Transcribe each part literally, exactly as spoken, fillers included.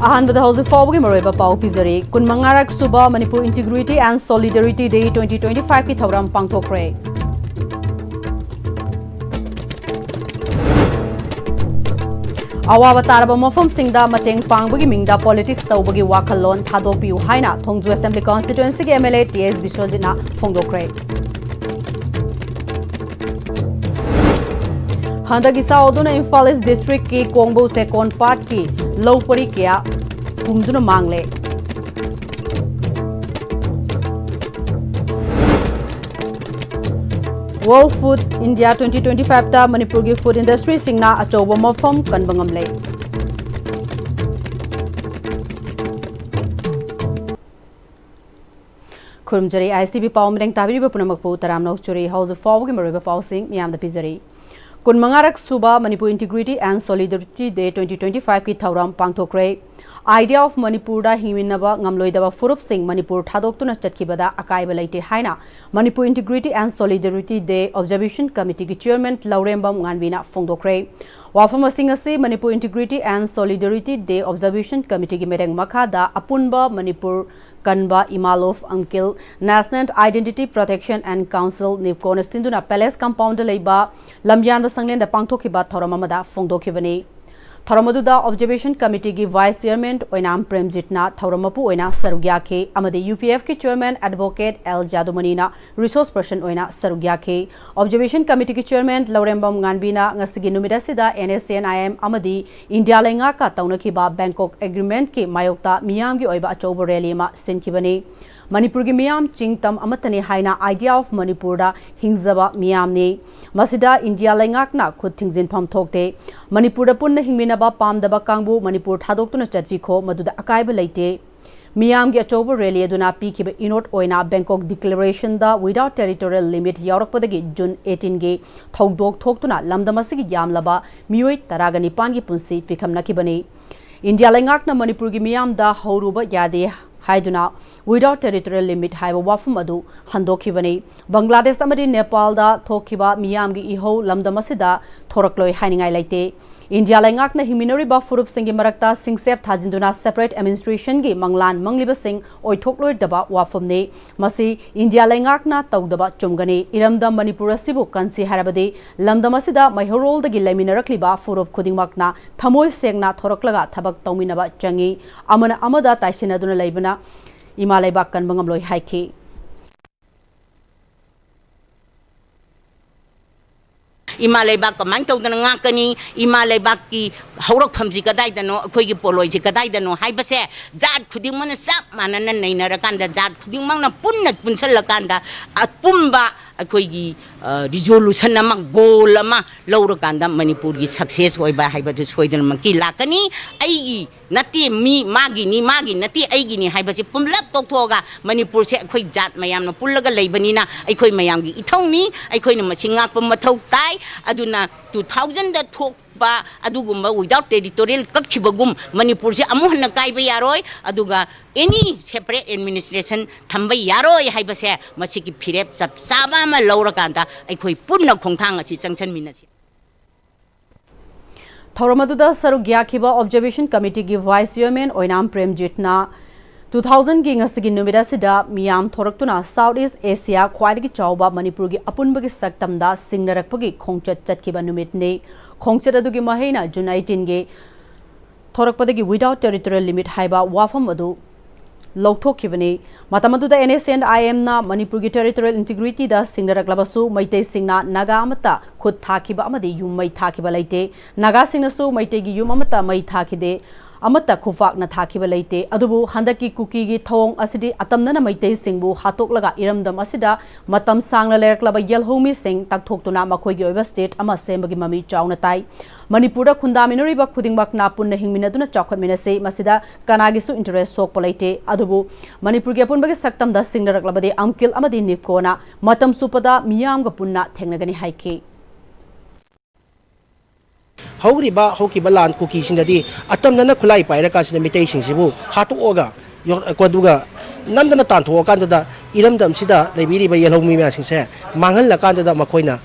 ꯑꯍꯥꯟꯕꯗ ꯍꯧꯖꯤꯛ ꯐꯥꯎꯕꯒꯤ ꯃꯔꯨꯑꯣꯏꯕ ꯄꯥꯎ ꯄꯤꯖꯔꯤ꯫ ꯀꯨꯟꯃꯉꯥꯔꯛ ꯁꯨꯕ Manipur Integrity and Solidarity Day twenty twenty-five ꯀꯤ ꯊꯧꯔꯝ ꯄꯥꯡꯊꯣꯛꯈ꯭ꯔꯦ꯫ ꯑꯋꯥꯕ ꯇꯥꯔꯕ ꯃꯐꯝꯁꯤꯡꯗ ꯃꯇꯦꯡ ꯄꯥꯡꯕꯒꯤ ꯃꯤꯡꯗ politics ꯇꯧꯕꯒꯤ ꯋꯥꯈꯜꯂꯣꯟ ꯊꯥꯗꯣꯛꯄꯤꯌꯨ ꯍꯥꯏꯅ ꯊꯣꯡꯖꯨ Assembly Constituency ꯒꯤ M L A T S ꯕꯤꯁ꯭ꯋꯖꯤꯠꯅ ꯐꯣꯡꯗꯣꯛꯈ꯭ꯔꯦ꯫ ꯍꯟꯗꯛ ꯏꯆꯥꯎꯗꯨꯅ ꯏꯝꯐꯥꯜ East District ꯀꯤ ꯀꯣꯡꯕꯧ ꯆꯦꯛꯀꯣꯟ ꯄꯥꯠꯀꯤ ꯂꯧ ꯄꯔꯤ ꯀꯌꯥ ꯄꯨꯝꯗꯨꯅ ꯃꯥꯡꯂꯦ꯫ World Food India twenty twenty-five ꯇ ꯃꯅꯤꯄꯨꯔꯒꯤ food industry ꯁꯤꯡꯅ ꯑꯆꯧꯕ ꯃꯐꯝ ꯀꯟꯕ ꯉꯝꯂꯦ꯫ ꯈꯨꯔꯨꯝꯖꯔꯤ, I S T V ꯄꯥꯎ ꯃꯤꯔꯦꯡ ꯇꯥꯕꯤꯔꯤꯕ ꯄꯨꯝꯅꯃꯛꯄꯨ ꯇꯔꯥꯝꯅ ꯑꯣꯛꯆꯔꯤ꯫ ꯍꯧꯖꯤꯛ ꯐꯥꯎꯕꯒꯤ ꯃꯔꯨꯑꯣꯏꯕ ꯄꯥꯎꯁꯤꯡ ꯃꯤꯌꯥꯝꯗ ꯄꯤꯖꯔꯤ꯫ ꯀꯨꯟꯃꯉꯥꯔꯛ ꯁꯨꯕ Manipur Integrity and Solidarity Day twenty twenty-five ꯀꯤ ꯊꯧꯔꯝ ꯄꯥꯡꯊꯣꯛꯈ꯭ꯔꯦ꯫ Idea of ꯃꯅꯤꯄꯨꯔꯗ ꯍꯤꯡꯃꯤꯟꯅꯕ ꯉꯝꯂꯣꯏꯗꯕ ꯐꯨꯔꯨꯞꯁꯤꯡ ꯃꯅꯤꯄꯨꯔ ꯊꯥꯗꯣꯛꯇꯨꯅ ꯆꯠꯈꯤꯕꯗ ꯑꯀꯥꯏꯕ ꯂꯩꯇꯦ ꯍꯥꯏꯅ Manipur Integrity and Solidarity Day Observation Committee ꯒꯤ Chairman ꯂꯧꯔꯦꯝꯕꯝ ꯉꯥꯟꯕꯤꯅ ꯐꯣꯡꯗꯣꯛꯈ꯭ꯔꯦ꯫ ꯋꯥꯐꯝꯁꯤꯡ ꯑꯁꯤ Manipur Integrity and Solidarity Day Observation Committee ꯒꯤ ꯃꯤꯔꯦꯡ ꯃꯈꯥꯗ ꯑꯄꯨꯟꯕ ꯃꯅꯤꯄꯨꯔ ꯀꯟꯕ ꯏꯃꯥꯂꯣꯐ ꯑꯪꯀꯤꯜ National Identity Protection and Council, NIPCO ꯅ ꯁꯤꯟꯗꯨꯅ Palace Compound ꯗ ꯂꯩꯕ ꯂꯝꯌꯥꯟꯕ ꯁꯪꯂꯦꯟꯗ ꯄꯥꯡꯊꯣꯛꯈꯤꯕ ꯊꯧꯔꯝ ꯑꯃꯗ ꯐꯣꯡꯗꯣꯛꯈꯤꯕꯅꯤ꯫ ꯊꯧꯔꯝ ꯑꯗꯨꯗ Observation Committee ꯒꯤ Vice Chairman ꯑꯣꯏꯅꯥꯝ ꯄ꯭ꯔꯦꯝꯖꯤꯠꯅ ꯊꯧꯔꯝ ꯃꯄꯨ ꯑꯣꯏꯅ ꯁꯔꯨꯛ ꯌꯥꯈꯤ ꯑꯃꯗꯤ U P F ꯀꯤ Chairman Advocate L ꯖꯥꯗꯨꯃꯅꯤꯅ Resource Person ꯑꯣꯏꯅ ꯁꯔꯨꯛ ꯌꯥꯈꯤ꯫ Observation Committee ꯒꯤ Chairman ꯂꯧꯔꯦꯝꯕꯝ ꯉꯥꯟꯕꯤꯅ ꯉꯁꯤꯒꯤ ꯅꯨꯃꯤꯠ ꯑꯁꯤꯗ N S C N I M ꯑꯃꯗꯤ ꯏꯟꯗꯤꯌꯥ ꯂꯩꯉꯥꯛꯀ ꯇꯧꯅꯈꯤꯕ Bangkok Agreement ꯀꯤ ꯃꯥꯌꯣꯛꯇ ꯃꯤꯌꯥꯝꯒꯤ ꯑꯣꯏꯕ ꯑꯆꯧꯕ rally ꯑꯃ ꯁꯤꯟꯈꯤꯕꯅꯤ꯫ ꯃꯅꯤꯄꯨꯔꯒꯤ ꯃꯤꯌꯥꯝ ꯆꯤꯡ ꯇꯝ ꯑꯃꯠꯇꯅꯤ ꯍꯥꯏꯅ Idea of ꯃꯅꯤꯄꯨꯔꯗ ꯍꯤꯡꯖꯕ ꯃꯤꯌꯥꯝꯅꯤ꯫ ꯃꯁꯤꯗ ꯏꯟꯗꯤꯌꯥ ꯂꯩꯉꯥꯛꯅ ꯈꯨꯠ ꯊꯤꯡꯖꯤꯟꯐꯝ ꯊꯣꯛꯇꯦ꯫ ꯃꯅꯤꯄꯨꯔꯗ ꯄꯨꯟꯅ ꯍꯤꯡꯃꯤꯟꯅꯕ ꯄꯥꯝꯗꯕ ꯀꯥꯡꯕꯨ ꯃꯅꯤꯄꯨꯔ ꯊꯥꯗꯣꯛꯇꯨꯅ ꯆꯠꯄꯤꯈꯣ, ꯃꯗꯨꯗ ꯑꯀꯥꯏꯕ ꯂꯩꯇꯦ꯫ ꯃꯤꯌꯥꯝꯒꯤ ꯑꯆꯧꯕ rally ꯑꯗꯨꯅ ꯄꯤꯈꯤꯕ ꯏꯅꯣꯠ ꯑꯣꯏꯅ Bangkok Declaration ꯗ without territorial limit ꯌꯥꯎꯔꯛꯄꯗꯒꯤ June eighteen ꯒꯤ ꯊꯧꯗꯣꯛ ꯊꯣꯛꯇꯨꯅ ꯂꯝꯗꯝ ꯑꯁꯤꯒꯤ ꯌꯥꯝꯂꯕ ꯃꯤꯑꯣꯏ ꯇꯔꯥꯒ ꯅꯤꯄꯥꯟꯒꯤ ꯄꯨꯟꯁꯤ ꯄꯤꯈꯝꯅꯈꯤꯕꯅꯤ꯫ ꯏꯟꯗꯤꯌꯥ ꯂꯩꯉꯥꯛꯅ ꯃꯅꯤꯄꯨꯔꯒꯤ ꯃꯤꯌꯥꯝꯗ ꯍꯧꯔꯨꯕ ꯌꯥꯗꯦ ꯍꯥꯏꯗꯨꯅ without territorial limit ꯍꯥꯏꯕ ꯋꯥꯐꯝ ꯑꯗꯨ ꯍꯟꯗꯣꯛꯈꯤꯕꯅꯤ꯫ ꯕꯪꯒ꯭ꯂꯥꯗꯦꯁ ꯑꯃꯗꯤ ꯅꯦꯄꯥꯜꯗ ꯊꯣꯛꯈꯤꯕ ꯃꯤꯌꯥꯝꯒꯤ ꯏꯍꯧ ꯂꯝꯗꯝ ꯑꯁꯤꯗ ꯊꯣꯔꯛꯂꯣꯏ ꯍꯥꯏꯅꯤꯡꯉꯥꯏ ꯂꯩꯇꯦ꯫ ꯏꯟꯗꯤꯌꯥ ꯂꯩꯉꯥꯛꯅ ꯍꯤꯡꯃꯤꯟꯅꯔꯤꯕ ꯐꯨꯔꯨꯞꯁꯤꯡꯒꯤ ꯃꯔꯛꯇ ꯁꯤꯡꯁꯦꯞ ꯊꯥꯖꯤꯟꯗꯨꯅ separate administrationꯒꯤ ꯃꯪꯂꯥꯟ ꯃꯪꯂꯤꯕꯁꯤꯡ ꯑꯣꯏꯊꯣꯛꯂꯣꯏꯗꯕ ꯋꯥꯐꯝꯅꯤ꯫ ꯃꯁꯤ ꯏꯟꯗꯤꯌꯥ ꯂꯩꯉꯥꯛꯅ ꯇꯧꯗꯕ ꯆꯨꯝꯒꯅꯤ꯫ ꯏꯔꯝꯗꯝ ꯃꯅꯤꯄꯨꯔ ꯑꯁꯤꯕꯨ ꯀꯟꯁꯤ ꯍꯥꯏꯔꯕꯗꯤ ꯂꯝꯗꯝ ꯑꯁꯤꯗ ꯃꯩꯍꯧꯔꯣꯜꯗꯒꯤ ꯂꯩꯃꯤꯟꯅꯔꯛꯂꯤꯕ ꯐꯨꯔꯨꯞ ꯈꯨꯗꯤꯡꯃꯛꯅ ꯊꯃꯣꯏ ꯁꯦꯡꯅ ꯊꯣꯔꯛꯂꯒ ꯊꯕꯛ ꯇꯧꯃꯤꯟꯅꯕ ꯆꯪꯏ꯫ ꯑꯃꯅ ꯑꯃꯗ ꯇꯥꯏꯁꯤꯟꯅꯗꯨꯅ ꯂꯩꯕꯅ ꯏꯃꯥ ꯂꯩꯕꯥꯛ ꯀꯟꯕ ꯉꯝꯂꯣꯏ ꯍꯥꯏꯈꯤ꯫ ꯏꯃꯥ ꯂꯩꯕꯥꯛ ꯀꯃꯥꯏꯅ ꯇꯧꯗꯅ ꯉꯥꯛꯀꯅꯤ? ꯏꯃꯥ ꯂꯩꯕꯥꯛꯀꯤ ꯍꯧꯔꯛꯐꯝꯁꯤ ꯀꯗꯥꯏꯗꯅꯣ, ꯑꯩꯈꯣꯏꯒꯤ ꯄꯣꯠꯂꯣꯏꯁꯤ ꯀꯗꯥꯏꯗꯅꯣ ꯍꯥꯏꯕꯁꯦ ꯖꯥꯠ ꯈꯨꯗꯤꯡꯃꯛꯅ ꯆꯞ ꯃꯥꯟꯅꯅ ꯅꯩꯅꯔꯀꯥꯟꯗ, ꯖꯥꯠ ꯈꯨꯗꯤꯡꯃꯛꯅ ꯄꯨꯟꯅ ꯄꯨꯟꯁꯤꯜꯂꯀꯥꯟꯗ ꯑꯄꯨꯝꯕ ꯑꯩꯈꯣꯏꯒꯤ, ꯑ, resolution ꯑꯃ, goal ꯑꯃ ꯂꯧꯔꯀꯥꯟꯗ ꯃꯅꯤꯄꯨꯔꯒꯤ success ꯑꯣꯏꯕ ꯍꯥꯏꯕꯗꯨ ꯁꯣꯏꯗꯅꯃꯛꯀꯤ ꯂꯥꯛꯀꯅꯤ꯫ ꯑꯩꯒꯤ ꯅꯠꯇꯦ, ꯃꯤ ꯃꯥꯒꯤꯅꯤ, ꯃꯥꯒꯤ ꯅꯠꯇꯦ, ꯑꯩꯒꯤꯅꯤ ꯍꯥꯏꯕꯁꯤ ꯄꯨꯝꯂꯞ ꯇꯣꯛꯊꯣꯛꯑꯒ ꯃꯅꯤꯄꯨꯔꯁꯦ ꯑꯩꯈꯣꯏ ꯖꯥꯠ ꯃꯌꯥꯝꯅ ꯄꯨꯜꯂꯒ ꯂꯩꯕꯅꯤꯅ ꯑꯩꯈꯣꯏ ꯃꯌꯥꯝꯒꯤ ꯏꯊꯧꯅꯤ, ꯑꯩꯈꯣꯏꯅ ꯃꯁꯤ ꯉꯥꯛꯄ ꯃꯊꯧ ꯇꯥꯏ꯫ ꯑꯗꯨꯅ two thousandꯗ ꯊꯣꯛꯄ ꯑꯗꯨꯒꯨꯝꯕ without territorial ꯀꯛꯈꯤꯕꯒꯨꯝ ꯃꯅꯤꯄꯨꯔꯁꯦ ꯑꯃꯨꯛ ꯍꯟꯅ ꯀꯥꯏꯕ ꯌꯥꯔꯣꯏ꯫ ꯑꯗꯨꯒ any separate administration ꯊꯝꯕ ꯌꯥꯔꯣꯏ ꯍꯥꯏꯕꯁꯦ ꯃꯁꯤꯒꯤ ꯐꯤꯔꯦꯞ ꯆꯞ ꯆꯥꯕ ꯑꯃ ꯂꯧꯔꯀꯥꯟꯗ ꯑꯩꯈꯣꯏ ꯄꯨꯟꯅ ꯈꯣꯡꯊꯥꯡ ꯑꯁꯤ ꯆꯪꯁꯤꯟꯃꯤꯟꯅꯁꯤ꯫ ꯊꯧꯔꯝ ꯑꯗꯨꯗ ꯁꯔꯨꯛ ꯌꯥꯈꯤꯕ Observation Committeeꯒꯤ Vice Chairman ꯑꯣꯏꯅꯥꯝ ꯄ꯭ꯔꯦꯝꯖꯤꯠꯅ two thousandꯒꯤ ꯉꯁꯤꯒꯤ ꯅꯨꯃꯤꯠ ꯑꯁꯤꯗ ꯃꯤꯌꯥꯝ ꯊꯣꯔꯛꯇꯨꯅ South East Asia ꯈ꯭ꯋꯥꯏꯗꯒꯤ ꯆꯥꯎꯕ ꯃꯅꯤꯄꯨꯔꯒꯤ ꯑꯄꯨꯟꯕꯒꯤ ꯁꯛꯇꯝꯗ ꯁꯤꯡꯅꯔꯛꯄꯒꯤ ꯈꯣꯡꯆꯠ ꯆꯠꯈꯤꯕ ꯅꯨꯃꯤꯠꯅꯤ꯫ ꯈꯣꯡꯆꯠ ꯑꯗꯨꯒꯤ ꯃꯍꯩꯅ June eighteenꯒꯤ ꯊꯣꯔꯛꯄꯗꯒꯤ without territorial limit ꯍꯥꯏꯕ ꯋꯥꯐꯝ ꯑꯗꯨ ꯂꯧꯊꯣꯛꯈꯤꯕꯅꯤ꯫ ꯃꯇꯝ ꯑꯗꯨꯗ NSCN-IMꯅ ꯃꯅꯤꯄꯨꯔꯒꯤ territorial integrityꯗ ꯁꯤꯡꯅꯔꯛꯂꯕꯁꯨ ꯃꯩꯇꯩꯁꯤꯡꯅ ꯅꯥꯒꯥ ꯑꯃꯠꯇ ꯈꯨꯠ ꯊꯥꯈꯤꯕ ꯑꯃꯗꯤ ꯌꯨꯝ ꯃꯩ ꯊꯥꯈꯤꯕ ꯂꯩꯇꯦ꯫ ꯅꯥꯒꯥꯁꯤꯡꯅꯁꯨ ꯃꯩꯇꯩꯒꯤ ꯌꯨꯝ ꯑꯃꯠꯇ ꯃꯩ ꯊꯥꯈꯤꯗꯦ, ꯑꯃꯠꯇ ꯈꯨꯐꯥꯛꯅ ꯊꯥꯈꯤꯕ ꯂꯩꯇꯦ꯫ ꯑꯗꯨꯕꯨ ꯍꯟꯗꯛꯀꯤ ꯀꯨꯀꯤꯒꯤ ꯊꯧꯑꯣꯡ ꯑꯁꯤꯗꯤ ꯑꯇꯝꯅꯅ ꯃꯩꯇꯩꯁꯤꯡꯕꯨ ꯍꯥꯠꯇꯣꯛꯂꯒ ꯏꯔꯝꯗꯝ ꯑꯁꯤꯗ ꯃꯇꯝ ꯁꯥꯡꯅ ꯂꯩꯔꯛꯂꯕ ꯌꯦꯜꯍꯧꯃꯤꯁꯤꯡ ꯇꯛꯊꯣꯛꯇꯨꯅ ꯃꯈꯣꯏꯒꯤ ꯑꯣꯏꯕ state ꯑꯃ ꯁꯦꯝꯕꯒꯤ ꯃꯃꯤ ꯆꯥꯎꯅ ꯇꯥꯏ꯫ ꯃꯅꯤꯄꯨꯔꯗ ꯈꯨꯟꯗꯥꯃꯤꯟꯅꯔꯤꯕ ꯈꯨꯗꯤꯡꯃꯛꯅ ꯄꯨꯟꯅ ꯍꯤꯡꯃꯤꯟꯅꯗꯨꯅ ꯆꯥꯎꯈꯠꯃꯤꯟꯅꯁꯤ꯫ ꯃꯁꯤꯗ ꯀꯅꯥꯒꯤꯁꯨ interest ꯁꯣꯛꯄ ꯂꯩꯇꯦ꯫ ꯑꯗꯨꯕꯨ ꯃꯅꯤꯄꯨꯔꯒꯤ ꯑꯄꯨꯟꯕꯒꯤ ꯁꯛꯇꯝꯗ ꯁꯤꯡꯅꯔꯛꯂꯕꯗꯤ ꯑꯪꯀꯤꯜ ꯑꯃꯗꯤ ꯅꯤꯞꯀꯣꯅ ꯃꯇꯝ ꯆꯨꯞꯄꯗ ꯃꯤꯌꯥꯝꯒ ꯄꯨꯟꯅ ꯊꯦꯡꯅꯒꯅꯤ ꯍꯥꯏꯈꯤ꯫ ꯍꯧꯔꯤꯕ ꯍꯧꯈꯤꯕ ꯂꯥꯟ ꯀꯨꯀꯤꯁꯤꯡꯅꯗꯤ ꯑꯇꯝꯅꯅ ꯈꯨꯠꯂꯥꯏ ꯄꯥꯏꯔꯀꯥꯟꯁꯤꯗ ꯃꯤꯇꯩꯁꯤꯡꯁꯤꯕꯨ ꯍꯥꯠꯇꯣꯛꯑꯒ ꯌꯣꯛ-, ꯑꯗꯨꯒ ꯅꯝꯗꯅ ꯇꯥꯟꯊꯣꯛꯑꯀꯥꯟꯗꯨꯗ ꯏꯔꯝꯗꯝꯁꯤꯗ ꯂꯩꯕꯤꯔꯤꯕ ꯌꯦꯜꯍꯧꯃꯤ ꯃꯌꯥꯝꯁꯤꯡꯁꯦ ꯃꯥꯡꯍꯜꯂꯀꯥꯟꯗꯨꯗ ꯃꯈꯣꯏꯅ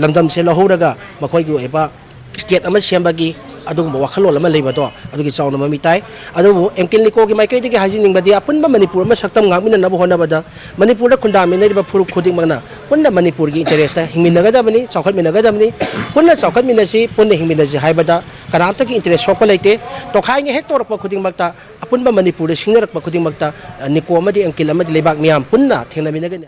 ꯂꯝꯗꯝꯁꯦ ꯂꯧꯍꯧꯔꯒ ꯃꯈꯣꯏꯒꯤ ꯑꯣꯏꯕ ꯁ꯭ꯇꯦꯠ ꯑꯃ ꯁꯦꯝꯕꯒꯤ ꯑꯗꯨꯒꯨꯝꯕ ꯋꯥꯈꯜꯂꯣꯟ ꯑꯃ ꯂꯩꯕꯗꯣ ꯑꯗꯨꯒꯤ ꯆꯥꯎꯅ ꯃꯃꯤ ꯇꯥꯏ꯫ ꯑꯗꯨꯕꯨ ꯑꯦꯝ ꯀꯦ ꯂꯤꯀꯣꯒꯤ ꯃꯥꯏꯀꯩꯗꯒꯤ ꯍꯥꯏꯖꯅꯤꯡꯕꯗꯤ ꯑꯄꯨꯟꯕ ꯃꯅꯤꯄꯨꯔ ꯑꯃ ꯁꯛꯇꯝ ꯉꯥꯛꯃꯤꯟꯅꯅꯕ ꯍꯣꯠꯅꯕꯗ ꯃꯅꯤꯄꯨꯔꯗ ꯈꯨꯟꯗꯥꯃꯤꯟꯅꯔꯤꯕ ꯐꯨꯔꯨꯞ ꯈꯨꯗꯤꯡꯃꯛꯅ ꯄꯨꯟꯅ ꯃꯅꯤꯄꯨꯔꯒꯤ ꯏꯟꯇꯔꯦꯁꯇ ꯍꯤꯡꯃꯤꯟꯅꯒꯗꯕꯅꯤ, ꯆꯥꯎꯈꯠꯃꯤꯟꯅꯒꯗꯕꯅꯤ꯫ ꯄꯨꯟꯅ ꯆꯥꯎꯈꯠꯃꯤꯟꯅꯁꯤ, ꯄꯨꯟꯅ ꯍꯤꯡꯃꯤꯟꯅꯁꯤ ꯍꯥꯏꯕꯗ ꯀꯅꯥꯝꯇꯒꯤ ꯏꯟꯇꯔꯦꯁ ꯁꯣꯛꯄ ꯂꯩꯇꯦ꯫ ꯇꯣꯈꯥꯏꯅ ꯍꯦꯛ ꯇꯧꯔꯛꯄ ꯈꯨꯗꯤꯡꯃꯛꯇ, ꯑꯄꯨꯟꯕ ꯃꯅꯤꯄꯨꯔꯗ ꯁꯤꯡꯅꯔꯛꯄ ꯈꯨꯗꯤꯡꯃꯛꯇ, ꯑ, ꯅꯤꯀꯣ ꯑꯃꯗꯤ ꯑꯦꯝ ꯀꯦ ꯑꯃꯗꯤ ꯂꯩꯕꯥꯛ ꯃꯤꯌꯥꯝ ꯄꯨꯟꯅ ꯊꯦꯡꯅꯃꯤꯟꯅꯒꯅꯤ꯫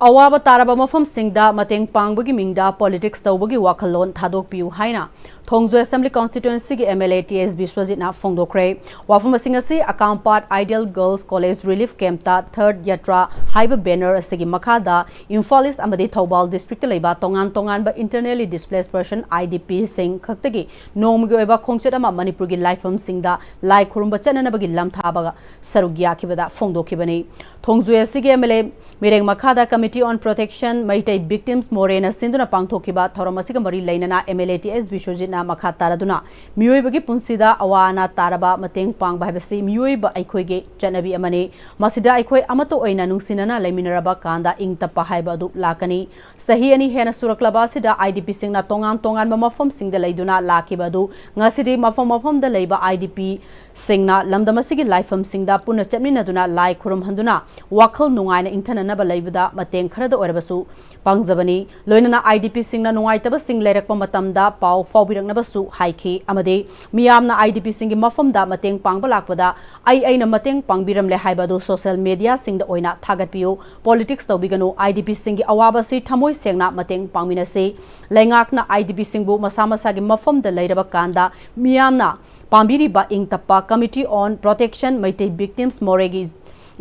ꯑꯋꯥꯕ ꯇꯥꯔꯕ ꯃꯐꯝꯁꯤꯡꯗ ꯃꯇꯦꯡ ꯄꯥꯡꯕꯒꯤ ꯃꯤꯡꯗ ꯄꯣꯂꯤꯇꯤꯛꯁ ꯇꯧꯕꯒꯤ ꯋꯥꯈꯜꯂꯣꯟ ꯊꯥꯗꯣꯛꯄꯤꯌꯨ ꯍꯥꯏꯅ ꯊꯣꯡꯖꯣꯏ ꯑꯦꯁꯦꯝꯕ꯭ꯂꯤ ꯀꯣꯟꯁꯇꯤꯇ꯭ꯋꯦꯟꯁꯤꯒꯤ M L A T S ꯕꯤꯁ꯭ꯋꯖꯤꯠꯅ ꯐꯣꯡꯗꯣꯛꯈ꯭ꯔꯦ꯫ ꯋꯥꯐꯝ ꯑꯁꯤꯡ ꯑꯁꯤ ꯑꯀꯥꯝꯄꯥꯠ ideal girls college relief camp ꯊꯔꯗ ꯌꯥꯇ꯭ꯔꯥ ꯍꯥꯏꯕ ꯕꯦꯅꯔ ꯑꯁꯤꯒꯤ ꯃꯈꯥꯗ ꯏꯝꯐꯥꯜ ꯏꯁ꯭ꯠ ꯑꯃꯗꯤ ꯊꯧꯕꯥꯜ ꯗꯤꯁꯇ꯭ꯔꯤꯛꯇ ꯂꯩꯕ ꯇꯣꯉꯥꯟ ꯇꯣꯉꯥꯟꯕ ꯏꯟꯇꯔꯅꯦꯂꯤ ꯗꯤꯁꯄ꯭ꯂꯦꯁ ꯄꯔꯁꯟ, ꯑꯥꯏ ꯗꯤ ꯄꯤꯁꯤꯡ ꯈꯛꯇꯒꯤ ꯅꯣꯡꯃꯒꯤ ꯑꯣꯏꯕ ꯈꯣꯡꯆꯠ ꯑꯃ ꯃꯅꯤꯄꯨꯔꯒꯤ ꯂꯥꯏꯐꯝꯁꯤꯡꯗ ꯂꯥꯏ ꯈꯨꯔꯨꯝꯕ ꯆꯠꯅꯅꯕꯒꯤ ꯂꯝꯊꯥꯕꯒ ꯁꯔꯨꯛ ꯌꯥꯈꯤꯕꯗ ꯐꯣꯡꯗꯣꯛꯈꯤꯕꯅꯤ꯫ ꯊꯣꯡꯖꯨ ꯑꯦꯁ ꯁꯤꯒꯤ ꯑꯦꯝ ꯑꯦꯜ ꯑꯦ ꯃꯤꯔꯦꯡ ꯃꯈꯥꯗ Committee on Protection Meitei Victims, ꯃꯣꯔꯦꯅ ꯁꯤꯟꯗꯨꯅ ꯄꯥꯡꯊꯣꯛꯈꯤꯕ ꯊꯧꯔꯝ ꯑꯁꯤꯒ ꯃꯔꯤ ꯂꯩꯅꯅ M L A T S ꯕꯤꯁ꯭ꯋꯖꯤꯠꯅ ꯃꯈꯥ ꯇꯥꯔꯗꯨꯅ ꯃꯤꯑꯣꯏꯕꯒꯤ ꯄꯨꯟꯁꯤꯗ ꯑꯋꯥ ꯑꯅꯥ ꯇꯥꯔꯕ ꯃꯇꯦꯡ ꯄꯥꯡꯕ ꯍꯥꯏꯕꯁꯤ ꯃꯤꯑꯣꯏꯕ ꯑꯩꯈꯣꯏꯒꯤ ꯆꯠꯅꯕꯤ ꯑꯃꯅꯤ꯫ ꯃꯁꯤꯗ ꯑꯩꯈꯣꯏ ꯑꯃꯠꯇ ꯑꯣꯏꯅ ꯅꯨꯡꯁꯤꯅꯅ ꯂꯩꯃꯤꯟꯅꯔꯕ ꯀꯥꯟꯗ ꯏꯪ ꯇꯞꯄ ꯍꯥꯏꯕ ꯑꯗꯨ ꯂꯥꯛꯀꯅꯤ꯫ ꯆꯍꯤ ꯑꯅꯤ ꯍꯦꯟꯅ ꯁꯨꯔꯛꯂꯕ ꯑꯁꯤꯗ ꯑꯥꯏ ꯗꯤ ꯄꯤꯁꯤꯡꯅ ꯇꯣꯉꯥꯟ ꯇꯣꯉꯥꯟꯕ ꯃꯐꯝꯁꯤꯡꯗ ꯂꯩꯗꯨꯅ ꯂꯥꯛꯈꯤꯕ ꯑꯗꯨ ꯉꯁꯤꯗꯤ ꯃꯐꯝ ꯃꯐꯝꯗ ꯂꯩꯕ ꯑꯥꯏ ꯗꯤ ꯄꯤꯁꯤꯡꯅ ꯂꯝꯗꯝ ꯑꯁꯤꯒꯤ ꯂꯥꯏꯐꯝꯁꯤꯡꯗ ꯄꯨꯟꯅ ꯆꯠꯃꯤꯟꯅꯗꯨꯅ ꯂꯥꯏ ꯈꯨꯔꯨꯝꯍꯟꯗꯨꯅ ꯋꯥꯈꯜ ꯅꯨꯡꯉꯥꯏꯅ ꯏꯪꯊꯅꯅꯕ ꯂꯩꯕꯗ ꯃꯇꯦꯡ ꯈꯔꯗ ꯑꯣꯏꯔꯕꯁꯨ ꯄꯥꯡꯖꯕꯅꯤ꯫ ꯂꯣꯏꯅꯅ ꯑꯥꯏ ꯗꯤ ꯄꯤꯁꯤꯡꯅ ꯅꯨꯡꯉꯥꯏꯇꯕꯁꯤꯡ ꯂꯩꯔꯛꯄ ꯃꯇꯝꯗ ꯄꯥꯎ ꯐꯥꯎꯕꯤꯔꯛꯅꯕꯁꯨ ꯍꯥꯏꯈꯤ ꯑꯃꯗꯤ ꯃꯤꯌꯥꯝꯅ ꯑꯥꯏ ꯗꯤ ꯄꯤꯁꯤꯡꯒꯤ ꯃꯐꯝꯗ ꯃꯇꯦꯡ ꯄꯥꯡꯕ ꯂꯥꯛꯄꯗ ꯑꯩ ꯑꯩꯅ ꯃꯇꯦꯡ ꯄꯥꯡꯕꯤꯔꯝꯂꯦ ꯍꯥꯏꯕ ꯑꯗꯨ ꯁꯣꯁꯤꯌꯦꯜ ꯃꯦꯗꯤꯌꯥꯁꯤꯡꯗ ꯑꯣꯏꯅ ꯊꯥꯒꯠꯄꯤꯌꯨ꯫ ꯄꯣꯂꯤꯇꯤꯛꯁ ꯇꯧꯕꯤꯒꯅꯨ꯫ ꯑꯥꯏ ꯗꯤ ꯄꯤꯁꯤꯡꯒꯤ ꯑꯋꯥꯕꯁꯤ ꯊꯃꯣꯏ ꯁꯦꯡꯅ ꯃꯇꯦꯡ ꯄꯥꯡꯃꯤꯟꯅꯁꯤ꯫ ꯂꯩꯉꯥꯛꯅ ꯑꯥꯏ ꯗꯤ ꯄꯤꯁꯤꯡꯕꯨ ꯃꯁꯥ ꯃꯁꯥꯒꯤ ꯃꯐꯝꯗ ꯂꯩꯔꯕ ꯀꯥꯟꯗ ꯃꯤꯌꯥꯝꯅ ꯄꯥꯝꯕꯤꯔꯤꯕ ꯏꯪ ꯇꯞꯄ Committee on Protection Meitei Victims, ꯃꯣꯔꯦꯒꯤ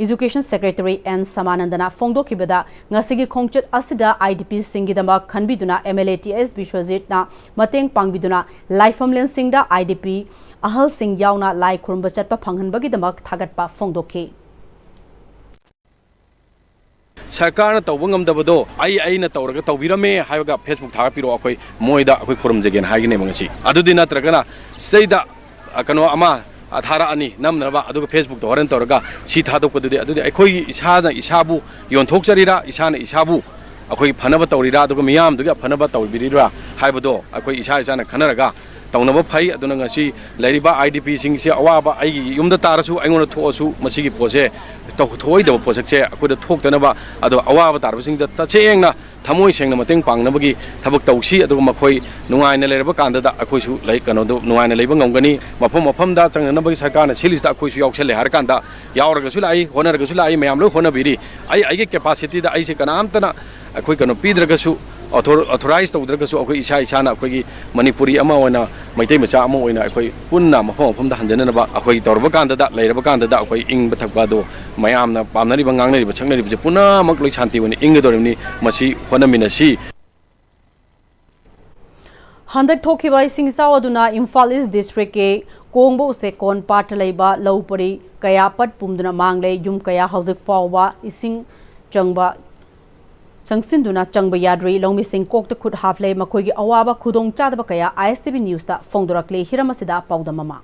ꯏꯖꯨꯀꯦꯁꯟ ꯁꯦꯀ꯭ꯔꯦꯇꯔꯤ ꯑꯦꯟ ꯁꯃꯥꯅꯟꯗꯅ ꯐꯣꯡꯗꯣꯛꯈꯤꯕꯗ, ꯉꯁꯤꯒꯤ ꯈꯣꯡꯆꯠ ꯑꯁꯤꯗ ꯑꯥꯏ ꯗꯤ ꯄꯤꯁꯤꯡꯒꯤꯗꯃꯛ ꯈꯟꯕꯤꯗꯨꯅ M L A T S ꯕꯤꯁ꯭ꯋꯖꯤꯠꯅ ꯃꯇꯦꯡ ꯄꯥꯡꯕꯤꯗꯨꯅ ꯂꯥꯏꯐꯝꯂꯦꯟꯁꯤꯡꯗ ꯑꯥꯏ ꯗꯤ ꯄꯤ ꯑꯍꯜꯁꯤꯡ ꯌꯥꯎꯅ ꯂꯥꯏ ꯈꯨꯔꯨꯝꯕ ꯆꯠꯄ ꯐꯪꯍꯟꯕꯒꯤꯗꯃꯛ ꯊꯥꯒꯠꯄ ꯐꯣꯡꯗꯣꯛꯈꯤ꯫ ꯁꯔꯀꯥꯔꯅ ꯇꯧꯕ ꯉꯝꯗꯕꯗꯣ ꯑꯩ ꯑꯩꯅ ꯇꯧꯔꯒ ꯇꯧꯕꯤꯔꯝꯃꯦ ꯍꯥꯏꯔꯒ Facebook ꯊꯥꯒꯠꯄꯤꯔꯛꯑꯣ, ꯑꯩꯈꯣꯏ ꯃꯣꯏꯗ ꯑꯩꯈꯣꯏ ꯈꯨꯔꯨꯝꯖꯒꯦꯅ ꯍꯥꯏꯒꯅꯦꯕ ꯉꯁꯤ꯫ ꯑꯗꯨꯗꯤ ꯅꯠꯇ꯭ꯔꯒꯅ ꯁꯤꯗꯩꯗ, ꯑ, ꯀꯩꯅꯣ ꯑꯃ, ꯊꯥꯔꯛꯑꯅꯤ ꯅꯝꯅꯕ, ꯑꯗꯨꯒ Facebook-ꯇ ꯍꯣꯔꯦꯟ ꯇꯧꯔꯒ ꯁꯤ ꯊꯥꯗꯣꯛꯄꯗꯨꯗꯤ, ꯑꯗꯨꯗꯤ ꯑꯩꯈꯣꯏꯒꯤ ꯏꯁꯥꯅ ꯏꯁꯥꯕꯨ ꯌꯣꯟꯊꯣꯛꯆꯔꯤꯔꯥ, ꯏꯁꯥꯅ ꯏꯁꯥꯕꯨ ꯑꯩꯈꯣꯏ ꯐꯅꯕ ꯇꯧꯔꯤꯔꯥ, ꯑꯗꯨꯒ ꯃꯤꯌꯥꯝꯗꯨꯒꯤ ꯑꯐꯅꯕ ꯇꯧꯕꯤꯔꯤꯕ꯭ꯔꯥ ꯍꯥꯏꯕꯗꯣ ꯑꯩꯈꯣꯏ ꯏꯁꯥ ꯏꯁꯥꯅ ꯈꯟꯅꯔꯒ ꯇꯧꯅꯕ ꯐꯩ꯫ ꯑꯗꯨꯅ ꯉꯁꯤ ꯂꯩꯔꯤꯕ IDP-ꯁꯤꯡꯁꯤ ꯑꯋꯥꯕ ꯑꯩꯒꯤ ꯌꯨꯝꯗ ꯇꯥꯔꯁꯨ, ꯑꯩꯉꯣꯟꯗ ꯊꯣꯛꯑꯁꯨ, ꯃꯁꯤꯒꯤ ꯄꯣꯠꯁꯦ ꯇꯧ-, ꯊꯣꯛꯑꯣꯏꯗꯕ ꯄꯣꯠꯁꯛꯁꯦ ꯑꯩꯈꯣꯏꯗ ꯊꯣꯛꯇꯅꯕ, ꯑꯗꯣ ꯑꯋꯥꯕ ꯇꯥꯔꯕꯁꯤꯡꯗ ꯇꯁꯦꯡꯅ ꯊꯃꯣꯏ ꯁꯦꯡꯅ ꯃꯇꯦꯡ ꯄꯥꯡꯅꯕꯒꯤ ꯊꯕꯛ ꯇꯧꯁꯤ꯫ ꯑꯗꯨꯒ ꯃꯈꯣꯏ ꯅꯨꯡꯉꯥꯏꯅ ꯂꯩꯔꯕ ꯀꯥꯟꯗꯗ ꯑꯩꯈꯣꯏꯁꯨ ꯂꯩ-, ꯀꯩꯅꯣꯗꯣ ꯅꯨꯡꯉꯥꯏꯅ ꯂꯩꯕ ꯉꯝꯒꯅꯤ꯫ ꯃꯐꯝ ꯃꯐꯝꯗ ꯆꯪꯅꯅꯕꯒꯤ ꯁꯔꯀꯥꯔꯅ ꯁꯤꯜꯂꯤꯁꯤꯗ ꯑꯩꯈꯣꯏꯁꯨ ꯌꯥꯎꯁꯜꯂꯦ ꯍꯥꯏꯔꯀꯥꯟꯗ, ꯌꯥꯎꯔꯒꯁꯨ ꯂꯥꯛꯏ, ꯍꯣꯠꯅꯔꯒꯁꯨ ꯂꯥꯛꯏ, ꯃꯌꯥꯝ ꯂꯣꯏ ꯍꯣꯠꯅꯕꯤꯔꯤ꯫ ꯑꯩ ꯑꯩꯒꯤ capacity-ꯗ ꯑꯩꯁꯦ ꯀꯅꯥꯝꯇꯅ ꯑꯩꯈꯣꯏ ꯀꯩꯅꯣ ꯄꯤꯗ꯭ꯔꯒꯁꯨ, author-, authorize ꯇꯧꯗ꯭ꯔꯒꯁꯨ, ꯑꯩꯈꯣꯏ ꯏꯁꯥ ꯏꯁꯥꯅ ꯑꯩꯈꯣꯏꯒꯤ ꯃꯅꯤꯄꯨꯔꯤ ꯑꯃ ꯑꯣꯏꯅ, ꯃꯩꯇꯩ ꯃꯆꯥ ꯑꯃ ꯑꯣꯏꯅ ꯑꯩꯈꯣꯏ ꯄꯨꯟꯅ ꯃꯐꯝ ꯃꯐꯝꯗ ꯍꯟꯖꯅꯅꯕ ꯑꯩꯈꯣꯏ ꯇꯧꯔꯕ ꯀꯥꯟꯗꯗ, ꯂꯩꯔꯕ ꯀꯥꯟꯗꯗ ꯑꯩꯈꯣꯏ ꯏꯪꯕ ꯊꯛꯄ ꯑꯗꯣ ꯃꯌꯥꯝꯅ ꯄꯥꯝꯅꯔꯤꯕ, ꯉꯥꯡꯅꯔꯤꯕ, ꯁꯛꯅꯔꯤꯕꯁꯦ ꯄꯨꯝꯅꯃꯛ ꯂꯣꯏ ꯁꯥꯟꯇꯤ ꯑꯣꯏꯅ ꯏꯪꯒꯗꯧꯔꯤꯕꯅꯤ꯫ ꯃꯁꯤ ꯍꯣꯠꯅꯃꯤꯟꯅꯁꯤ꯫ ꯍꯟꯗꯛ ꯊꯣꯛꯈꯤꯕ ꯏꯁꯤꯡ ꯏꯆꯥꯎ ꯑꯗꯨꯅ ꯏꯝꯐꯥꯜ ꯏꯁ ꯗꯤꯁꯇ꯭ꯔꯤꯛꯀꯤ ꯀꯣꯡꯕ ꯎꯆꯦꯛꯀꯣꯟ ꯄꯥꯠꯇ ꯂꯩꯕ ꯂꯧ ꯄꯔꯤ ꯀꯌꯥ ꯄꯠ ꯄꯨꯝꯗꯨꯅ ꯃꯥꯡꯂꯦ꯫ ꯌꯨꯝ ꯀꯌꯥ ꯍꯧꯖꯤꯛ ꯐꯥꯎꯕ ꯏꯁꯤꯡ ꯆꯪꯕ, ꯆꯪꯁꯤꯟꯗꯨꯅ ꯆꯪꯕ ꯌꯥꯗ꯭ꯔꯤ꯫ ꯂꯧꯃꯤꯁꯤꯡ ꯀꯣꯛꯇ ꯈꯨꯠ ꯍꯥꯞꯂꯦ꯫ ꯃꯈꯣꯏꯒꯤ ꯑꯋꯥꯕ ꯈꯨꯗꯣꯡ ꯆꯥꯗꯕ ꯀꯌꯥ ISTV News-ꯇ ꯐꯣꯡꯗꯣꯔꯛꯂꯤ꯫ ꯍꯤꯔꯝ ꯑꯁꯤꯗ ꯄꯥꯎꯗꯝ ꯑꯃ꯫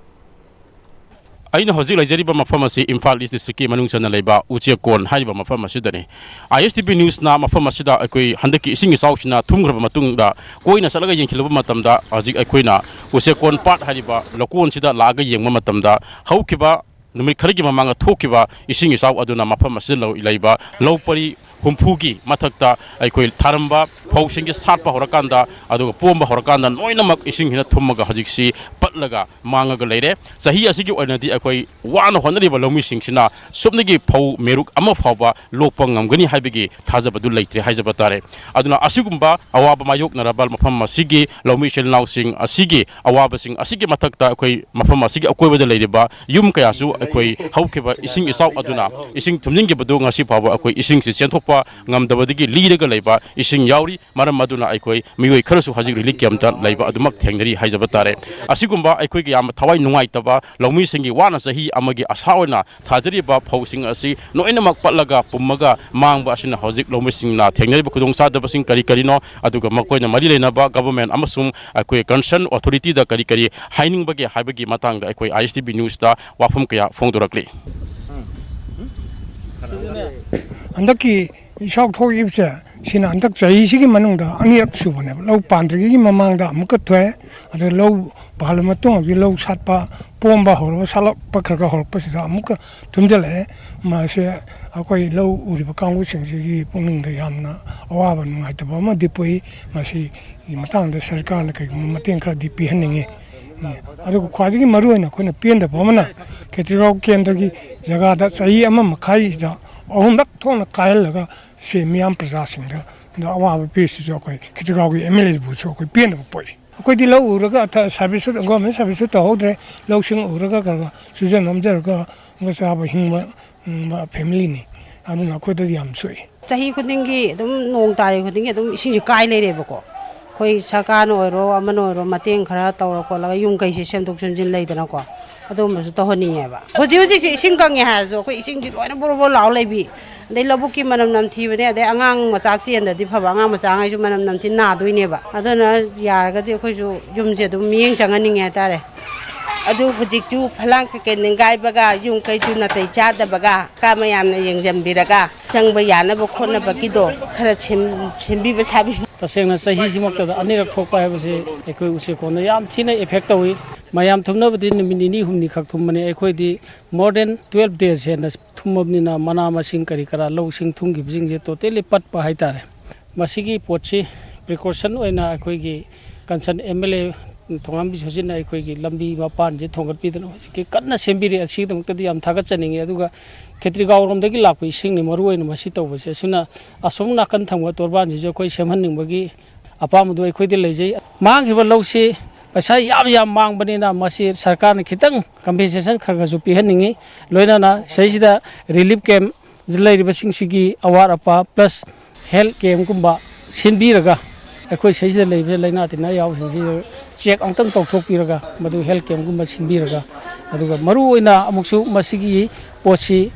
ꯑꯩꯅ ꯍꯧꯖꯤꯛ ꯂꯩꯖꯔꯤꯕ ꯃꯐꯝ ꯑꯁꯤ ꯏꯝꯐꯥꯜ ꯏꯁ ꯗꯤꯁꯇ꯭ꯔꯤꯛꯀꯤ ꯃꯅꯨꯡ ꯆꯟꯅ ꯂꯩꯕ ꯎꯆꯦꯛꯀꯣꯟ ꯍꯥꯏꯔꯤꯕ ꯃꯐꯝ ꯑꯁꯤꯗꯅꯤ꯫ ISTV News-ꯅ ꯃꯐꯝ ꯑꯁꯤꯗ ꯑꯩꯈꯣꯏ ꯍꯟꯗꯛꯀꯤ ꯏꯁꯤꯡ ꯏꯆꯥꯎꯁꯤꯅ ꯊꯨꯝꯈ꯭ꯔꯕ ꯃꯇꯨꯡꯗ ꯀꯣꯏꯅ ꯆꯠꯂꯒ ꯌꯦꯡꯁꯤꯜꯂꯨꯕ ꯃꯇꯝꯗ, ꯍꯧꯖꯤꯛ ꯑꯩꯈꯣꯏꯅ ꯎꯆꯦꯛꯀꯣꯟ ꯄꯥꯠ ꯍꯥꯏꯔꯤꯕ ꯂꯧꯀꯣꯟꯁꯤꯗ ꯂꯥꯛꯑꯒ ꯌꯦꯡꯕ ꯃꯇꯝꯗ, ꯍꯧꯈꯤꯕ ꯅꯨꯃꯤꯠ ꯈꯔꯒꯤ ꯃꯃꯥꯡꯗ ꯊꯣꯛꯈꯤꯕ ꯏꯁꯤꯡ ꯏꯆꯥꯎ ꯑꯗꯨꯅ ꯃꯐꯝ ꯑꯁꯤꯗ ꯂꯧ-, ꯂꯩꯕ ꯂꯧ ꯄꯔꯤ ꯍꯨꯝꯐꯨꯒꯤ ꯃꯊꯛꯇ ꯑꯩꯈꯣꯏ ꯊꯥꯔꯝꯕ ꯐꯧꯁꯤꯡꯁꯤ ꯁꯥꯠꯄ ꯍꯧꯔꯀꯥꯟꯗ, ꯑꯗꯨꯒ ꯄꯣꯝꯕ ꯍꯧꯔꯀꯥꯟꯗ ꯂꯣꯏꯅꯃꯛ ꯏꯁꯤꯡꯁꯤꯅ ꯊꯨꯝꯃꯒ ꯍꯧꯖꯤꯛꯁꯤ ꯄꯠꯂꯒ ꯃꯥꯡꯉꯒ ꯂꯩꯔꯦ꯫ ꯆꯍꯤ ꯑꯁꯤꯒꯤ ꯑꯣꯏꯅꯗꯤ ꯑꯩꯈꯣꯏ ꯋꯥꯅ ꯍꯣꯠꯅꯔꯤꯕ ꯂꯧꯃꯤꯁꯤꯡꯁꯤꯅ ꯁꯨꯞꯅꯒꯤ ꯐꯧ ꯃꯦꯔꯨꯛ ꯑꯃ ꯐꯥꯎꯕ ꯂꯣꯛꯄ ꯉꯝꯒꯅꯤ ꯍꯥꯏꯕꯒꯤ ꯊꯥꯖꯕꯗꯨ ꯂꯩꯇ꯭ꯔꯦ ꯍꯥꯏꯖꯕ ꯇꯥꯔꯦ꯫ ꯑꯗꯨꯅ ꯑꯁꯤꯒꯨꯝꯕ ꯑꯋꯥꯕ ꯃꯥꯌꯣꯛꯅꯔꯕ ꯃꯐꯝ ꯑꯁꯤꯒꯤ ꯂꯧꯃꯤ ꯏꯆꯤꯜ ꯏꯅꯥꯎꯁꯤꯡ ꯑꯁꯤꯒꯤ ꯑꯋꯥꯕꯁꯤꯡ ꯑꯁꯤꯒꯤ ꯃꯊꯛꯇ ꯑꯩꯈꯣꯏ ꯃꯐꯝ ꯑꯁꯤꯒꯤ ꯑꯀꯣꯏꯕꯗ ꯂꯩꯔꯤꯕ ꯌꯨꯝ ꯀꯌꯥꯁꯨ ꯑꯩꯈꯣꯏ ꯍꯧꯈꯤꯕ ꯏꯁꯤꯡ ꯏꯆꯥꯎ ꯑꯗꯨꯅ ꯏꯁꯤꯡ ꯊꯨꯝꯖꯤꯟꯈꯤꯕꯗꯨ ꯉꯁꯤ ꯐꯥꯎꯕ ꯑꯩꯈꯣꯏ ꯏꯁꯤꯡꯁꯤ ꯆꯦꯟꯊꯣꯛꯄ ꯉꯝꯗꯕꯗꯒꯤ ꯂꯤꯔꯒ ꯂꯩꯕ ꯏꯁꯤꯡ ꯌꯥꯎꯔꯤ꯫ ꯃꯔꯝ ꯑꯗꯨꯅ ꯑꯩꯈꯣꯏ ꯃꯤꯑꯣꯏ ꯈꯔꯁꯨ ꯍꯧꯖꯤꯛ relief camp ꯇ ꯂꯩꯕ ꯑꯗꯨꯃꯛ ꯊꯦꯡꯅꯔꯤ ꯍꯥꯏꯖꯕ ꯇꯥꯔꯦ꯫ ꯑꯁꯤꯒꯨꯝꯕ ꯑꯩꯈꯣꯏꯒꯤ ꯌꯥꯝꯅ ꯊꯋꯥꯏ ꯅꯨꯡꯉꯥꯏꯇꯕ ꯂꯧꯃꯤꯁꯤꯡꯒꯤ ꯋꯥꯅ ꯆꯍꯤ ꯑꯃꯒꯤ ꯑꯁꯥ ꯑꯣꯏꯅ ꯊꯥꯖꯔꯤꯕ ꯐꯧꯁꯤꯡ ꯑꯁꯤ ꯂꯣꯏꯅꯃꯛ ꯄꯠꯂꯒ ꯄꯨꯝꯃꯒ ꯃꯥꯡꯕ ꯑꯁꯤꯅ ꯍꯧꯖꯤꯛ ꯂꯧꯃꯤꯁꯤꯡꯅ ꯊꯦꯡꯅꯔꯤꯕ ꯈꯨꯗꯣꯡꯆꯥꯗꯕꯁꯤꯡ ꯀꯔꯤ ꯀꯔꯤꯅꯣ, ꯑꯗꯨꯒ ꯃꯈꯣꯏꯅ ꯃꯔꯤ ꯂꯩꯅꯕ government ꯑꯃꯁꯨꯡ ꯑꯩꯈꯣꯏ concern authority ꯗ ꯀꯔꯤ ꯀꯔꯤ ꯍꯥꯏꯅꯤꯡꯕꯒꯦ ꯍꯥꯏꯕꯒꯤ ꯃꯇꯥꯡꯗ ꯑꯩꯈꯣꯏ ISTV news ꯇ ꯋꯥꯐꯝ ꯀꯌꯥ ꯐꯣꯡꯗꯣꯔꯛꯂꯤ꯫ ꯍꯟꯗꯛꯀꯤ ꯏꯆꯥꯎ ꯊꯣꯛꯏꯕꯁꯦ, ꯁꯤꯅ ꯍꯟꯗꯛ ꯆꯍꯤꯁꯤꯒꯤ ꯃꯅꯨꯡꯗ ꯑꯅꯤꯔꯛ ꯁꯨꯕꯅꯦꯕ꯫ ꯂꯧ ꯄꯥꯟꯗ꯭ꯔꯤꯉꯩꯒꯤ ꯃꯃꯥꯡꯗ ꯑꯃꯨꯛꯀ ꯊꯣꯛꯑꯦ, ꯑꯗ ꯂꯧ ꯄꯥꯜꯂ ꯃꯇꯨꯡ ꯍꯧꯖꯤꯛ ꯂꯧ ꯁꯥꯠꯄ, ꯄꯣꯝꯕ ꯍꯧꯔꯕ, ꯁꯥꯠꯂꯛꯄ ꯈꯔ ꯈꯔ ꯍꯧꯔꯛꯄꯁꯤꯗ ꯑꯃꯨꯛꯀ ꯊꯨꯝꯖꯤꯜꯂꯛꯑꯦ꯫ ꯃꯁꯦ ꯑꯩꯈꯣꯏ ꯂꯧ ꯎꯔꯤꯕ ꯀꯥꯡꯕꯨꯁꯤꯡꯁꯤꯒꯤ ꯄꯨꯛꯅꯤꯡꯗ ꯌꯥꯝꯅ ꯑꯋꯥꯕ ꯅꯨꯡꯉꯥꯏꯇꯕ ꯑꯃꯗꯤ ꯄꯣꯛꯏ꯫ ꯃꯁꯤꯒꯤ ꯃꯇꯥꯡꯗ ꯁꯔꯀꯥꯔꯅ ꯀꯩꯒꯨꯝꯕ ꯃꯇꯦꯡ ꯈꯔꯗꯤ ꯄꯤꯍꯟꯅꯤꯡꯉꯤ꯫ ꯑꯗꯨꯒ ꯈ꯭ꯋꯥꯏꯗꯒꯤ ꯃꯔꯨꯑꯣꯏꯅ ꯑꯩꯈꯣꯏꯅ ꯄꯦꯟꯗꯕ ꯑꯃꯅ, ꯈꯦꯇ꯭ꯔꯤꯒꯥꯎ ꯀꯦꯟꯗ꯭ꯔꯒꯤ ꯖꯒꯥꯗ ꯆꯍꯤ ꯑꯃ ꯃꯈꯥꯏꯁꯤꯗ ꯑꯍꯨꯝꯂꯛ ꯊꯣꯛꯅ ꯀꯥꯏꯍꯜꯂꯒ ꯁꯤ ꯃꯤꯌꯥꯝ ꯄ꯭ꯔꯖꯥꯁꯤꯡꯗ ꯑꯋꯥꯕ ꯄꯤꯔꯤꯁꯤꯁꯨ ꯑꯩꯈꯣꯏ ꯈꯦꯇ꯭ꯔꯤꯒꯥꯎꯒꯤ MLA ꯕꯨꯁꯨ ꯑꯩꯈꯣꯏ ꯄꯦꯟꯗꯕ ꯄꯣꯛꯏ꯫ ꯑꯩꯈꯣꯏꯗꯤ ꯂꯧ ꯎꯔꯒ ꯑꯊ-, service ꯁꯨ, government service ꯁꯨ ꯇꯧꯍꯧꯗ꯭ꯔꯦ꯫ ꯂꯧꯁꯤꯡ ꯎꯔꯒ ꯈꯔ ꯈꯔ ꯁꯨꯖ ꯅꯣꯝꯖꯔꯒ ꯆꯥꯕ ꯍꯤꯡꯕ, ꯎꯝ, family ꯅꯤ꯫ ꯑꯗꯨꯅ ꯑꯩꯈꯣꯏꯗꯗꯤ ꯌꯥꯝ ꯁꯣꯛꯏ꯫ ꯆꯍꯤ ꯈꯨꯗꯤꯡꯒꯤ ꯑꯗꯨꯝ ꯅꯣꯡ ꯇꯥꯔꯤ ꯈꯨꯗꯤꯡꯒꯤ ꯑꯗꯨꯝ ꯏꯁꯤꯡꯁꯦ ꯀꯥꯏ ꯂꯩꯔꯦꯕꯀꯣ꯫ ꯑꯩꯈꯣꯏ ꯁꯔꯀꯥꯔꯅ ꯑꯣꯏꯔꯣ, ꯑꯃꯅ ꯑꯣꯏꯔꯣ, ꯃꯇꯦꯡ ꯈꯔ ꯇꯧꯔ ꯈꯣꯠꯂꯒ ꯌꯨꯝ ꯀꯩꯁꯦ ꯁꯦꯝꯗꯣꯛ ꯁꯦꯝꯖꯤꯟ ꯂꯩꯗꯅꯀꯣ, ꯑꯗꯨꯒꯨꯝꯕꯁꯨ ꯇꯧꯍꯟꯅꯤꯡꯉꯦꯕ꯫ ꯍꯧꯖꯤꯛ ꯍꯧꯖꯤꯛꯁꯦ ꯏꯁꯤꯡ ꯀꯪꯉꯦ ꯍꯥꯏꯔꯁꯨ ꯑꯩꯈꯣꯏ ꯏꯁꯤꯡꯁꯤ ꯂꯣꯏꯅ ꯕꯣꯔꯣ ꯕꯣꯔꯣ ꯂꯥꯎ ꯂꯩꯕꯤ, ꯑꯗꯩ ꯂꯧꯕꯨꯛꯀꯤ ꯃꯅꯝ ꯅꯝꯊꯤꯕꯅꯦ, ꯑꯗꯩ ꯑꯉꯥꯡ ꯃꯆꯥ ꯆꯦꯟꯗꯗꯤ ꯐꯕ, ꯑꯉꯥꯡ ꯃꯆꯥꯉꯩꯁꯨ ꯃꯅꯝ ꯅꯝꯊꯤ ꯅꯥꯗꯣꯏꯅꯦꯕ꯫ ꯑꯗꯨꯅ ꯌꯥꯔꯒꯗꯤ ꯑꯩꯈꯣꯏꯁꯨ ꯌꯨꯝꯁꯦ ꯑꯗꯨꯝ ꯃꯤꯠꯌꯦꯡ ꯆꯪꯍꯟꯅꯤꯡꯉꯦ ꯍꯥꯏꯇꯥꯔꯦ꯫ ꯑꯗꯨ ꯍꯧꯖꯤꯛꯁꯨ ꯐꯂꯥꯡ ꯀꯩꯀꯩ ꯅꯤꯡꯒꯥꯏꯕꯒ ꯌꯨꯝ ꯀꯩꯁꯨ ꯅꯥꯇꯩ ꯆꯥꯗꯕꯒ ꯀ ꯃꯌꯥꯝꯅ ꯌꯦꯡꯁꯤꯟꯕꯤꯔꯒ ꯆꯪꯕ ꯌꯥꯅꯕ ꯈꯣꯠꯅꯕꯒꯤꯗꯣ ꯈꯔ ꯁꯦꯝ-, ꯁꯦꯝꯕꯤꯕ ꯁꯥꯕꯤꯕ꯫ ꯇꯁꯦꯡꯅ ꯆꯍꯤꯁꯤꯃꯛꯇꯗ ꯑꯅꯤꯔꯛ ꯊꯣꯛꯄ ꯍꯥꯏꯕꯁꯤ ꯑꯩꯈꯣꯏ ꯎꯆꯦꯛꯀꯣꯟꯗ ꯌꯥꯝ ꯊꯤꯅ effect ꯇꯧꯏ꯫ ꯃꯌꯥꯝ ꯊꯨꯝꯅꯕꯗꯤ ꯅꯨꯃꯤꯠ ꯅꯤꯅꯤ ꯍꯨꯝꯅꯤ ꯈꯛ ꯊꯨꯝꯕꯅꯤ꯫ ꯑꯩꯈꯣꯏꯗꯤ more than twelve days ꯍꯦꯟꯅ ꯊꯨꯝꯃꯕꯅꯤꯅ ꯃꯅꯥ ꯃꯁꯤꯡ ꯀꯔꯤ ꯀꯔꯥ ꯂꯧꯁꯤꯡ ꯊꯨꯝꯈꯤꯕꯁꯤꯡꯁꯦ totally ꯄꯠꯄ ꯍꯥꯏꯇꯥꯔꯦ꯫ ꯃꯁꯤꯒꯤ ꯄꯣꯠꯁꯤ precaution ꯑꯣꯏꯅ ꯑꯩꯈꯣꯏꯒꯤ concern MLA ꯊꯣꯉꯥꯝꯕꯤ ꯁꯨꯖꯤꯠꯅ ꯑꯩꯈꯣꯏꯒꯤ ꯂꯝꯕꯤ ꯃꯄꯥꯟꯁꯦ ꯊꯣꯡꯒꯠꯄꯤꯗꯅ ꯍꯧꯖꯤꯛꯀꯤ ꯀꯟꯅ ꯁꯦꯝꯕꯤꯔꯤ꯫ ꯑꯁꯤꯒꯤꯗꯃꯛꯇꯗꯤ ꯌꯥꯝ ꯊꯥꯒꯠꯆꯅꯤꯡꯉꯤ꯫ ꯑꯗꯨꯒ ꯈꯦꯇ꯭ꯔꯤꯒꯥꯎꯔꯣꯝꯗꯒꯤ ꯂꯥꯛꯄ ꯏꯁꯤꯡꯅꯤ ꯃꯔꯨ ꯑꯣꯏꯅ ꯃꯁꯤ ꯇꯧꯕꯁꯦ꯫ ꯑꯁꯤꯅ ꯑꯁꯣꯝ ꯅꯥꯀꯟ ꯊꯪꯕ ꯇꯣꯔꯕꯥꯟꯁꯤꯁꯨ ꯑꯩꯈꯣꯏ ꯁꯦꯝꯍꯟꯅꯤꯡꯕꯒꯤ ꯑꯄꯥꯝꯕꯗꯣ ꯑꯩꯈꯣꯏꯗ ꯂꯩꯖꯩ꯫ ꯃꯥꯡꯈꯤꯕ ꯂꯧꯁꯤ ꯄꯩꯁꯥ ꯌꯥꯝ ꯌꯥꯝ ꯃꯥꯡꯕꯅꯤꯅ ꯃꯁꯤ ꯁꯔꯀꯥꯔꯅ ꯈꯤꯇꯪ ꯀꯝꯄꯦꯟꯁꯦꯁꯟ ꯈꯔ ꯈꯔꯁꯨ ꯄꯤꯍꯟꯅꯤꯡꯉꯤ꯫ ꯂꯣꯏꯅꯅ ꯁꯤꯗꯩꯁꯤꯗ ꯔꯤꯂꯤꯐ ꯀꯦꯝꯞ ꯂꯩꯔꯤꯕꯁꯤꯡꯁꯤꯒꯤ ꯑꯋꯥꯠ ꯑꯄꯥ ꯄ꯭ꯂꯁ ꯍꯦꯜꯊ ꯀꯦꯝꯞꯀꯨꯝꯕ ꯁꯤꯟꯕꯤꯔꯒ ꯑꯩꯈꯣꯏ ꯁꯤꯗꯩꯁꯤꯗ ꯂꯩꯔꯤꯕ ꯂꯥꯏꯅꯥ ꯇꯤꯟꯅꯥ ꯌꯥꯎꯕꯁꯤꯡꯁꯤ ꯆꯦꯛ ꯑꯃꯨꯛꯇꯪ ꯇꯧꯊꯣꯛꯄꯤꯔꯒ ꯃꯗꯨ ꯍꯦꯜꯊ ꯀꯦꯝꯞꯀꯨꯝꯕ ꯁꯤꯟꯕꯤꯔꯒ ꯑꯗꯨꯒ ꯃꯔꯨ ꯑꯣꯏꯅ ꯑꯃꯨꯛꯁꯨ ꯃꯁꯤꯒꯤ ꯄꯣꯠꯁꯤ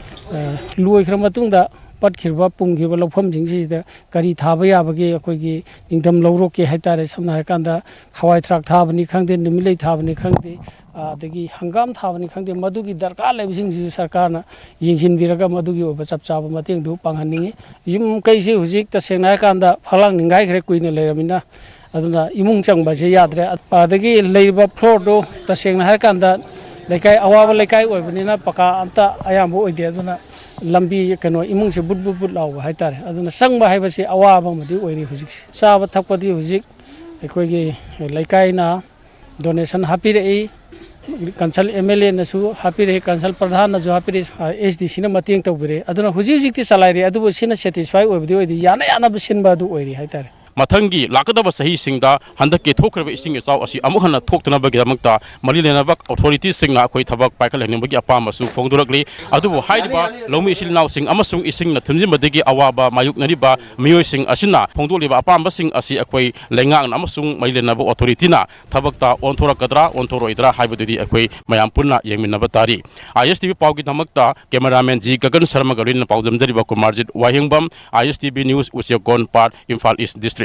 ꯂꯣꯏꯈ꯭ꯔ ꯃꯇꯨꯡꯗ ꯄꯠꯈꯤꯕ ꯄꯨꯝꯈꯤꯕ ꯂꯧꯐꯝꯁꯤꯡꯁꯤꯗ ꯀꯔꯤ ꯊꯥꯕ ꯌꯥꯕꯒꯦ? ꯑꯩꯈꯣꯏꯒꯤ ꯅꯤꯡꯊꯝ ꯂꯧꯔꯣꯛꯀꯤ ꯍꯥꯏꯇꯥꯔꯦ, ꯁꯝꯅ ꯍꯥꯏꯔꯀꯥꯟꯗ ꯍꯋꯥꯏ ꯊꯔꯥꯛ ꯊꯥꯕꯅꯤ ꯈꯪꯗꯦ, ꯅꯨꯃꯤꯠꯂꯩ ꯊꯥꯕꯅꯤ ꯈꯪꯗꯦ, ꯑꯗꯒꯤ ꯍꯪꯒꯥꯝ ꯊꯥꯕꯅꯤ ꯈꯪꯗꯦ, ꯃꯗꯨꯒꯤ ꯗꯔꯀꯥꯔ ꯂꯩꯕꯁꯤꯡꯁꯤꯁꯨ ꯁꯔꯀꯥꯔꯅ ꯌꯦꯡꯁꯤꯟꯕꯤꯔꯒ ꯃꯗꯨꯒꯤ ꯑꯣꯏꯕ ꯆꯞ ꯆꯥꯕ ꯃꯇꯦꯡꯗꯨ ꯄꯥꯡꯍꯟꯅꯤꯡꯉꯤ꯫ ꯌꯨꯝ ꯀꯩꯁꯤ ꯍꯧꯖꯤꯛ ꯇꯁꯦꯡꯅ ꯍꯥꯏꯔꯀꯥꯟꯗ ꯐꯛꯂꯥꯡ ꯅꯤꯡꯒꯥꯏꯈ꯭ꯔꯦ, ꯀꯨꯏꯅ ꯂꯩꯔꯕꯅꯤꯅ꯫ ꯑꯗꯨꯅ ꯏꯃꯨꯡ ꯆꯪꯕꯁꯦ ꯌꯥꯗ꯭ꯔꯦ꯫ ꯑꯗꯒꯤ ꯂꯩꯔꯤꯕ ꯐ꯭ꯂꯣꯔꯗꯨ ꯇꯁꯦꯡꯅ ꯍꯥꯏꯔꯀꯥꯟꯗ ꯂꯩꯀꯥꯏ, ꯑꯋꯥꯕ ꯂꯩꯀꯥꯏ ꯑꯣꯏꯕꯅꯤꯅ ꯄꯀꯥ ꯑꯝꯇ ꯑꯌꯥꯝꯕ ꯑꯣꯏꯗꯦ꯫ ꯑꯗꯨꯅ ꯂꯝꯕꯤ, ꯀꯩꯅꯣ, ꯏꯃꯨꯡꯁꯦ ꯕꯨꯠ ꯕꯨꯠ ꯕꯨꯠ ꯂꯥꯎꯕ ꯍꯥꯏꯇꯥꯔꯦ꯫ ꯑꯗꯨꯅ ꯆꯪꯕ ꯍꯥꯏꯕꯁꯤ ꯑꯋꯥꯕ ꯑꯃꯗꯤ ꯑꯣꯏꯔꯤ ꯍꯧꯖꯤꯛꯁꯦ꯫ ꯆꯥꯕ ꯊꯛꯄꯗꯤ ꯍꯧꯖꯤꯛ ꯑꯩꯈꯣꯏꯒꯤ ꯂꯩꯀꯥꯏꯅ ꯗꯣꯅꯦꯁꯟ ꯍꯥꯞꯄꯤꯔꯛꯏ, ꯀꯟꯁꯜ ꯑꯦꯝ ꯑꯦꯜ ꯑꯦꯅꯁꯨ ꯍꯥꯞꯄꯤꯔꯛꯏ, ꯀꯟꯁꯜ ꯄ꯭ꯔꯙꯥꯟꯅꯁꯨ ꯍꯥꯞꯄꯤꯔꯛꯏ, ꯑꯦꯁ ꯗꯤ ꯁꯤꯅ ꯃꯇꯦꯡ ꯇꯧꯕꯤꯔꯛꯏ꯫ ꯑꯗꯨꯅ ꯍꯧꯖꯤꯛ ꯍꯧꯖꯤꯛꯇꯤ ꯆꯂꯥꯏꯔꯤ, ꯑꯗꯨꯕꯨ ꯁꯤꯅ ꯁꯦꯇꯤꯁꯐꯥꯏ ꯑꯣꯏꯕꯗꯤ ꯑꯣꯏꯗꯦ꯫ ꯌꯥꯅ ꯌꯥꯅꯕ ꯁꯤꯟꯕ ꯑꯗꯨ ꯑꯣꯏꯔꯤ ꯍꯥꯏꯇꯥꯔꯦ꯫ ꯃꯊꯪꯒꯤ ꯂꯥꯛꯀꯗꯕ ꯆꯍꯤꯁꯤꯡꯗ ꯍꯟꯗꯛꯀꯤ ꯊꯣꯛꯈ꯭ꯔꯤꯕ ꯏꯁꯤꯡ ꯏꯆꯥꯎ ꯑꯁꯤ ꯑꯃꯨꯛ ꯍꯟꯅ ꯊꯣꯛꯇꯅꯕꯒꯤꯗꯃꯛꯇ ꯃꯔꯤ ꯂꯩꯅꯕ ꯑꯣꯊꯣꯔꯤꯇꯤꯁꯤꯡꯅ ꯑꯩꯈꯣꯏ ꯊꯕꯛ ꯄꯥꯏꯈꯠꯍꯟꯅꯤꯡꯕꯒꯤ ꯑꯄꯥꯝꯕꯁꯨ ꯐꯣꯡꯗꯣꯔꯛꯂꯤ꯫ ꯑꯗꯨꯕꯨ ꯍꯥꯏꯔꯤꯕ ꯂꯧꯃꯤ ꯏꯆꯤꯜ ꯏꯅꯥꯎꯁꯤꯡ ꯑꯃꯁꯨꯡ ꯏꯁꯤꯡꯅ ꯊꯨꯝꯖꯤꯟꯕꯗꯒꯤ ꯑꯋꯥꯕ ꯃꯥꯌꯣꯛꯅꯔꯤꯕ ꯃꯤꯑꯣꯏꯁꯤꯡ ꯑꯁꯤꯅ ꯐꯣꯡꯗꯣꯛꯂꯤꯕ ꯑꯄꯥꯝꯕꯁꯤꯡ ꯑꯁꯤ ꯑꯩꯈꯣꯏ ꯂꯩꯉꯥꯛꯅ ꯑꯃꯁꯨꯡ ꯃꯔꯤ ꯂꯩꯅꯕ ꯑꯣꯊꯣꯔꯤꯇꯤꯅ ꯊꯕꯛꯇ ꯑꯣꯟꯊꯣꯔꯛꯀꯗ꯭ꯔꯥ, ꯑꯣꯟꯊꯣꯔꯛꯑꯣꯏꯗ꯭ꯔꯥ ꯍꯥꯏꯕꯗꯨꯗꯤ ꯑꯩꯈꯣꯏ ꯃꯌꯥꯝ ꯄꯨꯟꯅ ꯌꯦꯡꯃꯤꯟꯅꯕ ꯇꯥꯔꯤ꯫ ꯑꯥꯏ ꯑꯦꯁ ꯇꯤ ꯚꯤ ꯄꯥꯎꯒꯤꯗꯃꯛꯇ ꯀꯦꯃꯦꯔꯥꯃꯦꯟ ꯖꯤ ꯒꯒꯟ ꯁꯔꯃꯒ ꯂꯣꯏꯅꯅ ꯄꯥꯎꯗꯝꯖꯔꯤꯕ ꯀꯨꯃꯥꯔꯖꯤꯠ ꯋꯥꯍꯦꯡꯕꯝ, I S T V news, ꯎꯆꯦꯛ ꯒꯣꯟ park, Imphal east district.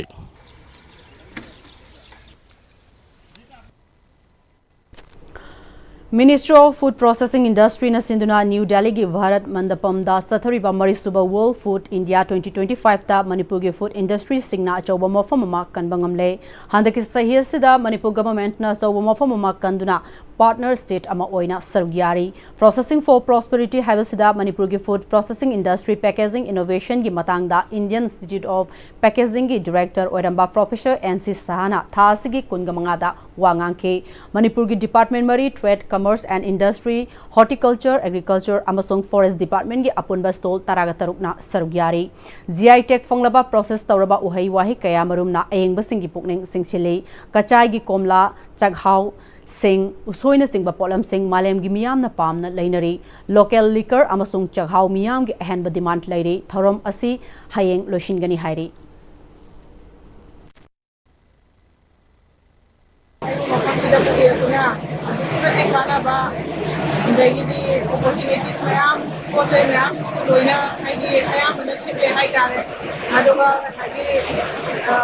Ministry of Food Processing Industryꯅ ꯁꯤꯟꯗꯨꯅ ꯅ꯭ꯌꯨ ꯗꯦꯜꯂꯤꯒꯤ ꯚꯥꯔꯠ ꯃꯟꯗꯄꯝꯗ ꯆꯠꯊꯔꯤꯕ ꯃꯔꯤꯁꯨꯕ World Food India twenty twenty fiveꯇ ꯃꯅꯤꯄꯨꯔꯒꯤ ꯐꯨꯗ ꯏꯟꯗꯁꯇ꯭ꯔꯤꯁꯤꯡꯅ ꯑꯆꯧꯕ ꯃꯐꯝ ꯑꯃ ꯀꯟꯕ ꯉꯝꯂꯦ꯫ ꯍꯟꯗꯛꯀꯤ ꯆꯍꯤ ꯑꯁꯤꯗ ꯃꯅꯤꯄꯨꯔ ꯒꯚꯔꯟꯃꯦꯟꯠꯅ ꯑꯆꯧꯕ ꯃꯐꯝ ꯑꯃ ꯀꯟꯗꯨꯅ partner state ꯑꯃ ꯑꯣꯏꯅ ꯁꯔꯨꯛ ꯌꯥꯔꯤ꯫ Processing for Prosperity ꯍꯥꯏꯕꯁꯤꯗ ꯃꯅꯤꯄꯨꯔꯒꯤ food processing industry packaging innovation ꯒꯤ ꯃꯇꯥꯡꯗ Indian Institute of Packaging ꯒꯤ director ꯑꯣꯏꯔꯝꯕ Professor N C ꯁꯍꯥꯅ ꯊꯥ ꯑꯁꯤꯒꯤ ꯀꯨꯟꯒ ꯃꯉꯥꯗ ꯋꯥ ꯉꯥꯡꯈꯤ꯫ ꯃꯅꯤꯄꯨꯔꯒꯤ department ꯃꯔꯤ, Trade, Commerce and Industry, Horticulture, Agriculture ꯑꯃꯁꯨꯡ Forest Department ꯒꯤ ꯑꯄꯨꯟꯕ stall ꯇꯔꯥꯒ ꯇꯔꯨꯛꯅ ꯁꯔꯨꯛ ꯌꯥꯔꯤ꯫ G I tag ꯐꯪꯂꯕ process ꯇꯧꯔꯕ ꯎꯍꯩ ꯋꯥꯍꯩ ꯀꯌꯥ ꯃꯔꯨꯝꯅ ꯑꯌꯦꯡꯕꯁꯤꯡꯒꯤ ꯄꯨꯛꯅꯤꯡ ꯆꯤꯡꯁꯤꯜꯂꯤ꯫ ꯀꯆꯥꯏꯒꯤ ꯀꯣꯝꯂꯥ, ꯆꯥꯛꯍꯥꯎ, ꯁꯤꯡ, ꯎꯁꯣꯏꯅꯆꯤꯡꯕ ꯄꯣꯠꯂꯝꯁꯤꯡ ꯃꯥꯂꯦꯝꯒꯤ ꯃꯤꯌꯥꯝꯅ ꯄꯥꯝꯅ ꯂꯩꯅꯔꯤ꯫ Local liquor ꯑꯃꯁꯨꯡ ꯆꯥꯛꯍꯥꯎ ꯃꯤꯌꯥꯝꯒꯤ ꯑꯍꯦꯟꯕ demand ꯂꯩꯔꯤ꯫ ꯊꯧꯔꯝ ꯑꯁꯤ ꯍꯌꯦꯡ ꯂꯣꯏꯁꯤꯟꯒꯅꯤ ꯍꯥꯏꯔꯤ꯫ ꯑꯩꯕꯨ ꯃꯐꯝꯁꯤꯗ ꯄꯨꯕꯤꯔꯛꯇꯨꯅ ꯑꯗꯨꯛꯀꯤ ꯃꯇꯤꯛ ꯀꯥꯟꯅꯕ, ꯑꯗꯒꯤꯗꯤ opportunities ꯃꯌꯥꯝ, ꯄꯣꯠ ꯆꯩ ꯃꯌꯥꯝꯁꯤꯁꯨ ꯂꯣꯏꯅ ꯑꯩꯒꯤ ꯑꯌꯥꯝꯕꯅ ꯁꯤꯠꯂꯦ ꯍꯥꯏꯇꯥꯔꯦ꯫ ꯑꯗꯨꯒ ꯉꯁꯥꯏꯒꯤ, ꯑ,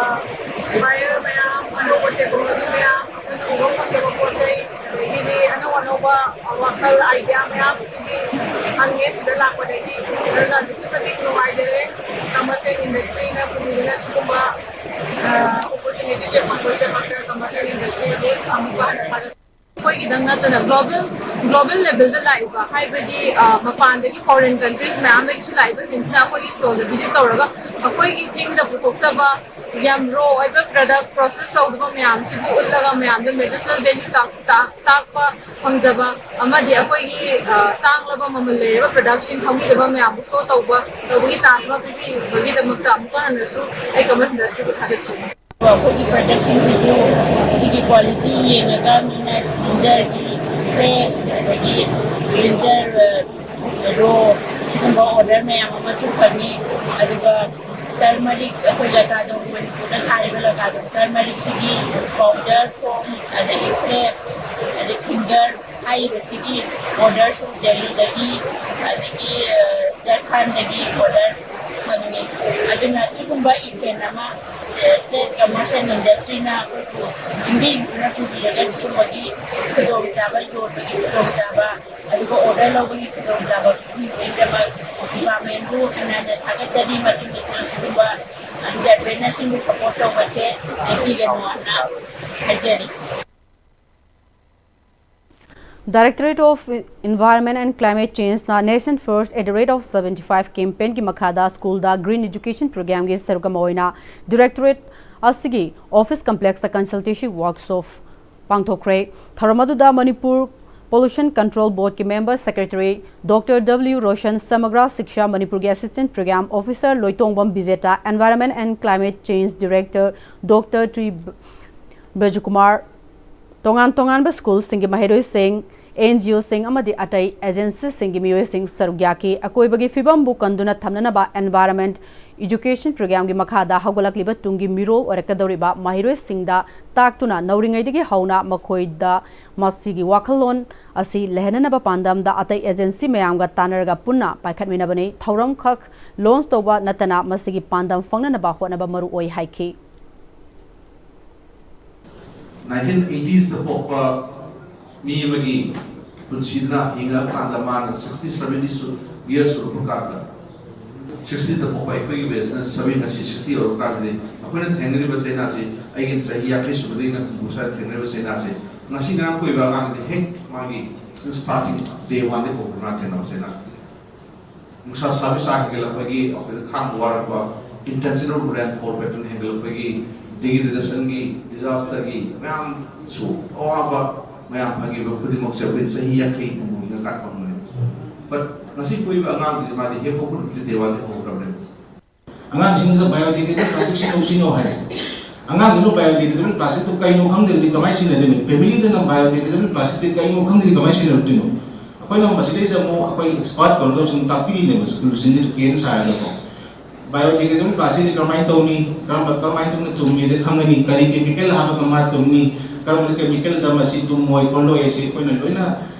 buyer ꯃꯌꯥꯝ, ꯑꯅꯧꯕ technology ꯃꯌꯥꯝ, ꯑꯩꯈꯣꯏꯅ ꯎꯕ ꯐꯪꯗꯕ ꯄꯣꯠ ꯆꯩ, ꯑꯗꯒꯤꯗꯤ ꯑꯅꯧ ꯑꯅꯧꯕ ꯋꯥꯈꯜ idea ꯃꯌꯥꯝ ꯐꯪꯉꯦ ꯁꯤꯗ ꯂꯥꯛꯄꯗꯒꯤ꯫ ꯑꯗꯨꯅ ꯑꯗꯨꯛꯀꯤ ꯃꯇꯤꯛ ꯅꯨꯡꯉꯥꯏꯖꯔꯦ꯫ Commerce and Industryꯅ ꯄꯨꯕꯤꯗꯨꯅ ꯁꯤꯒꯨꯝꯕ, ꯑ, opportunityꯁꯦ ꯐꯪꯕꯒꯤꯗꯃꯛꯇ Commerce and Industryꯕꯨ ꯑꯃꯨꯛꯀ ꯍꯟꯅ ꯊꯥꯒꯠ ꯑꯩꯈꯣꯏꯒꯤꯗꯪ ꯅꯠꯇꯅ global, global levelꯗ ꯂꯥꯛꯏꯕ, ꯍꯥꯏꯕꯗꯤ, ꯑ, ꯃꯄꯥꯟꯗꯒꯤ foreign countries ꯃꯌꯥꯝꯗꯒꯤꯁꯨ ꯂꯥꯛꯏꯕꯁꯤꯡꯁꯤꯅ ꯑꯩꯈꯣꯏꯒꯤ stallꯗ visit ꯇꯧꯔꯒ ꯑꯩꯈꯣꯏꯒꯤ ꯆꯤꯡꯗ ꯄꯨꯊꯣꯛꯆꯕ ꯌꯥꯝ raw ꯑꯣꯏꯕ product process ꯇꯧꯗꯕ ꯃꯌꯥꯝꯁꯤꯕꯨ ꯎꯠꯂꯒ ꯃꯌꯥꯝꯗ medicinal value ꯇꯥꯛ-, ꯇꯥꯛ-, ꯇꯥꯛꯄ ꯐꯪꯖꯕ ꯑꯃꯗꯤ ꯑꯩꯈꯣꯏꯒꯤ, ꯑ, ꯇꯥꯡꯂꯕ ꯃꯃꯜ ꯂꯩꯔꯕ productꯁꯤꯡ ꯈꯪꯕꯤꯗꯕ ꯃꯌꯥꯝꯕꯨ show ꯇꯧꯕ, ꯇꯧꯕꯒꯤ chance ꯑꯃ ꯄꯤꯕꯤꯕꯒꯤꯗꯃꯛꯇ ꯑꯃꯨꯛꯀ ꯍꯟꯅꯁꯨ ꯑꯩ Commerce Industryꯕꯨ ꯊꯥꯒꯠꯆꯔꯤ꯫ ꯑꯩꯈꯣꯏꯒꯤ productꯁꯤꯡꯁꯤꯁꯨ ꯁꯤꯒꯤ quality ꯌꯦꯡꯉꯒ ꯃꯤꯅ ꯖꯤꯟꯖꯔꯒꯤ paste, ꯑꯗꯒꯤ ꯖꯤꯟꯖꯔ, ꯑ, raw, ꯁꯤꯒꯨꯝꯕ order ꯃꯌꯥꯝ ꯑꯃꯁꯨ ꯐꯪꯉꯤ꯫ ꯑꯗꯨꯒ turmeric, ꯑꯩꯈꯣꯏ ꯂꯀꯥꯗꯣꯡ, ꯃꯅꯤꯄꯨꯔꯗ ꯊꯥꯔꯤꯕ ꯂꯀꯥꯗꯣꯡ turmericꯁꯤꯒꯤ powder form, ꯑꯗꯒꯤ flakes, ꯑꯗꯒꯤ finger ꯍꯥꯏꯔꯤꯕꯁꯤꯒꯤ orderꯁꯨ ꯗꯦꯜꯂꯤꯗꯒꯤ, ꯑꯗꯒꯤ, ꯑ, ꯖꯔꯈꯥꯟꯗꯒꯤ order ꯐꯪꯉꯤ꯫ ꯑꯗꯨꯅ ꯁꯤꯒꯨꯝꯕ event ꯑꯃ, ꯑ, Trade, Commerce and Industryꯅ ꯑꯩꯈꯣꯏꯕꯨ ꯁꯤꯟꯕꯤꯗꯨꯅ ꯄꯨꯕꯤꯔꯒ ꯁꯤꯒꯨꯝꯕꯒꯤ ꯈꯨꯗꯣꯡꯆꯥꯕ, ꯌꯣꯟꯕꯒꯤ ꯈꯨꯗꯣꯡꯆꯥꯕ, ꯑꯗꯨꯒ order ꯂꯧꯕꯒꯤ ꯈꯨꯗꯣꯡꯆꯥꯕ ꯄꯤꯕꯤꯕꯒꯤꯗꯃꯛ departmentꯕꯨ ꯍꯟꯅ ꯍꯟꯅ ꯊꯥꯒꯠꯆꯔꯤ꯫ ꯃꯇꯨꯡꯗꯁꯨ ꯑꯁꯤꯒꯨꯝꯕ entrepreneurꯁꯤꯡꯕꯨ support ꯇꯧꯕꯁꯦ ꯂꯦꯞꯄꯤꯒꯅꯨ ꯍꯥꯏꯅ ꯍꯥꯏꯖꯔꯤ꯫ Directorate of Environment and Climate Change ꯅ Nation First at the Rate of seventy five campaign ꯒꯤ ꯃꯈꯥꯗ ꯁ꯭ꯀꯨꯜꯗ Green Education Program ꯒꯤ ꯁꯔꯨꯛ ꯑꯃ ꯑꯣꯏꯅ Directorate ꯑꯁꯤꯒꯤ office complex ꯇ consultation workshop ꯄꯥꯡꯊꯣꯛꯈ꯭ꯔꯦ꯫ ꯊꯧꯔꯝ ꯑꯗꯨꯗ ꯃꯅꯤꯄꯨꯔ Pollution Control Board ꯀꯤ member secretary Doctor W Roshan, ꯁꯃꯒ꯭ꯔꯥ ꯁꯤꯛꯁꯥ ꯃꯅꯤꯄꯨꯔꯒꯤ assistant program officer Loitongbam Bijeta, Environment and Climate Change Director Doctor T Brajakumar, ꯇꯣꯉꯥꯟ ꯇꯣꯉꯥꯟꯕ ꯁ꯭ꯀꯨꯜꯁꯤꯡꯒꯤ ꯃꯍꯩꯔꯣꯏꯁꯤꯡ, NGO ꯁꯤꯡ ꯑꯃꯗꯤ ꯑꯇꯩ agency ꯁꯤꯡꯒꯤ ꯃꯤꯑꯣꯏꯁꯤꯡ ꯁꯔꯨꯛ ꯌꯥꯈꯤ꯫ ꯑꯀꯣꯏꯕꯒꯤ ꯐꯤꯕꯝꯕꯨ ꯀꯟꯗꯨꯅ ꯊꯝꯅꯅꯕ Environment Education Program ꯒꯤ ꯃꯈꯥꯗ ꯍꯧꯒꯠꯂꯛꯂꯤꯕ ꯇꯨꯡꯒꯤ ꯃꯤꯔꯣꯜ ꯑꯣꯏꯔꯛꯀꯗꯧꯔꯤꯕ ꯃꯍꯩꯔꯣꯏꯁꯤꯡꯗ ꯇꯥꯛꯇꯨꯅ ꯅꯧꯔꯤꯉꯩꯗꯒꯤ ꯍꯧꯅ ꯃꯈꯣꯏꯗ ꯃꯁꯤꯒꯤ ꯋꯥꯈꯜꯂꯣꯟ ꯑꯁꯤ ꯂꯩꯍꯟꯅꯅꯕ ꯄꯥꯟꯗꯝꯗ ꯑꯇꯩ agency ꯃꯌꯥꯝꯒ ꯇꯥꯟꯅꯔꯒ ꯄꯨꯟꯅ ꯄꯥꯏꯈꯠꯃꯤꯟꯅꯕꯅꯤ꯫ ꯊꯧꯔꯝꯈꯛ launch ꯇꯧꯕ ꯅꯠꯇꯅ ꯃꯁꯤꯒꯤ ꯄꯥꯟꯗꯝ ꯐꯪꯅꯅꯕ ꯍꯣꯠꯅꯕ ꯃꯔꯨ ꯑꯣꯏ ꯍꯥꯏꯈꯤ꯫ ꯅꯥꯏꯟꯇꯤꯟ ꯑꯩꯠꯇꯤꯁꯇ ꯄꯣꯛꯄ ꯃꯤ ꯑꯃꯒꯤ ꯄꯨꯟꯁꯤꯗꯨꯅ ꯍꯤꯡꯉꯛꯑꯀꯥꯟꯗ ꯃꯥꯅ ꯁꯤꯛꯁꯇꯤ ꯁꯚꯦꯟꯇꯤ ꯁꯨ ꯌꯔꯁ ꯁꯨꯔꯛꯄ ꯀꯥꯟꯗ, ꯁꯤꯛꯁꯇꯤꯗ ꯄꯣꯛꯄ ꯑꯩꯈꯣꯏꯒꯤ batch ꯅ ꯁꯚꯦꯟ, ꯉꯁꯤ ꯁꯤꯛꯁꯇꯤ ꯌꯧꯔꯛꯄ ꯀꯥꯟꯁꯤꯗꯤ ꯑꯩꯈꯣꯏꯅ ꯊꯦꯡꯅꯔꯤꯕ ꯆꯩꯅꯥꯁꯤ ꯑꯩꯒꯤ ꯆꯍꯤ ꯌꯥꯡꯈꯩ ꯁꯨꯕꯗꯒꯤꯅ ꯍꯨꯝꯐꯨ ꯁ꯭ꯋꯥꯏꯗ ꯊꯦꯡꯅꯔꯤꯕ ꯆꯩꯅꯥꯁꯤ ꯉꯁꯤ ꯉꯔꯥꯡ ꯀꯣꯏꯕ ꯑꯉꯥꯡꯁꯤ ꯍꯦꯛ ꯃꯥꯒꯤ starting day one ꯗꯒꯤ ꯍꯧꯕ ꯃꯥ ꯊꯦꯡꯅꯕ ꯆꯩꯅꯥ꯫ ꯅꯨꯡꯁꯥ ꯁꯥꯕꯒꯤ ꯆꯥꯡ ꯍꯦꯟꯒꯠꯂꯛꯄꯒꯤ, ꯑꯩꯈꯣꯏꯗ ꯈꯥꯡꯕ ꯋꯥꯔꯛꯄ, intensive rainfall pattern ꯍꯦꯟꯒꯠꯂꯛꯄꯒꯤ, degradation ꯒꯤ, disaster ꯒꯤ ꯃꯌꯥꯝꯁꯨ ꯑꯋꯥꯕ ꯃꯌꯥꯝ ꯐꯪꯉꯤꯕ ꯈꯨꯗꯤꯡꯃꯛꯁꯦ ꯑꯩꯈꯣꯏ ꯆꯍꯤ ꯌꯥꯡꯈꯩ ꯍꯨꯝꯐꯨ ꯍꯦꯟꯅ ꯀꯥꯠꯄ ꯉꯝꯒꯅꯤ꯫ But ꯉꯁꯤ ꯄꯣꯛꯏꯕ ꯑꯉꯥꯡꯗꯨꯗꯤ ꯃꯥꯗꯤ ꯍꯦꯛ ꯄꯣꯛꯄ ꯅꯨꯃꯤꯠꯇ day one ꯗꯒꯤ ꯍꯧꯈ꯭ꯔꯕꯅꯦꯕ꯫ ꯑꯉꯥꯡꯁꯤꯡꯁꯤꯗ biodegradable plastic ꯁꯤꯖꯤꯟꯅꯧ, ꯁꯤꯖꯤꯟꯅꯧ ꯍꯥꯏꯔꯦ꯫ ꯑꯉꯥꯡꯗꯨꯅ biodegradable plastic ꯇꯨ ꯀꯩꯅꯣ ꯈꯪꯗ꯭ꯔꯗꯤ ꯀꯃꯥꯏꯅ ꯁꯤꯖꯤꯟꯅꯗꯣꯏꯅꯣ? Family ꯗꯨꯅ biodegradable plastic ꯇꯨ ꯀꯩꯅꯣ ꯈꯪꯗ꯭ꯔꯗꯤ ꯀꯃꯥꯏꯅ ꯁꯤꯖꯤꯟꯅꯔꯛꯇꯣꯏꯅꯣ? ꯑꯩꯈꯣꯏꯅ ꯃꯁꯤꯗꯩꯁꯤꯗ ꯑꯃꯨꯛ ꯑꯩꯈꯣꯏ expert ꯀꯧꯔꯒ ꯁꯨꯝ ꯇꯥꯛꯄꯤꯔꯤꯅꯦꯕ, ꯁ꯭ꯀꯨꯜꯁꯤꯡꯁꯤꯗ ꯀꯦꯟ ꯁꯥꯔꯒꯀꯣ꯫ Biodegradable plastic ꯁꯤ ꯀꯔꯝꯍꯥꯏꯅ ꯇꯧꯅꯤ, ꯀꯔꯝꯕ, ꯀꯔꯝꯍꯥꯏꯅ ꯇꯧꯅ ꯇꯨꯝꯃꯤꯁꯦ ꯈꯪꯒꯅꯤ, ꯀꯔꯤ chemical ꯍꯥꯞꯄꯒ ꯃꯥ ꯇꯨꯝꯅꯤ, ꯀꯔꯝꯕ chemical ꯗ ꯃꯁꯤ ꯇꯨꯝꯃꯣꯏ ꯈꯣꯠꯂꯣꯏ ꯍꯥꯏꯁꯦ ꯑꯩꯈꯣꯏꯅ ꯂꯣꯏꯅ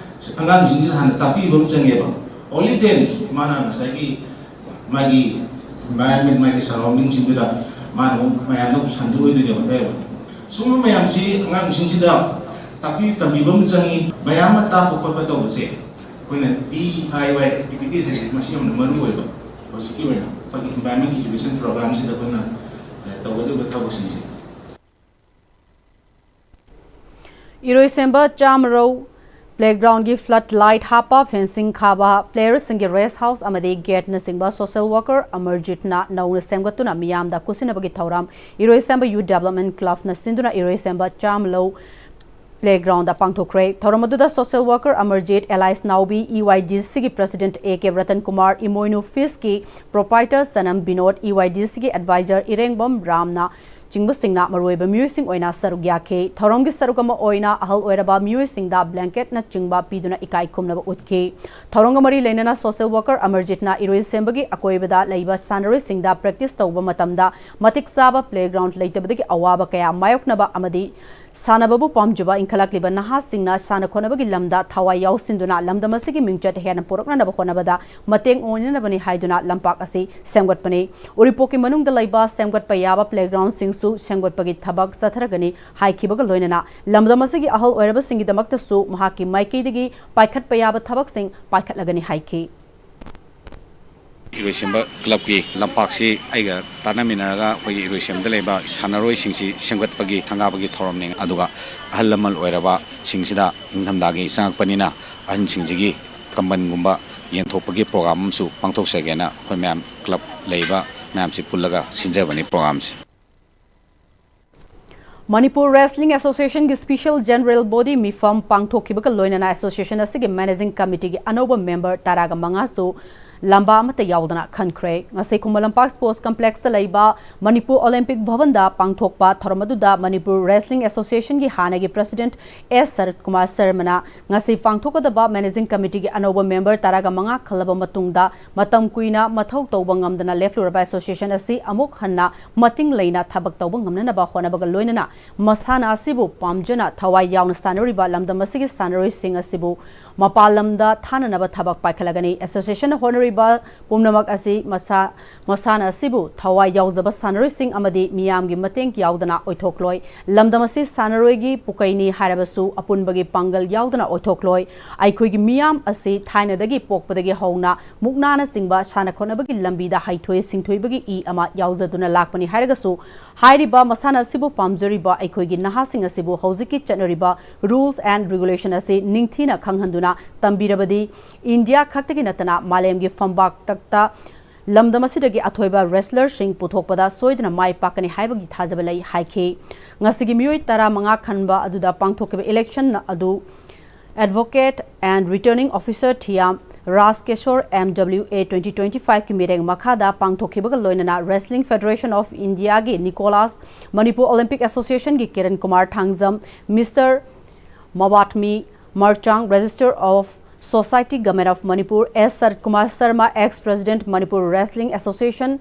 ꯑꯉꯥꯡꯁꯤꯡꯁꯤꯗ ꯍꯥꯟꯅ ꯇꯥꯛꯄꯤꯕ ꯑꯃ ꯆꯪꯉꯦꯕ꯫ Only then ꯃꯥꯅ ꯉꯁꯥꯏꯒꯤ ꯃꯥꯒꯤ environment, ꯃꯥꯒꯤ surrounding ꯁꯤꯡꯗꯨꯗ ꯃꯥꯅ ꯑꯃꯨꯛ ꯃꯌꯥꯝꯗ ꯑꯃꯨꯛ ꯁꯟꯗꯣꯛꯑꯣꯏꯗꯣꯏꯅꯦꯕ꯫ ꯁꯨꯝꯕ ꯃꯌꯥꯝꯁꯤ ꯑꯉꯥꯡꯁꯤꯡꯁꯤꯗ ꯇꯥꯛꯄꯤ ꯇꯝꯕꯤꯕ ꯑꯃ ꯆꯪꯉꯤ꯫ ꯃꯌꯥꯝ ꯑꯃ ꯇꯥꯛꯄ ꯈꯣꯠꯄ ꯇꯧꯕꯁꯦ ꯑꯩꯈꯣꯏꯅ DIY activities ꯍꯥꯏꯁꯦ ꯃꯁꯤ ꯌꯥꯝꯅ ꯃꯔꯨ ꯑꯣꯏꯕ꯫ ꯍꯧꯖꯤꯛꯀꯤ ꯑꯣꯏꯅ ꯑꯩꯈꯣꯏꯒꯤ environment education program ꯁꯤꯗ ꯑꯩꯈꯣꯏꯅ, ꯑ, ꯇꯧꯒꯗꯧꯔꯤꯕ ꯊꯕꯛꯁꯤꯡꯁꯦ꯫ ꯏꯔꯣꯏꯁꯦꯝꯕ ꯆꯥꯃꯔꯧ Playgroundꯒꯤ flood light ꯍꯥꯞꯄ, fencing ꯈꯥꯕ, playerꯁꯤꯡꯒꯤ rest house ꯑꯃꯗꯤ gateꯅꯆꯤꯡꯕ social worker ꯑꯃꯔꯖꯤꯠꯅ ꯅꯧꯅ ꯁꯦꯝꯒꯠꯇꯨꯅ ꯃꯤꯌꯥꯝꯗ ꯀꯨꯠꯁꯤꯟꯅꯕꯒꯤ ꯊꯧꯔꯝ ꯏꯔꯣꯏꯁꯦꯝꯕ Youth Development Clubꯅ ꯁꯤꯟꯗꯨꯅ ꯏꯔꯣꯏꯁꯦꯝꯕ ꯆꯥꯝꯃ ꯂꯧ playgroundꯗ ꯄꯥꯡꯊꯣꯛꯈ꯭ꯔꯦ꯫ ꯊꯧꯔꯝ ꯑꯗꯨꯗ social worker Amarjeet, Allies ꯅꯥꯎꯕꯤ, EYDCꯒꯤ president A K Ratan Kumar, Imoinu Fishꯀꯤ proprietor ꯆꯅꯝ ꯕꯤꯅꯣꯗ, EYDCꯒꯤ advisor ꯏꯔꯦꯡꯕꯝ ꯔꯥꯝꯅ ꯆꯤꯡꯕꯁꯤꯡꯅ ꯃꯔꯨꯑꯣꯏꯕ ꯃꯤꯑꯣꯏꯁꯤꯡ ꯑꯣꯏꯅ ꯁꯔꯨꯛ ꯌꯥꯈꯤ꯫ ꯊꯧꯔꯝꯒꯤ ꯁꯔꯨꯛ ꯑꯃ ꯑꯣꯏꯅ ꯑꯍꯜ ꯑꯣꯏꯔꯕ ꯃꯤꯑꯣꯏꯁꯤꯡꯗ blanketꯅꯆꯤꯡꯕ ꯄꯤꯗꯨꯅ ꯏꯀꯥꯏ ꯈꯨꯝꯅꯕ ꯎꯠꯈꯤ꯫ ꯊꯧꯔꯝꯒ ꯃꯔꯤ ꯂꯩꯅꯅ social worker ꯑꯃꯔꯖꯤꯠꯅ ꯏꯔꯣꯏꯁꯦꯝꯕꯒꯤ ꯑꯀꯣꯏꯕꯗ ꯂꯩꯕ ꯁꯥꯟꯅꯔꯣꯏꯁꯤꯡꯗ practice ꯇꯧꯕ ꯃꯇꯝꯗ ꯃꯇꯤꯛ ꯆꯥꯕ playground ꯂꯩꯇꯕꯗꯒꯤ ꯑꯋꯥꯕ ꯀꯌꯥ ꯃꯥꯌꯣꯛꯅꯕ ꯑꯃꯗꯤ ꯁꯥꯟꯅꯕꯕꯨ ꯄꯥꯝꯖꯕ ꯏꯟꯈꯠꯂꯛꯂꯤꯕ ꯅꯍꯥꯁꯤꯡꯅ ꯁꯥꯟꯅ ꯈꯣꯠꯅꯕꯒꯤ ꯂꯝꯗ ꯊꯋꯥꯏ ꯌꯥꯎꯁꯤꯟꯗꯨꯅ ꯂꯝꯗꯝ ꯑꯁꯤꯒꯤ ꯃꯤꯡꯆꯠ ꯍꯦꯟꯅ ꯄꯨꯔꯛꯅꯅꯕ ꯍꯣꯠꯅꯕꯗ ꯃꯇꯦꯡ ꯑꯣꯏꯅꯅꯕꯅꯤ ꯍꯥꯏꯗꯨꯅ ꯂꯝꯄꯥꯛ ꯑꯁꯤ ꯁꯦꯝꯒꯠꯄꯅꯤ꯫ ꯎꯔꯤꯄꯣꯛꯀꯤ ꯃꯅꯨꯡꯗ ꯂꯩꯕ ꯁꯦꯝꯒꯠꯄ ꯌꯥꯕ playgroundꯁꯤꯡꯁꯨ ꯁꯦꯝꯒꯠꯄꯒꯤ ꯊꯕꯛ ꯆꯠꯊꯔꯒꯅꯤ ꯍꯥꯏꯈꯤꯕꯒ ꯂꯣꯏꯅꯅ ꯂꯝꯗꯝ ꯑꯁꯤꯒꯤ ꯑꯍꯜ ꯑꯣꯏꯔꯕꯁꯤꯡꯒꯤꯗꯃꯛꯇꯁꯨ ꯃꯍꯥꯛꯀꯤ ꯃꯥꯏꯀꯩꯗꯒꯤ ꯄꯥꯏꯈꯠꯄ ꯌꯥꯕ ꯊꯕꯛꯁꯤꯡ ꯄꯥꯏꯈꯠꯂꯒꯅꯤ ꯍꯥꯏꯈꯤ꯫ ꯏꯔꯣꯏꯁꯦꯝꯕ clubꯀꯤ ꯂꯝꯄꯥꯛꯁꯤ ꯑꯩꯒ ꯇꯥꯟꯅꯃꯤꯟꯅꯔꯒ ꯑꯩꯈꯣꯏꯒꯤ ꯏꯔꯣꯏꯁꯦꯝꯕꯗ ꯂꯩꯕ ꯁꯥꯟꯅꯔꯣꯏꯁꯤꯡꯁꯤ ꯁꯦꯝꯒꯠꯄꯒꯤ ꯁꯪꯒꯥꯕꯒꯤ ꯊꯧꯔꯝꯅꯤ꯫ ꯑꯗꯨꯒ ꯑꯍꯜ ꯂꯃꯟ ꯑꯣꯏꯔꯕꯁꯤꯡꯁꯤꯗ ꯏꯪꯊꯝꯊꯥꯒꯤ ꯆꯪꯉꯛꯄꯅꯤꯅ ꯑꯍꯟꯁꯤꯡꯁꯤꯒꯤ ꯀꯝꯕꯜꯒꯨꯝꯕ ꯌꯦꯟꯊꯣꯛꯄꯒꯤ program ꯑꯃꯁꯨ ꯄꯥꯡꯊꯣꯛꯆꯒꯦꯅ ꯑꯩꯈꯣꯏ ꯃꯌꯥꯝ club ꯂꯩꯕ ꯃꯌꯥꯝꯁꯤ ꯄꯨꯜꯂꯒ ꯁꯤꯟꯖꯕꯅꯤ programꯁꯦ꯫ Manipur Wrestling Associationꯒꯤ special general body ꯃꯤꯐꯝ ꯄꯥꯡꯊꯣꯛꯈꯤꯕꯒ ꯂꯣꯏꯅꯅ association ꯑꯁꯤꯒꯤ managing committeeꯒꯤ ꯑꯅꯧꯕ member ꯇꯔꯥꯒ ꯃꯉꯥꯁꯨ ꯂꯝꯕꯥ ꯑꯃꯠꯇ ꯌꯥꯎꯗꯅ ꯈꯟꯈ꯭ꯔꯦ꯫ ꯉꯁꯤ ꯈꯨꯃꯟ ꯂꯝꯄꯥꯛ sports complexꯇ ꯂꯩꯕ ꯃꯅꯤꯄꯨꯔ Olympic Bhavanꯗ ꯄꯥꯡꯊꯣꯛꯄ ꯊꯧꯔꯝ ꯑꯗꯨꯗ Manipur Wrestling Associationꯒꯤ ꯍꯥꯟꯅꯒꯤ president S ꯁꯔꯠ ꯀꯨꯃꯥꯔ ꯁꯔꯃꯅ ꯉꯁꯤ ꯄꯥꯡꯊꯣꯛꯀꯗꯕ managing committeeꯒꯤ ꯑꯅꯧꯕ member ꯇꯔꯥꯒ ꯃꯉꯥ ꯈꯜꯂꯕ ꯃꯇꯨꯡꯗ ꯃꯇꯝ ꯀꯨꯏꯅ ꯃꯊꯧ ꯇꯧꯕ ꯉꯝꯗꯅ ꯂꯦꯞꯂꯨꯔꯕ association ꯑꯁꯤ ꯑꯃꯨꯛ ꯍꯟꯅ ꯃꯇꯤꯡ ꯂꯩꯅ ꯊꯕꯛ ꯇꯧꯕ ꯉꯝꯅꯅꯕ ꯍꯣꯠꯅꯕꯒ ꯂꯣꯏꯅꯅ ꯃꯁꯥꯟꯅ ꯑꯁꯤꯕꯨ ꯄꯥꯝꯖꯅ ꯊꯋꯥꯏ ꯌꯥꯎꯅ ꯁꯥꯟꯅꯔꯤꯕ ꯂꯝꯗꯝ ꯑꯁꯤꯒꯤ ꯁꯥꯟꯅꯔꯣꯏꯁꯤꯡ ꯑꯁꯤꯕꯨ ꯃꯄꯥꯟ ꯂꯝꯗ ꯊꯥꯅꯅꯕ ꯊꯕꯛ ꯄꯥꯏꯈꯠꯂꯒꯅꯤ꯫ Associationꯅ ꯍꯣꯠꯅꯔꯤ ꯄꯨꯝꯅꯃꯛ ꯑꯁꯤ ꯃꯁꯥ ꯃꯁꯥꯟꯅ ꯑꯁꯤꯕꯨ ꯊꯋꯥꯏ ꯌꯥꯎꯖꯕ ꯁꯥꯟꯅꯔꯣꯏꯁꯤꯡ ꯑꯃꯗꯤ ꯃꯤꯌꯥꯝꯒꯤ ꯃꯇꯦꯡ ꯌꯥꯎꯗꯅ ꯑꯣꯏꯊꯣꯛꯂꯣꯏ꯫ ꯂꯝꯗꯝ ꯑꯁꯤ ꯁꯥꯟꯅꯔꯣꯏꯒꯤ ꯄꯨꯀꯩꯅꯤ ꯍꯥꯏꯔꯕꯁꯨ ꯑꯄꯨꯟꯕꯒꯤ ꯄꯥꯡꯒꯜ ꯌꯥꯎꯗꯅ ꯑꯣꯏꯊꯣꯛꯂꯣꯏ꯫ ꯑꯩꯈꯣꯏꯒꯤ ꯃꯤꯌꯥꯝ ꯑꯁꯤ ꯊꯥꯏꯅꯗꯒꯤ ꯄꯣꯛꯄꯗꯒꯤ ꯍꯧꯅ ꯃꯨꯛꯅꯥꯅꯆꯤꯡꯕ ꯁꯥꯟꯅ ꯈꯣꯠꯅꯕꯒꯤ ꯂꯝꯕꯤꯗ ꯍꯩꯊꯣꯏ ꯁꯤꯡꯊꯣꯏꯕꯒꯤ ꯏ ꯑꯃ ꯌꯥꯎꯖꯗꯨꯅ ꯂꯥꯛꯄꯅꯤ ꯍꯥꯏꯔꯒꯁꯨ, ꯍꯥꯏꯔꯤꯕ ꯃꯁꯥꯟꯅ ꯑꯁꯤꯕꯨ ꯄꯥꯝꯖꯔꯤꯕ ꯑꯩꯈꯣꯏꯒꯤ ꯅꯍꯥꯁꯤꯡ ꯑꯁꯤꯕꯨ ꯍꯧꯖꯤꯛꯀꯤ ꯆꯠꯅꯔꯤꯕ rules and regulation ꯑꯁꯤ ꯅꯤꯡꯊꯤꯅ ꯈꯪꯍꯟꯗꯨꯅ ꯇꯝꯕꯤꯔꯕꯗꯤ ꯏꯟꯗꯤꯌꯥ ꯈꯛꯇꯒꯤ ꯅꯠꯇꯅ ꯃꯥꯂꯦꯝꯒꯤ ꯐꯝꯕꯥꯛꯇꯛꯇ ꯂꯝꯗꯝ ꯑꯁꯤꯗꯒꯤ ꯑꯊꯣꯏꯕ wrestlerꯁꯤꯡ ꯄꯨꯊꯣꯛꯄꯗ ꯁꯣꯏꯗꯅ ꯃꯥꯏ ꯄꯥꯛꯀꯅꯤ ꯍꯥꯏꯕꯒꯤ ꯊꯥꯖꯕ ꯂꯩ ꯍꯥꯏꯈꯤ꯫ ꯉꯁꯤꯒꯤ ꯃꯤꯑꯣꯏ ꯇꯔꯥꯃꯉꯥ ꯈꯟꯕ ꯑꯗꯨꯗ ꯄꯥꯡꯊꯣꯛꯈꯤꯕ election ꯑꯗꯨ Advocate and Returning Officer Thiyam Raj ꯀꯦꯁꯣꯔ M W A twenty twenty five ꯀꯤ ꯃꯤꯔꯦꯡ ꯃꯈꯥꯗ ꯄꯥꯡꯊꯣꯛꯈꯤꯕꯒ ꯂꯣꯏꯅꯅ Wrestling Federation of Indiaꯒꯤ ꯅꯤꯀꯣꯂꯥꯁ, Manipur Olympic Associationꯒꯤ Kiran Kumar Thangjam, Mister ꯃꯋꯥꯠꯃꯤ ꯃꯔꯆꯥꯡ, Register of Society Government of Manipur S ꯁꯔꯠꯀꯨꯃꯥꯔ Sharma, ex President Manipur Wrestling Association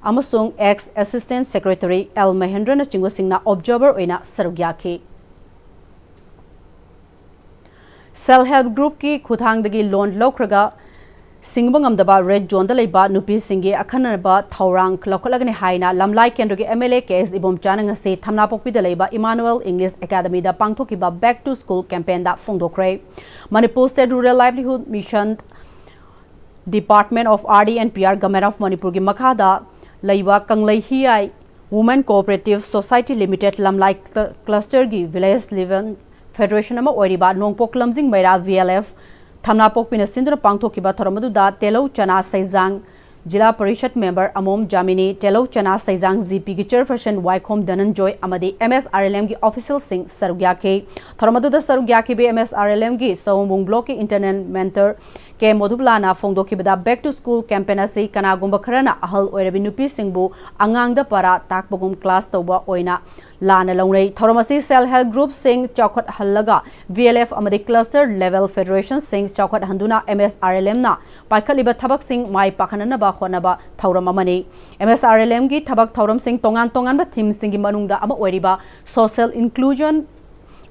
ꯑꯃꯁꯨꯡ ex Assistant Secretary L ꯃꯍꯦꯟꯗ꯭ꯔꯅꯆꯤꯡꯕꯁꯤꯡꯅ observer ꯑꯣꯏꯅ ꯁꯔꯨꯛ ꯌꯥꯈꯤ꯫ Self Help Groupꯀꯤ ꯈꯨꯠꯊꯥꯡꯗꯒꯤ loan ꯂꯧꯈ꯭ꯔꯒ ꯁꯤꯡꯕ ꯉꯝꯗꯕ red zoneꯗ ꯂꯩꯕ ꯅꯨꯄꯤꯁꯤꯡꯒꯤ ꯑꯈꯟꯅꯕ ꯊꯧꯔꯥꯡ ꯂꯧꯈꯠꯂꯒꯅꯤ ꯍꯥꯏꯅ ꯂꯝꯂꯥꯏ ꯀꯦꯟꯗ꯭ꯔꯒꯤ M L A K S ꯏꯕꯣꯝꯆꯥꯅ ꯉꯁꯤ ꯊꯝꯅꯥꯄꯣꯛꯄꯤꯗ ꯂꯩꯕ Emmanuel English Academyꯗ ꯄꯥꯡꯊꯣꯛꯈꯤꯕ Back to School campaignꯗ ꯐꯣꯡꯗꯣꯛꯈ꯭ꯔꯦ꯫ Manipur State Rural Livelihood Mission Department of R D and P R Government of Manipurꯒꯤ ꯃꯈꯥꯗ ꯂꯩꯕ ꯀꯪꯂꯩ ꯍꯤꯌꯥꯏ Women Cooperative Society Limited ꯂꯝꯂꯥꯏ clusterꯒꯤ Village Level Federation ꯑꯃ ꯑꯣꯏꯔꯤꯕ ꯅꯣꯡꯄꯣꯛ ꯂꯝꯖꯤꯡ ꯃꯩꯔꯥ V L F ꯊꯝꯅꯥꯄꯣꯛꯄꯤꯅ ꯁꯤꯟꯗꯨꯅ ꯄꯥꯡꯊꯣꯛꯈꯤꯕ ꯊꯧꯔꯝ ꯑꯗꯨꯗ ꯇꯦꯂꯧ ꯆꯅꯥ ꯁꯩꯖꯥꯡ ꯖꯤꯂꯥ ꯄꯔꯤꯁꯠ member ꯑꯃꯣꯝ ꯖꯥꯃꯤꯅꯤ, ꯇꯦꯂꯧ ꯆꯅꯥ ꯁꯩꯖꯥꯡ G Pꯒꯤ chairperson ꯋꯥꯏꯈꯣꯝ ꯙꯅꯟꯖꯣꯏ ꯑꯃꯗꯤ M S R L Mꯒꯤ officialꯁꯤꯡ ꯁꯔꯨꯛ ꯌꯥꯈꯤ꯫ ꯊꯧꯔꯝ ꯑꯗꯨꯗ ꯁꯔꯨꯛ ꯌꯥꯈꯤꯕ M S R L Mꯒꯤ ꯁꯑꯣꯝꯕꯨꯡ blockꯀꯤ internal mentor K ꯃꯣꯙꯨꯕꯂꯥꯅ ꯐꯣꯡꯗꯣꯛꯈꯤꯕꯗ Back to School campaign ꯑꯁꯤ ꯀꯅꯥꯒꯨꯝꯕ ꯈꯔꯅ ꯑꯍꯜ ꯑꯣꯏꯔꯕꯤ ꯅꯨꯄꯤꯁꯤꯡꯕꯨ ꯑꯉꯥꯡꯗ ꯄꯔꯥ ꯇꯥꯛꯄꯒꯨꯝ class ꯇꯧꯕ ꯑꯣꯏꯅ ꯂꯥꯟꯅ ꯂꯧꯅꯩ꯫ ꯊꯧꯔꯝ ꯑꯁꯤ Self Help Groupꯁꯤꯡ ꯆꯥꯎꯈꯠꯍꯜꯂꯒ V L F ꯑꯃꯗꯤ cluster level federationꯁꯤꯡ ꯆꯥꯎꯈꯠꯍꯟꯗꯨꯅ M S R L Mꯅ ꯄꯥꯏꯈꯠꯂꯤꯕ ꯊꯕꯛꯁꯤꯡ ꯃꯥꯏ ꯄꯥꯛꯍꯟꯅꯕ ꯍꯣꯠꯅꯕ ꯊꯧꯔꯝ ꯑꯃꯅꯤ꯫ M S R L Mꯒꯤ ꯊꯕꯛ ꯊꯧꯔꯝꯁꯤꯡ ꯇꯣꯉꯥꯟ ꯇꯣꯉꯥꯟꯕ themeꯁꯤꯡꯒꯤ ꯃꯅꯨꯡꯗ ꯑꯃ ꯑꯣꯏꯔꯤꯕ social inclusion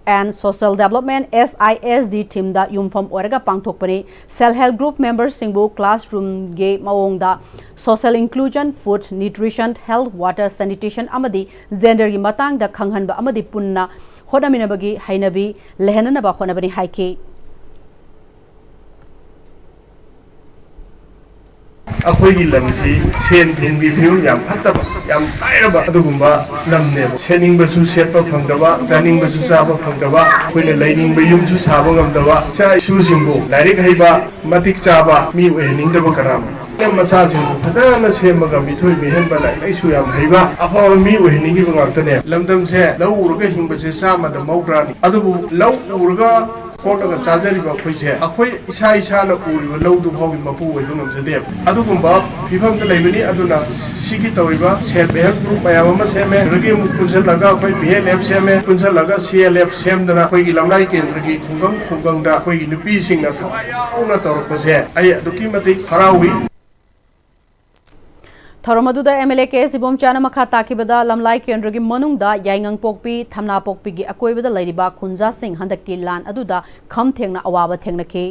and Social Development, S I S D, theme ꯗ ꯌꯨꯝꯐꯝ ꯑꯣꯏꯔꯒ ꯄꯥꯡꯊꯣꯛꯄꯅꯤ꯫ Self Help Group member ꯁꯤꯡꯕꯨ classroom ꯒꯤ ꯃꯑꯣꯡꯗ social inclusion, food, nutrition, health, water, sanitation ꯑꯃꯗꯤ gender ꯒꯤ ꯃꯇꯥꯡꯗ ꯈꯪꯍꯟꯕ ꯑꯃꯗꯤ ꯄꯨꯟꯅ ꯍꯣꯠꯅꯃꯤꯟꯅꯕꯒꯤ ꯍꯩꯅꯕꯤ ꯂꯩꯍꯟꯅꯅꯕ ꯍꯣꯠꯅꯕꯅꯤ ꯍꯥꯏꯈꯤ꯫ ꯑꯩꯈꯣꯏꯒꯤ ꯂꯝꯁꯤ ꯁꯦꯟ ꯊꯨꯝꯒꯤ ꯐꯤꯕꯝ ꯌꯥꯝ ꯐꯠꯇꯕ, ꯌꯥꯝ ꯂꯥꯏꯔꯕ ꯑꯗꯨꯒꯨꯝꯕ ꯂꯝꯅꯦꯕ꯫ ꯁꯦꯠꯅꯤꯡꯕꯁꯨ ꯁꯦꯠꯄ ꯐꯪꯗꯕ, ꯆꯥꯅꯤꯡꯕꯁꯨ ꯆꯥꯕ ꯐꯪꯗꯕ, ꯑꯩꯈꯣꯏꯅ ꯂꯩꯅꯤꯡꯕ ꯌꯨꯝꯁꯨ ꯁꯥꯕ ꯉꯝꯗꯕ, ꯏꯆꯥ ꯏꯁꯨꯁꯤꯡꯕꯨ ꯂꯥꯏꯔꯤꯛ ꯍꯩꯕ, ꯃꯇꯤꯛ ꯆꯥꯕ ꯃꯤ ꯑꯣꯏꯍꯟꯅꯤꯡꯗꯕ ꯀꯅꯥꯅꯣ? ꯃꯆꯥꯁꯤꯡꯕꯨ ꯐꯖꯅ ꯁꯦꯝꯃꯒ ꯃꯤꯊꯣꯏ ꯃꯤꯍꯦꯟꯕ, ꯂꯥꯏꯔꯤꯛ ꯂꯥꯏꯁꯨ ꯌꯥꯝ ꯍꯩꯕ, ꯑꯐꯕ ꯃꯤ ꯑꯣꯏꯍꯟꯅꯤꯡꯉꯤꯕ ꯉꯥꯛꯇꯅꯦ꯫ ꯂꯝꯗꯝꯁꯦ ꯂꯧ ꯎꯔꯒ ꯍꯤꯡꯕꯁꯦ ꯆꯥꯝꯃꯗ ꯃꯧꯗ꯭ꯔꯥꯅꯤ꯫ ꯑꯗꯨꯕꯨ ꯂꯧ ꯎꯔꯒ ꯈꯣꯠꯂꯒ ꯆꯥꯖꯔꯤꯕ ꯑꯩꯈꯣꯏꯁꯦ, ꯑꯩꯈꯣꯏ ꯏꯁꯥ ꯏꯁꯥꯅ ꯎꯔꯤꯕ ꯂꯧꯗꯨ ꯐꯥꯎꯒꯤ ꯃꯄꯨ ꯑꯣꯏꯕ ꯉꯝꯖꯗꯦꯕ꯫ ꯑꯗꯨꯒꯨꯝꯕ ꯐꯤꯕꯝꯗ ꯂꯩꯕꯅꯤ꯫ ꯑꯗꯨꯅ ꯁꯤꯒꯤ ꯇꯧꯔꯤꯕ Self Help Group ꯃꯌꯥꯝ ꯑꯃ ꯁꯦꯝꯃꯦ, ꯑꯗꯨꯗꯒꯤ ꯑꯃꯨꯛ ꯄꯨꯟꯁꯤꯜꯂꯒ ꯑꯩꯈꯣꯏ B L F ꯁꯦꯝꯃꯦ, ꯄꯨꯟꯁꯤꯜꯂꯒ C L F ꯁꯦꯝꯗꯅ ꯑꯩꯈꯣꯏꯒꯤ ꯂꯝꯂꯥꯏ ꯀꯦꯟꯗ꯭ꯔꯒꯤ ꯈꯨꯡꯒꯪ ꯈꯨꯡꯒꯪꯗ ꯑꯩꯈꯣꯏꯒꯤ ꯅꯨꯄꯤꯁꯤꯡꯅ ꯊꯋꯥꯏ ꯌꯥꯎꯅ ꯇꯧꯔꯛꯄꯁꯦ ꯑꯩ ꯑꯗꯨꯛꯀꯤ ꯃꯇꯤꯛ ꯍꯔꯥꯎꯏ꯫ ꯊꯧꯔꯝ ꯑꯗꯨꯗ M L A K S ꯏꯕꯣꯝꯆꯥꯅ ꯃꯈꯥ ꯇꯥꯈꯤꯕꯗ, ꯂꯝꯂꯥꯏ ꯀꯦꯟꯗ꯭ꯔꯒꯤ ꯃꯅꯨꯡꯗ ꯌꯥꯏꯉꯪꯄꯣꯛꯄꯤ, ꯊꯝꯅꯥꯄꯣꯛꯄꯤꯒꯤ ꯑꯀꯣꯏꯕꯗ ꯂꯩꯔꯤꯕ ꯈꯨꯟꯖꯥꯁꯤꯡ ꯍꯟꯗꯛꯀꯤ ꯂꯥꯟ ꯑꯗꯨꯗ ꯈꯝ ꯊꯦꯡꯅ ꯑꯋꯥꯕ ꯊꯦꯡꯅꯈꯤ꯫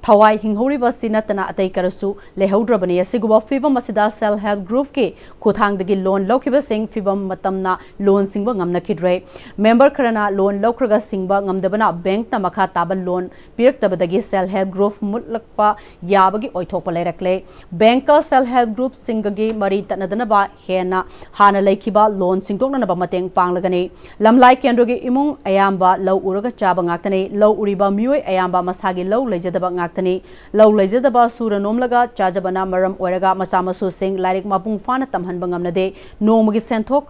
ꯊꯋꯥꯏ ꯍꯤꯡꯍꯧꯔꯤꯕꯁꯤ ꯅꯠꯇꯅ ꯑꯇꯩ ꯀꯔꯤꯁꯨ ꯂꯩꯍꯧꯗ꯭ꯔꯕꯅꯤ꯫ ꯑꯁꯤꯒꯨꯝꯕ ꯐꯤꯕꯝ ꯑꯁꯤꯗ Self Help Group ꯀꯤ ꯈꯨꯠꯊꯥꯡꯗꯒꯤ loan ꯂꯧꯈꯤꯕꯁꯤꯡ ꯐꯤꯕꯝ ꯃꯇꯝꯅ loan ꯁꯤꯡꯕ ꯉꯝꯅꯈꯤꯗ꯭ꯔꯦ꯫ Member ꯈꯔꯅ loan ꯂꯧꯈ꯭ꯔꯒ ꯁꯤꯡꯕ ꯉꯝꯗꯕꯅ bank ꯅ ꯃꯈꯥ ꯇꯥꯕ loan ꯄꯤꯔꯛꯇꯕꯗꯒꯤ Self Help Group ꯃꯨꯠꯂꯛꯄ ꯌꯥꯕꯒꯤ ꯑꯣꯏꯊꯣꯛꯄ ꯂꯩꯔꯛꯂꯦ꯫ Bank ꯀ Self Help Group ꯁꯤꯡꯒꯒꯤ ꯃꯔꯤ ꯇꯠꯅꯗꯅꯕ ꯍꯦꯟꯅ ꯍꯥꯟꯅ ꯂꯩꯈꯤꯕ loan ꯁꯤꯡꯗꯣꯛꯅꯅꯕ ꯃꯇꯦꯡ ꯄꯥꯡꯂꯒꯅꯤ꯫ ꯂꯝꯂꯥꯏ ꯀꯦꯟꯗ꯭ꯔꯒꯤ ꯏꯃꯨꯡ ꯑꯌꯥꯝꯕ ꯂꯧ ꯎꯔꯒ ꯆꯥꯕ ꯉꯥꯛꯇꯅꯤ꯫ ꯂꯧ ꯎꯔꯤꯕ ꯃꯤꯑꯣꯏ ꯑꯌꯥꯝꯕ ꯃꯁꯥꯒꯤ ꯂꯧ ꯂꯩꯖꯗꯕ ꯉꯥꯛꯇꯅꯤ꯫ ꯂꯧ ꯂꯩꯖꯗꯕ, ꯁꯨꯔ ꯅꯣꯝꯂꯒ ꯆꯥꯖꯕꯅ ꯃꯔꯝ ꯑꯣꯏꯔꯒ ꯃꯆꯥ ꯃꯁꯨꯁꯤꯡ ꯂꯥꯏꯔꯤꯛ ꯃꯄꯨꯡ ꯐꯥꯅ ꯇꯝꯍꯟꯕ ꯉꯝꯅꯗꯦ꯫ ꯅꯣꯡꯃꯒꯤ ꯁꯦꯟꯊꯣꯛ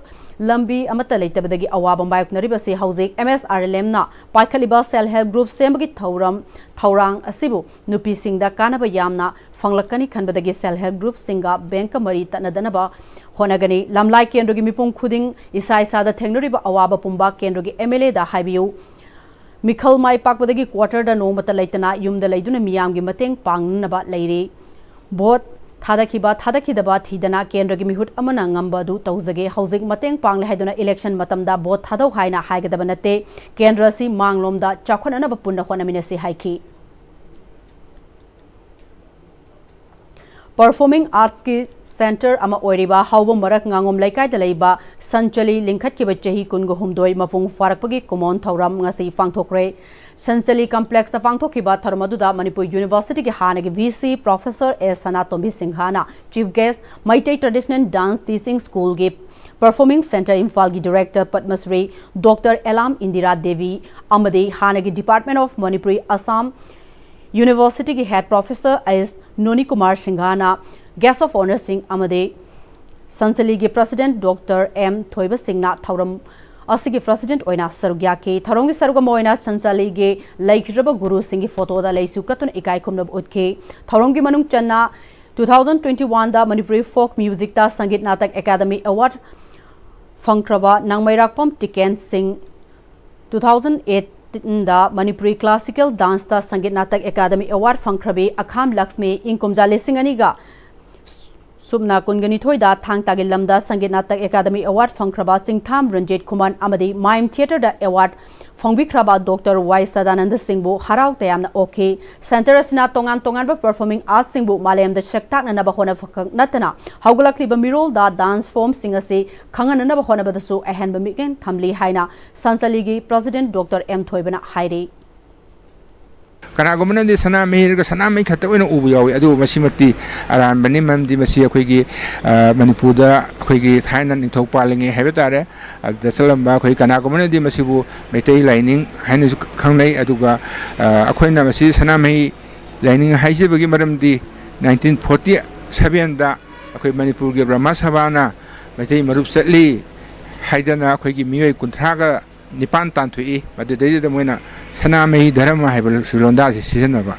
ꯂꯝꯕꯤ ꯑꯃꯠꯇ ꯂꯩꯇꯕꯗꯒꯤ ꯑꯋꯥꯕ ꯃꯥꯌꯣꯛꯅꯔꯤꯕꯁꯤ ꯍꯧꯖꯤꯛ M S R L M ꯅ ꯄꯥꯏꯈꯠꯂꯤꯕ Self Help Group ꯁꯦꯝꯕꯒꯤ ꯊꯧꯔꯝ ꯊꯧꯔꯥꯡ ꯑꯁꯤꯕꯨ ꯅꯨꯄꯤꯁꯤꯡꯗ ꯀꯥꯟꯅꯕ ꯌꯥꯝꯅ ꯐꯪꯂꯛꯀꯅꯤ ꯈꯟꯕꯗꯒꯤ Self Help Group ꯁꯤꯡꯒ bank ꯀ ꯃꯔꯤ ꯇꯠꯅꯗꯅꯕ ꯍꯣꯠꯅꯒꯅꯤ꯫ ꯂꯝꯂꯥꯏ ꯀꯦꯟꯗ꯭ꯔꯒꯤ ꯃꯤꯄꯨꯝ ꯈꯨꯗꯤꯡ ꯏꯁꯥ ꯏꯁꯥꯗ ꯊꯦꯡꯅꯔꯤꯕ ꯑꯋꯥꯕ ꯄꯨꯝꯕ ꯀꯦꯟꯗ꯭ꯔꯒꯤ M L A ꯗ ꯍꯥꯏꯕꯤꯌꯨ꯫ ꯃꯤꯈꯜ ꯃꯥꯏ ꯄꯥꯛꯄꯗꯒꯤ quarter ꯗ ꯅꯣꯡꯃꯇ ꯂꯩꯇꯅ ꯌꯨꯝꯗ ꯂꯩꯗꯨꯅ ꯃꯤꯌꯥꯝꯒꯤ ꯃꯇꯦꯡ ꯄꯥꯡꯅꯅꯕ ꯂꯩꯔꯤ꯫ Vote ꯊꯥꯗꯈꯤꯕ ꯊꯥꯗꯈꯤꯗꯕ ꯊꯤꯗꯅ ꯀꯦꯟꯗ꯭ꯔꯒꯤ ꯃꯤꯍꯨꯠ ꯑꯃꯅ ꯉꯝꯕ ꯑꯗꯨ ꯇꯧꯖꯒꯦ꯫ ꯍꯧꯖꯤꯛ ꯃꯇꯦꯡ ꯄꯥꯡꯂꯦ ꯍꯥꯏꯗꯨꯅ ꯏꯂꯦꯛꯁꯟ ꯃꯇꯝꯗ ꯚꯣꯠ ꯊꯥꯗꯧ ꯍꯥꯏꯅ ꯍꯥꯏꯒꯗꯕ ꯅꯠꯇꯦ꯫ ꯀꯦꯟꯗ꯭ꯔ ꯑꯁꯤ ꯃꯥꯡꯂꯣꯝꯗ ꯆꯥꯎꯈꯠꯅꯅꯕ ꯄꯨꯟꯅ ꯍꯣꯠꯅꯃꯤꯟꯅꯁꯤ ꯍꯥꯏꯈꯤ꯫ ꯄꯔꯐꯣꯔꯃꯤꯡ ꯑꯥꯔꯠꯁꯀꯤ ꯁꯦꯟꯇꯔ ꯑꯃ ꯑꯣꯏꯔꯤꯕ ꯍꯥꯎꯕꯝ ꯃꯔꯛ ꯉꯥꯉꯣꯝ ꯂꯩꯀꯥꯏꯗ ꯂꯩꯕ ꯁꯟꯆꯂꯤ ꯂꯤꯡꯈꯠꯈꯤꯕ ꯆꯍꯤ ꯀꯨꯟꯒ ꯍꯨꯝꯗꯣꯏ ꯃꯄꯨꯡ ꯐꯥꯔꯛꯄꯒꯤ ꯀꯨꯃꯣꯟ ꯊꯧꯔꯝ ꯉꯁꯤ ꯄꯥꯡꯊꯣꯛꯈ꯭ꯔꯦ꯫ ꯁꯟꯆꯂꯤ ꯀꯝꯄ꯭ꯂꯦꯛꯁꯇ ꯄꯥꯡꯊꯣꯛꯈꯤꯕ ꯊꯧꯔꯝ ꯑꯗꯨꯗ ꯃꯅꯤꯄꯨꯔ ꯌꯨꯅꯤꯚꯔꯁꯤꯇꯤꯒꯤ ꯍꯥꯟꯅꯒꯤ V C professor S Sanatombi ꯁꯤꯡꯍꯅ chief guest, Meitei traditional dance teaching ꯁ꯭ꯀꯨꯜꯒꯤ ꯄꯔꯐꯣꯔꯃꯤꯡ ꯁꯦꯟꯇꯔ ꯏꯝꯐꯥꯜꯒꯤ ꯗꯤꯔꯦꯛꯇꯔ ꯄꯗꯃꯁ꯭ꯔꯤ ꯗꯣꯛꯇꯔ ꯑꯦꯂꯥꯝ ꯏꯟꯗꯤꯔꯥ ꯗꯦꯕꯤ ꯑꯃꯗꯤ ꯍꯥꯟꯅꯒꯤ ꯗꯤꯄꯥꯔꯠꯃꯦꯟ ꯑꯣꯐ ꯃꯅꯤꯄꯨꯔꯤ ꯑꯁꯥꯝ ꯌꯨꯅꯤꯚꯔꯁꯤꯇꯤꯒꯤ ꯍꯦꯗ ꯄ꯭ꯔꯣꯐꯦꯁꯔ ꯑꯦꯁ ꯅꯣꯅꯤ ꯀꯨꯃꯥꯔ ꯁꯤꯡꯍꯅ ꯒꯦꯁ ꯑꯣꯐ ꯑꯣꯅꯔꯁꯤꯡ ꯑꯃꯗꯤ ꯁꯟꯆꯂꯤꯒꯤ ꯄ꯭ꯔꯁꯤꯗꯦꯟꯠ ꯗꯣꯛꯇꯔ ꯑꯦꯝ ꯊꯣꯏꯕ ꯁꯤꯡꯅ ꯊꯧꯔꯝ ꯑꯁꯤꯒꯤ ꯄ꯭ꯔꯁꯤꯗꯦꯟꯠ ꯑꯣꯏꯅ ꯁꯔꯨꯛ ꯌꯥꯈꯤ꯫ ꯊꯧꯔꯝꯒꯤ ꯁꯔꯨꯛ ꯑꯃ ꯑꯣꯏꯅ ꯁꯟꯆꯂꯤꯒꯤ ꯂꯩꯈꯤꯗ꯭ꯔꯕ ꯒꯨꯔꯨꯁꯤꯡꯒꯤ ꯐꯣꯇꯣꯗ ꯂꯩꯁꯨ ꯀꯠꯇꯨꯅ ꯏꯀꯥꯏ ꯈꯨꯝꯅꯕ ꯎꯠꯈꯤ꯫ ꯊꯧꯔꯝꯒꯤ ꯃꯅꯨꯡ ꯆꯟꯅ two thousand twenty one ꯗ ꯃꯅꯤꯄꯨꯔꯤ ꯐꯣꯛ ꯃ꯭ꯌꯨꯖꯤꯛꯇ ꯁꯪꯒꯤꯠ ꯅꯥꯇꯛ ꯑꯦꯀꯥꯗꯃꯤ ꯑꯦꯋꯥꯔꯗ ꯐꯪꯈ꯭ꯔꯕ ꯅꯥꯡꯃꯩꯔꯥꯛꯄꯝ ꯇꯤꯀꯦꯟ ꯁꯤꯡ, two thousand eighteen ꯗ Manipuri classical ꯗꯥꯟꯁꯇ Sangeet Natak academy award ꯐꯪꯈ꯭ꯔꯕꯤ ꯑꯈꯥꯝ Lakshmi, ꯏꯪ ꯀꯨꯝꯖꯥ ꯂꯤꯁꯤꯡ ꯑꯅꯤꯒ ꯁꯨꯞꯅ ꯀꯨꯟꯒ ꯅꯤꯊꯣꯏꯗ ꯊꯥꯡ ꯇꯥꯒꯤ ꯂꯝꯗ ꯁꯪꯒꯤꯠ ꯅꯥꯇꯛ ꯑꯦꯀꯥꯗꯃꯤ ꯑꯦꯋꯥꯔꯗ ꯐꯪꯈ꯭ꯔꯕ ꯆꯤꯡꯊꯥꯝ ꯔꯟꯖꯤꯠ ꯈꯨꯃꯟ ꯑꯃꯗꯤ ꯃꯥꯏꯝ ꯊꯤꯌꯦꯇꯔꯗ ꯑꯦꯋꯥꯔꯗ ꯐꯪꯕꯤꯈ꯭ꯔꯕ ꯗꯣꯛꯇꯔ ꯋꯥꯏ ꯁꯗꯥꯅꯟꯗ ꯁꯤꯡꯕꯨ ꯍꯔꯥꯎ ꯇꯌꯥꯝꯅ ꯑꯣꯛꯈꯤ꯫ ꯁꯦꯟꯇꯔ ꯑꯁꯤꯅ ꯇꯣꯉꯥꯟ ꯇꯣꯉꯥꯟꯕ ꯄꯔꯐꯣꯔꯃꯤꯡ ꯑꯥꯔꯠꯁꯤꯡꯕꯨ ꯃꯥꯂꯦꯝꯗ ꯁꯛ ꯇꯥꯛꯅꯅꯕ ꯍꯣꯠꯅꯕ ꯈꯛ ꯅꯠꯇꯅ ꯍꯧꯒꯠꯂꯛꯂꯤꯕ ꯃꯤꯔꯣꯜꯗ ꯗꯥꯟꯁ ꯐꯣꯔꯝꯁꯤꯡ ꯑꯁꯤ ꯈꯪꯍꯟꯅꯅꯕ ꯍꯣꯠꯅꯕꯗꯁꯨ ꯑꯍꯦꯟꯕ ꯃꯤꯠꯌꯦꯡ ꯊꯝꯂꯤ ꯍꯥꯏꯅ ꯁꯟꯆꯂꯤꯒꯤ ꯄ꯭ꯔꯁꯤꯗꯦꯟꯠ ꯗꯣꯛꯇꯔ ꯑꯦꯝ ꯊꯣꯏꯕꯅ ꯍꯥꯏꯔꯤ꯫ ꯀꯅꯥꯒꯨꯝꯕꯅꯗꯤ ꯁꯅꯥꯃꯍꯤ ꯍꯥꯏꯔꯒ ꯁꯅꯥꯃꯍꯤ ꯈꯛꯇ ꯑꯣꯏꯅ ꯎꯕ ꯌꯥꯎꯏ, ꯑꯗꯨꯕꯨ ꯃꯁꯤꯃꯛꯇꯤ ꯑꯔꯥꯟꯕꯅꯤ꯫ ꯃꯔꯝꯗꯤ ꯃꯁꯤ ꯑꯩꯈꯣꯏꯒꯤ, ꯑ, ꯃꯅꯤꯄꯨꯔꯗ ꯑꯩꯈꯣꯏꯒꯤ ꯊꯥꯏꯅ ꯅꯤꯡꯊꯧ ꯄꯥꯜꯂꯤꯉꯩ ꯍꯥꯏꯕ ꯇꯥꯔꯦ, ꯑꯗꯨꯗ ꯆꯠꯂꯝꯕ ꯑꯩꯈꯣꯏ ꯀꯅꯥꯒꯨꯝꯕꯅꯗꯤ ꯃꯁꯤꯕꯨ ꯃꯩꯇꯩ ꯂꯥꯏꯅꯤꯡ ꯍꯥꯏꯅꯁꯨ ꯈꯪꯅꯩ꯫ ꯑꯗꯨꯒ, ꯑ, ꯑꯩꯈꯣꯏꯅ ꯃꯁꯤ ꯁꯅꯥꯃꯍꯤ ꯂꯥꯏꯅꯤꯡ ꯍꯥꯏꯖꯕꯒꯤ ꯃꯔꯝꯗꯤ nineteen forty seven ꯗ ꯑꯩꯈꯣꯏ ꯃꯅꯤꯄꯨꯔꯒꯤ ꯕ꯭ꯔꯍꯃ ꯁꯚꯥꯅ ꯃꯩꯇꯩ ꯃꯔꯨꯞ ꯆꯠꯂꯤ ꯍꯥꯏꯗꯅ ꯑꯩꯈꯣꯏꯒꯤ ꯃꯤꯑꯣꯏ ꯀꯨꯟꯊ꯭ꯔꯥꯒ ꯅꯤꯄꯥꯟ ꯇꯥꯟꯊꯣꯛꯏ꯫ ꯃꯗꯨꯗꯩꯗꯨꯗ ꯃꯣꯏꯅ ꯁꯅꯥꯃꯍꯤ ꯙꯔꯃ ꯍꯥꯏꯕ ꯂꯣꯟꯗꯥꯁꯤ ꯁꯤꯖꯤꯟꯅꯕ꯫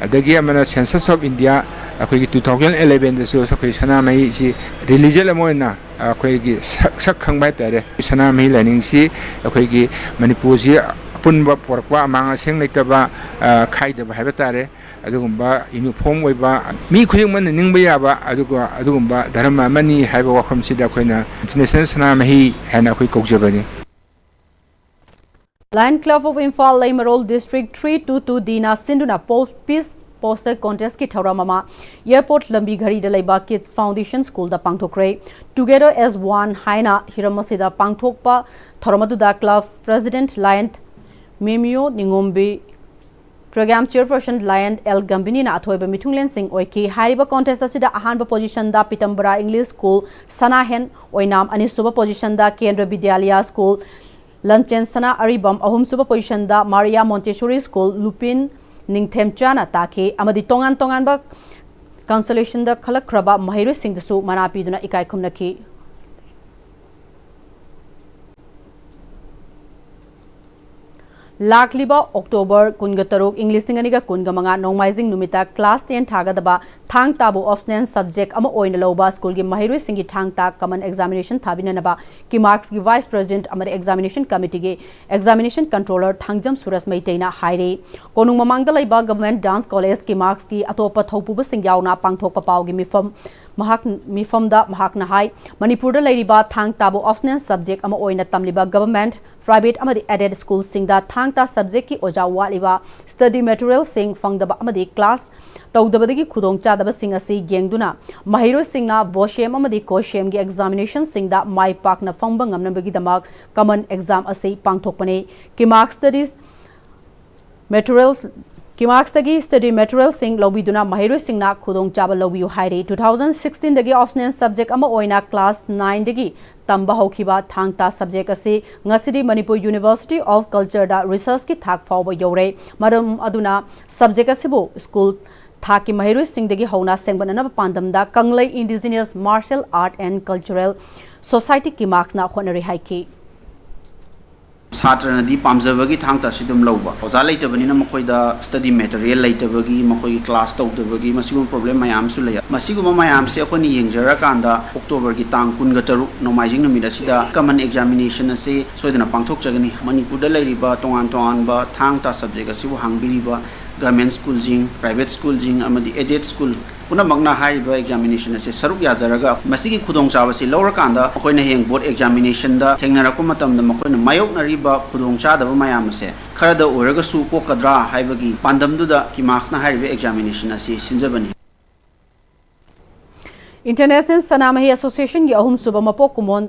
ꯑꯗꯒꯤ ꯑꯃꯅ Census of India, ꯑꯩꯈꯣꯏꯒꯤ two thousand eleven ꯗꯁꯨ ꯑꯩꯈꯣꯏ ꯁꯅꯥꯃꯍꯤꯁꯤ religion ꯑꯃ ꯑꯣꯏꯅ ꯑꯩꯈꯣꯏꯒꯤ ꯁꯛ, ꯁꯛ ꯈꯪꯕ ꯍꯥꯏꯇꯥꯔꯦ꯫ ꯁꯅꯥꯃꯍꯤ ꯂꯥꯏꯅꯤꯡꯁꯤ ꯑꯩꯈꯣꯏꯒꯤ ꯃꯅꯤꯄꯨꯔꯁꯤ ꯑꯄꯨꯟꯕ ꯄꯣꯔꯛꯄ, ꯑꯃꯥꯡ ꯑꯁꯦꯡ ꯂꯩꯇꯕ, ꯑ, ꯈꯥꯏꯗꯕ ꯍꯥꯏꯕ ꯇꯥꯔꯦ꯫ ꯑꯗꯨꯒꯨꯝꯕ ꯌꯨꯅꯤꯐꯣꯔꯝ ꯑꯣꯏꯕ, ꯃꯤ ꯈꯨꯗꯤꯡꯃꯛꯅ ꯅꯤꯡꯕ ꯌꯥꯕ ꯑꯗꯨꯒ ꯑꯗꯨꯒꯨꯝꯕ ꯙꯔꯃ ꯑꯃꯅꯤ ꯍꯥꯏꯕ ꯋꯥꯐꯝꯁꯤꯗ ꯑꯩꯈꯣꯏꯅ ꯏꯟꯇꯔꯅꯦꯁꯅꯦꯜ ꯁꯅꯥꯃꯍꯤ ꯍꯥꯏꯅ ꯑꯩꯈꯣꯏ ꯀꯧꯖꯕꯅꯤ꯫ Lion Club of Imphal ꯂꯩꯃꯔꯣꯜ District three two two D ꯅ ꯁꯤꯟꯗꯨꯅ ꯄꯣ-, Peace Poster Contest ꯀꯤ ꯊꯧꯔꯝ ꯑꯃ Airport ꯂꯝꯕꯤ ꯘꯔꯤꯗ ꯂꯩꯕ Kids Foundation School ꯗ ꯄꯥꯡꯊꯣꯛꯈ꯭ꯔꯦ꯫ Together as One ꯍꯥꯏꯅ ꯍꯤꯔꯝ ꯑꯁꯤꯗ ꯄꯥꯡꯊꯣꯛꯄ ꯊꯧꯔꯝ ꯑꯗꯨꯗ Club President Lion Memiyo Ningombi, Program Chairperson Lion L ꯒꯝꯕꯤꯅꯤꯅ ꯑꯊꯣꯏꯕ ꯃꯤꯊꯨꯡꯂꯦꯟꯁꯤꯡ ꯑꯣꯏꯈꯤ꯫ ꯍꯥꯏꯔꯤꯕ contest ꯑꯁꯤꯗ ꯑꯍꯥꯟꯕ position ꯗ ꯄꯤꯇꯝꯕꯔꯥ English School ꯁꯅꯥꯍꯦꯟ ꯑꯣꯏꯅꯥꯝ, ꯑꯅꯤꯁꯨꯕ position ꯗ ꯀꯦꯟꯗ꯭ꯔ ꯕꯤꯗ꯭ꯌꯥꯂꯌꯥ School ꯂꯟꯆꯦꯟ ꯁꯅꯥ ꯑꯔꯤꯕꯝ, ꯑꯍꯨꯝꯁꯨꯕ position ꯗ ꯃꯥꯔꯤꯌꯥ Montessori School ꯂꯨꯄꯤꯟ ꯅꯤꯡꯊꯦꯝꯆꯥꯅ ꯇꯥꯈꯤ ꯑꯃꯗꯤ ꯇꯣꯉꯥꯟ ꯇꯣꯉꯥꯟꯕ consolation ꯗ ꯈꯜꯂꯛꯈ꯭ꯔꯕ ꯃꯍꯩꯔꯣꯏꯁꯤꯡꯗꯁꯨ ꯃꯅꯥ ꯄꯤꯗꯨꯅ ꯏꯀꯥꯏ ꯈꯨꯝꯅꯈꯤ꯫ ꯂꯥꯛꯂꯤꯕ October ꯀꯨꯟꯒ ꯇꯔꯨꯛ, ꯏꯪ ꯂꯤꯁꯤꯡ ꯑꯅꯤꯒ ꯀꯨꯟꯒ ꯃꯉꯥ ꯅꯣꯡꯃꯥꯏꯖꯤꯡ ꯅꯨꯃꯤꯠꯇ class ten ꯊꯥꯒꯗꯕ ꯊꯥꯡ ꯇꯥꯕꯨ optional subject ꯑꯃ ꯑꯣꯏꯅ ꯂꯧꯕ ꯁ꯭ꯀꯨꯜꯒꯤ ꯃꯍꯩꯔꯣꯏꯁꯤꯡꯒꯤ ꯊꯥꯡ ꯇꯥ common examination ꯊꯥꯕꯤꯅꯅꯕ ꯀꯤꯃꯥꯛꯁꯀꯤ Vice President ꯑꯃꯗꯤ Examination Committee ꯒꯤ Examination Controller ꯊꯥꯡꯖꯝ ꯁꯨꯔꯖ ꯃꯩꯇꯩꯅ ꯍꯥꯏꯔꯤ꯫ ꯀꯣꯅꯨꯡ ꯃꯃꯥꯡꯗ ꯂꯩꯕ Government Dance College ꯀꯤꯃꯥꯛꯁꯀꯤ ꯑꯇꯣꯞꯄ ꯊꯧꯄꯨꯕꯁꯤꯡ ꯌꯥꯎꯅ ꯄꯥꯡꯊꯣꯛꯄ ꯄꯥꯎꯒꯤ ꯃꯤꯐꯝ ꯃꯍꯥꯛ, ꯃꯤꯐꯝꯗ ꯃꯍꯥꯛꯅ ꯍꯥꯏ, ꯃꯅꯤꯄꯨꯔꯗ ꯂꯩꯔꯤꯕ ꯊꯥꯡ ꯇꯥꯕꯨ optional subject ꯑꯃ ꯑꯣꯏꯅ ꯇꯝꯂꯤꯕ government, private ꯑꯃꯗꯤ aided school ꯁꯤꯡꯗ ꯊꯥꯡ ꯇꯥ subject ꯀꯤ ꯑꯣꯖꯥ ꯋꯥꯠꯂꯤꯕ, study material ꯁꯤꯡ ꯐꯪꯗꯕ ꯑꯃꯗꯤ class ꯇꯧꯗꯕꯗꯒꯤ ꯈꯨꯗꯣꯡꯆꯥꯗꯕꯁꯤꯡ ꯑꯁꯤ ꯌꯦꯡꯗꯨꯅ ꯃꯍꯩꯔꯣꯏꯁꯤꯡꯅ VOCEM ꯑꯃꯗꯤ COCEM ꯒꯤ examination ꯁꯤꯡꯗ ꯃꯥꯏ ꯄꯥꯛꯅ ꯐꯪꯕ ꯉꯝꯅꯕꯒꯤꯗꯃꯛ common exam ꯑꯁꯤ ꯄꯥꯡꯊꯣꯛꯄꯅꯤ꯫ ꯀꯤꯃꯥꯛꯁꯇꯗꯤ materials, ꯀꯤꯃꯥꯛꯁꯇꯒꯤ study material ꯁꯤꯡ ꯂꯧꯕꯤꯗꯨꯅ ꯃꯍꯩꯔꯣꯏꯁꯤꯡꯅ ꯈꯨꯗꯣꯡꯆꯥꯕ ꯂꯧꯕꯤꯌꯨ ꯍꯥꯏꯔꯤ꯫ Two thousand sixteen ꯗꯒꯤ optional subject ꯑꯃ ꯑꯣꯏꯅ class nine ꯗꯒꯤ ꯇꯝꯕ ꯍꯧꯈꯤꯕ ꯊꯥꯡ ꯇꯥ subject ꯑꯁꯤ ꯉꯁꯤꯗꯤ Manipur University of Culture the research ꯀꯤ ꯊꯥꯛ ꯐꯥꯎꯕ ꯌꯧꯔꯦ꯫ ꯃꯔꯝ ꯑꯗꯨꯅ subject ꯑꯁꯤꯕꯨ school ꯊꯥꯛꯀꯤ ꯃꯍꯩꯔꯣꯏꯁꯤꯡꯗꯒꯤ ꯍꯧꯅ ꯁꯦꯝꯒꯠꯅꯅꯕ ꯄꯥꯟꯗꯝꯗ ꯀꯪꯂꯩ Indigenous Martial Art and Cultural Society ꯀꯤꯃꯥꯛꯁꯅ ꯍꯣꯠꯅꯔꯤ ꯍꯥꯏꯈꯤ꯫ ꯁꯥꯇ꯭ꯔꯅꯗꯤ ꯄꯥꯝꯖꯕꯒꯤ ꯊꯥꯡ ꯇꯥ ꯑꯁꯤ ꯑꯗꯨꯝ ꯂꯧꯕ꯫ ꯑꯣꯖꯥ ꯂꯩꯇꯕꯅꯤꯅ ꯃꯈꯣꯏꯗ study material ꯂꯩꯇꯕꯒꯤ, ꯃꯈꯣꯏꯒꯤ class ꯇꯧꯗꯕꯒꯤ, ꯃꯁꯤꯒꯨꯝꯕ problem ꯃꯌꯥꯝ ꯑꯃꯁꯨ ꯂꯩ꯫ ꯃꯁꯤꯒꯨꯝꯕ ꯃꯌꯥꯝꯁꯦ ꯑꯩꯈꯣꯏꯅ ꯌꯦꯡꯖꯔꯀꯥꯟꯗ October ꯒꯤ ꯇꯥꯡ ꯀꯨꯟꯒ ꯇꯔꯨꯛ ꯅꯣꯡꯃꯥꯏꯖꯤꯡ ꯅꯨꯃꯤꯠ ꯑꯁꯤꯗ common examination ꯑꯁꯤ ꯁꯣꯏꯗꯅ ꯄꯥꯡꯊꯣꯛꯆꯒꯅꯤ꯫ ꯃꯅꯤꯄꯨꯔꯗ ꯂꯩꯔꯤꯕ ꯇꯣꯉꯥꯟ ꯇꯣꯉꯥꯟꯕ ꯊꯥꯡ ꯇꯥ subject ꯑꯁꯤꯕꯨ ꯍꯥꯡꯕꯤꯔꯤꯕ Government schoolꯁꯤꯡ, private schoolꯁꯤꯡ ꯑꯃꯗꯤ aided school ꯄꯨꯝꯅꯃꯛꯅ ꯍꯥꯏꯔꯤꯕ examination ꯑꯁꯤ ꯁꯔꯨꯛ ꯌꯥꯖꯔꯒ ꯃꯁꯤꯒꯤ ꯈꯨꯗꯣꯡꯆꯥꯕꯁꯤ ꯂꯧꯔꯀꯥꯟꯗ ꯃꯈꯣꯏꯅ ꯍꯌꯦꯡ board examinationꯗ ꯊꯦꯡꯅꯔꯛꯄ ꯃꯇꯝꯗ ꯃꯈꯣꯏꯅ ꯃꯥꯌꯣꯛꯅꯔꯤꯕ ꯈꯨꯗꯣꯡꯆꯥꯗꯕ ꯃꯌꯥꯝ ꯑꯁꯦ ꯈꯔꯗ ꯑꯣꯏꯔꯒꯁꯨ ꯀꯣꯛꯀꯗ꯭ꯔꯥ ꯍꯥꯏꯕꯒꯤ ꯄꯥꯟꯗꯝꯗꯨꯗ ꯀꯤꯃꯥꯛꯁꯅ ꯍꯥꯏꯔꯤꯕ examination ꯑꯁꯤ ꯁꯤꯟꯖꯕꯅꯤ꯫ International ꯁꯅꯥꯃꯍꯤ Associationꯒꯤ ꯑꯍꯨꯝꯁꯨꯕ ꯃꯄꯣꯛ ꯀꯨꯝꯑꯣꯟ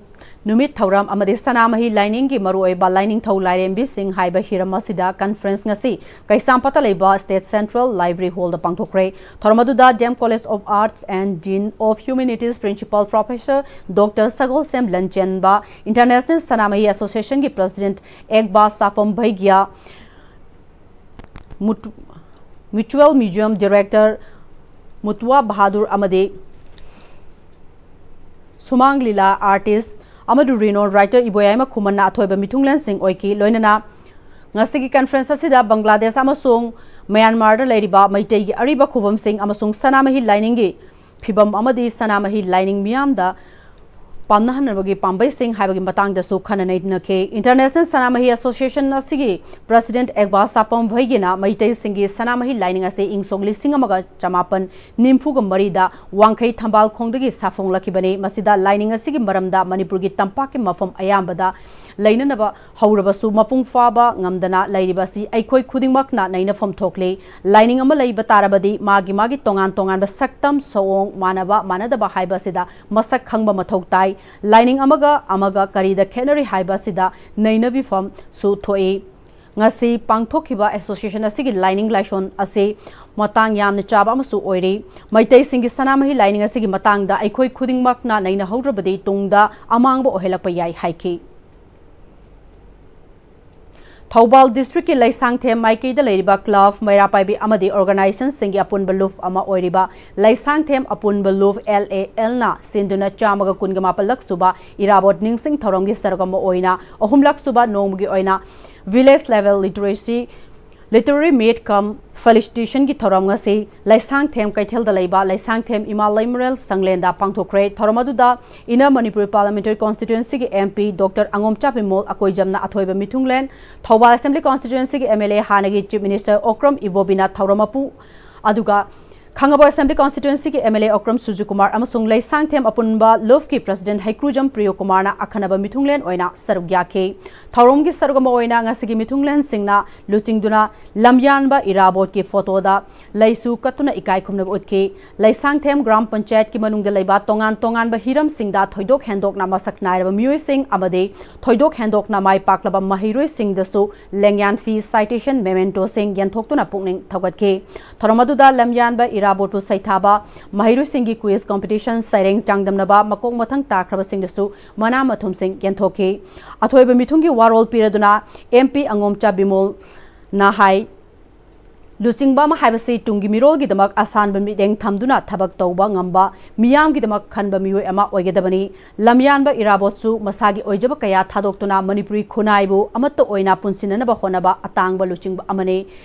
ꯅꯨꯃꯤꯠ ꯊꯧꯔꯝ ꯑꯃꯗꯤ ꯁꯅꯥꯃꯍꯤ ꯂꯥꯏꯅꯤꯡꯒꯤ ꯃꯔꯨꯑꯣꯏꯕ ꯂꯥꯏꯅꯤꯡꯊꯧ ꯂꯥꯏꯔꯦꯝꯕꯤꯁꯤꯡ ꯍꯥꯏꯕ ꯍꯤꯔꯝ ꯑꯁꯤꯗ conference ꯉꯁꯤ ꯀꯩꯁꯥꯝꯄꯥꯠꯇ ꯂꯩꯕ State Central Library Hallꯗ ꯄꯥꯡꯊꯣꯛꯈ꯭ꯔꯦ꯫ ꯊꯧꯔꯝ ꯑꯗꯨꯗ D M College of Arts and Dean of Humanities Principal Professor Doctor Sagolsem ꯂꯟꯆꯦꯟꯕ, International Sanamahi Associationꯒꯤ President ꯑꯦꯛꯕꯥ ꯁꯥꯄꯝ ꯚꯩꯒ꯭ꯌꯥ, Mutual Museum Director ꯃꯨꯇꯨꯋꯥ Bahadur ꯑꯃꯗꯤ ꯁꯨꯃꯥꯡ ꯂꯤꯂꯥ artist ꯑꯃꯗꯤ renowned writer ꯏꯕꯣꯌꯥꯏꯃ ꯈꯨꯃꯟꯅ ꯑꯊꯣꯏꯕ ꯃꯤꯊꯨꯡꯂꯦꯟꯁꯤꯡ ꯑꯣꯏꯈꯤ꯫ ꯂꯣꯏꯅꯅ ꯉꯁꯤꯒꯤ conference ꯑꯁꯤꯗ ꯕꯪꯒ꯭ꯂꯥꯗꯦꯁ ꯑꯃꯁꯨꯡ ꯃ꯭ꯌꯥꯟꯃꯥꯔꯗ ꯂꯩꯔꯤꯕ ꯃꯩꯇꯩꯒꯤ ꯑꯔꯤꯕ ꯈꯨꯕꯝꯁꯤꯡ ꯑꯃꯁꯨꯡ ꯁꯅꯥꯃꯍꯤ ꯂꯥꯏꯅꯤꯡꯒꯤ ꯐꯤꯕꯝ ꯑꯃꯗꯤ ꯁꯅꯥꯃꯍꯤ ꯂꯥꯏꯅꯤꯡ ꯃꯤꯌꯥꯝꯗ ꯄꯥꯝꯅꯍꯟꯅꯕꯒꯤ ꯄꯥꯝꯕꯩꯁꯤꯡ ꯍꯥꯏꯕꯒꯤ ꯃꯇꯥꯡꯗꯁꯨ ꯈꯟꯅ ꯅꯩꯅꯈꯤ꯫ International ꯁꯅꯥꯃꯍꯤ Association ꯑꯁꯤꯒꯤ President ꯑꯦꯛꯕꯥ ꯁꯥꯄꯝ ꯚꯩꯒꯤꯅ ꯃꯩꯇꯩꯁꯤꯡꯒꯤ ꯁꯅꯥꯃꯍꯤ ꯂꯥꯏꯅꯤꯡ ꯑꯁꯤ ꯏꯪ ꯁꯣꯛ ꯂꯤꯁꯤꯡ ꯑꯃꯒ ꯆꯃꯥꯄꯟ ꯅꯤꯐꯨꯒ ꯃꯔꯤꯗ ꯋꯥꯡꯈꯩ ꯊꯝꯕꯥꯜ ꯈꯣꯡꯗꯒꯤ ꯁꯥꯐꯣꯡꯂꯛꯈꯤꯕꯅꯤ꯫ ꯃꯁꯤꯗ ꯂꯥꯏꯅꯤꯡ ꯑꯁꯤꯒꯤ ꯃꯔꯝꯗ ꯃꯅꯤꯄꯨꯔꯒꯤ ꯇꯝꯄꯥꯛꯀꯤ ꯃꯐꯝ ꯑꯌꯥꯝꯕꯗ ꯂꯩꯅꯅꯕ ꯍꯧꯔꯕꯁꯨ ꯃꯄꯨꯡ ꯐꯥꯕ ꯉꯝꯗꯅ ꯂꯩꯔꯤꯕ ꯑꯁꯤ ꯑꯩꯈꯣꯏ ꯈꯨꯗꯤꯡꯃꯛꯅ ꯅꯩꯅꯐꯝ ꯊꯣꯛꯂꯤ꯫ ꯂꯥꯏꯅꯤꯡ ꯑꯃ ꯂꯩꯕ ꯇꯥꯔꯕꯗꯤ ꯃꯥꯒꯤ ꯃꯥꯒꯤ ꯇꯣꯉꯥꯟ ꯇꯣꯉꯥꯟꯕ ꯁꯛꯇꯝ ꯁꯑꯣꯡ ꯃꯥꯟꯅꯕ ꯃꯥꯟꯅꯗꯕ ꯍꯥꯏꯕ ꯑꯁꯤꯗ ꯃꯁꯛ ꯈꯪꯕ ꯃꯊꯧ ꯇꯥꯏ꯫ ꯂꯥꯏꯅꯤꯡ ꯑꯃꯒ ꯑꯃꯒ ꯀꯔꯤꯗ ꯈꯦꯠꯅꯔꯤ ꯍꯥꯏꯕ ꯑꯁꯤꯗ ꯅꯩꯅꯕꯤꯐꯝꯁꯨ ꯊꯣꯛꯏ꯫ ꯉꯁꯤ ꯄꯥꯡꯊꯣꯛꯈꯤꯕ association ꯑꯁꯤꯒꯤ ꯂꯥꯏꯅꯤꯡ ꯂꯥꯏꯁꯣꯟ ꯑꯁꯤ ꯃꯇꯥꯡ ꯌꯥꯝꯅ ꯆꯥꯕ ꯑꯃꯁꯨ ꯑꯣꯏꯔꯤ꯫ ꯃꯩꯇꯩꯁꯤꯡꯒꯤ ꯁꯅꯥꯃꯍꯤ ꯂꯥꯏꯅꯤꯡ ꯑꯁꯤꯒꯤ ꯃꯇꯥꯡꯗ ꯑꯩꯈꯣꯏ ꯈꯨꯗꯤꯡꯃꯛꯅ ꯅꯩꯅꯍꯧꯗ꯭ꯔꯕꯗꯤ ꯇꯨꯡꯗ ꯑꯃꯥꯡꯕ ꯑꯣꯏꯍꯜꯂꯛꯄ ꯌꯥꯏ ꯍꯥꯏꯈꯤ꯫ ꯊꯧꯕꯥꯜ districtꯀꯤ ꯂꯩꯁꯥꯡꯊꯦꯝ ꯃꯥꯏꯀꯩꯗ ꯂꯩꯔꯤꯕ club ꯃꯩꯔꯥ ꯄꯥꯏꯕꯤ ꯑꯃꯗꯤ organizationꯁꯤꯡꯒꯤ ꯑꯄꯨꯟꯕ ꯂꯨꯞ ꯑꯃ ꯑꯣꯏꯔꯤꯕ ꯂꯩꯁꯥꯡꯊꯦꯝ ꯑꯄꯨꯟꯕ ꯂꯨꯞ L A Lꯅ ꯁꯤꯟꯗꯨꯅ ꯆꯥꯝꯃꯒ ꯀꯨꯟꯒ ꯃꯥꯄꯜꯂꯛ ꯁꯨꯕ ꯏꯔꯥꯕꯣꯠ ꯅꯤꯡꯁꯤꯡ ꯊꯧꯔꯝꯒꯤ ꯁꯔꯨꯛ ꯑꯃ ꯑꯣꯏꯅ ꯑꯍꯨꯝꯂꯛ ꯁꯨꯕ ꯅꯣꯡꯃꯒꯤ ꯑꯣꯏꯅ village level literacy Literary Meet cum Felicitation ꯒꯤ ꯊꯧꯔꯝ ꯉꯁꯤ ꯂꯩꯁꯥꯡꯊꯦꯝ ꯀꯩꯊꯦꯜꯗ ꯂꯩꯕ ꯂꯩꯁꯥꯡꯊꯦꯝ ꯏꯃꯥ ꯂꯩꯃꯔꯦꯜ ꯁꯪꯂꯦꯟꯗ ꯄꯥꯡꯊꯣꯛꯈ꯭ꯔꯦ꯫ ꯊꯧꯔꯝ ꯑꯗꯨꯗ Inner Manipur Parliamentary Constituency ꯒꯤ M P Doctor ꯑꯉꯣꯝꯆꯥ ꯕꯤꯃꯣꯜ ꯑꯀꯣꯏꯖꯝꯅ ꯑꯊꯣꯏꯕ ꯃꯤꯊꯨꯡꯂꯦꯟ, ꯊꯧꯕꯥꯜ Assembly Constituency ꯒꯤ M L A ꯍꯥꯟꯅꯒꯤ Chief Minister ꯑꯣꯀ꯭ꯔꯝ ꯏꯕꯣꯕꯤꯅ ꯊꯧꯔꯝ ꯃꯄꯨ, ꯑꯗꯨꯒ ꯈꯥꯡꯉꯕꯣꯛ Assembly Constituency ꯒꯤ M L A ꯑꯣꯀ꯭ꯔꯝ ꯁꯨꯖꯨꯀꯨꯃꯥꯔ ꯑꯃꯁꯨꯡ ꯂꯩꯁꯥꯡꯊꯦꯝ ꯑꯄꯨꯟꯕ ꯂꯨꯞꯀꯤ President ꯍꯩꯀ꯭ꯔꯨꯖꯝ ꯄ꯭ꯔꯤꯌꯣꯀꯨꯃꯥꯔꯅ ꯑꯈꯟꯅꯕ ꯃꯤꯊꯨꯡꯂꯦꯟ ꯑꯣꯏꯅ ꯁꯔꯨꯛ ꯌꯥꯈꯤ꯫ ꯊꯧꯔꯝꯒꯤ ꯁꯔꯨꯛ ꯑꯃ ꯑꯣꯏꯅ ꯉꯁꯤꯒꯤ ꯃꯤꯊꯨꯡꯂꯦꯟꯁꯤꯡꯅ ꯂꯨꯆꯤꯡꯗꯨꯅ ꯂꯝꯌꯥꯟꯕ ꯏꯔꯥꯕꯣꯠꯀꯤ ꯐꯣꯇꯣꯗ ꯂꯩꯁꯨ ꯀꯠꯇꯨꯅ ꯏꯀꯥꯏ ꯈꯨꯝꯅꯕ ꯎꯠꯈꯤ꯫ ꯂꯩꯁꯥꯡꯊꯦꯝ ꯒ꯭ꯔꯥꯝ ꯄꯟꯆꯥꯌꯠꯀꯤ ꯃꯅꯨꯡꯗ ꯂꯩꯕ ꯇꯣꯉꯥꯟ ꯇꯣꯉꯥꯟꯕ ꯍꯤꯔꯝꯁꯤꯡꯗ ꯊꯣꯏꯗꯣꯛ ꯍꯦꯟꯗꯣꯛꯅ ꯃꯁꯛ ꯅꯥꯏꯔꯕ ꯃꯤꯑꯣꯏꯁꯤꯡ ꯑꯃꯗꯤ ꯊꯣꯏꯗꯣꯛ ꯍꯦꯟꯗꯣꯛꯅ ꯃꯥꯏ ꯄꯥꯛꯂꯕ ꯃꯍꯩꯔꯣꯏꯁꯤꯡꯗꯁꯨ ꯂꯦꯡꯌꯥꯟ ꯐꯤ, citation mementoꯁꯤꯡ ꯌꯦꯟꯊꯣꯛꯇꯨꯅ ꯄꯨꯛꯅꯤꯡ ꯊꯧꯒꯠꯈꯤ꯫ ꯊꯧꯔꯝ ꯑꯗꯨꯗ ꯂꯝꯌꯥꯟꯕ ꯏꯔꯥꯕꯣꯠꯄꯨ ꯁꯩꯊꯥꯕ ꯃꯍꯩꯔꯣꯏꯁꯤꯡꯒꯤ quiz competition, ꯁꯩꯔꯦꯡ ꯆꯥꯡꯗꯝꯅꯕ, ꯃꯀꯣꯛ ꯃꯊꯪ ꯇꯥꯈ꯭ꯔꯕꯁꯤꯡꯗꯁꯨ ꯃꯅꯥ ꯃꯊꯨꯝꯁꯤꯡ ꯌꯦꯟꯊꯣꯛꯈꯤ꯫ ꯑꯊꯣꯏꯕ ꯃꯤꯊꯨꯡꯒꯤ ꯋꯥꯔꯣꯜ ꯄꯤꯔꯗꯨꯅ M P ꯑꯉꯣꯝꯆꯥ ꯕꯤꯃꯣꯜꯅ ꯍꯥꯏ, ꯂꯨꯆꯤꯡꯕ ꯑꯃ ꯍꯥꯏꯕꯁꯤ ꯇꯨꯡꯒꯤ ꯃꯤꯔꯣꯜꯒꯤꯗꯃꯛ ꯑꯁꯥꯟꯕ ꯃꯤꯠꯌꯦꯡ ꯊꯝꯗꯨꯅ ꯊꯕꯛ ꯇꯧꯕ ꯉꯝꯕ, ꯃꯤꯌꯥꯝꯒꯤꯗꯃꯛ ꯈꯟꯕ ꯃꯤꯑꯣꯏ ꯑꯃ ꯑꯣꯏꯒꯗꯕꯅꯤ꯫ ꯂꯝꯌꯥꯟꯕ ꯏꯔꯥꯕꯣꯠꯁꯨ ꯃꯁꯥꯒꯤ ꯑꯣꯏꯖꯕ ꯀꯌꯥ ꯊꯥꯗꯣꯛꯇꯨꯅ ꯃꯅꯤꯄꯨꯔꯤ ꯈꯨꯟꯅꯥꯏꯕꯨ ꯑꯃꯠꯇ ꯑꯣꯏꯅ ꯄꯨꯟꯁꯤꯟꯅꯅꯕ ꯍꯣꯠꯅꯕ ꯑꯇꯥꯡꯕ ꯂꯨꯆꯤꯡꯕ ꯑꯃꯅꯤ꯫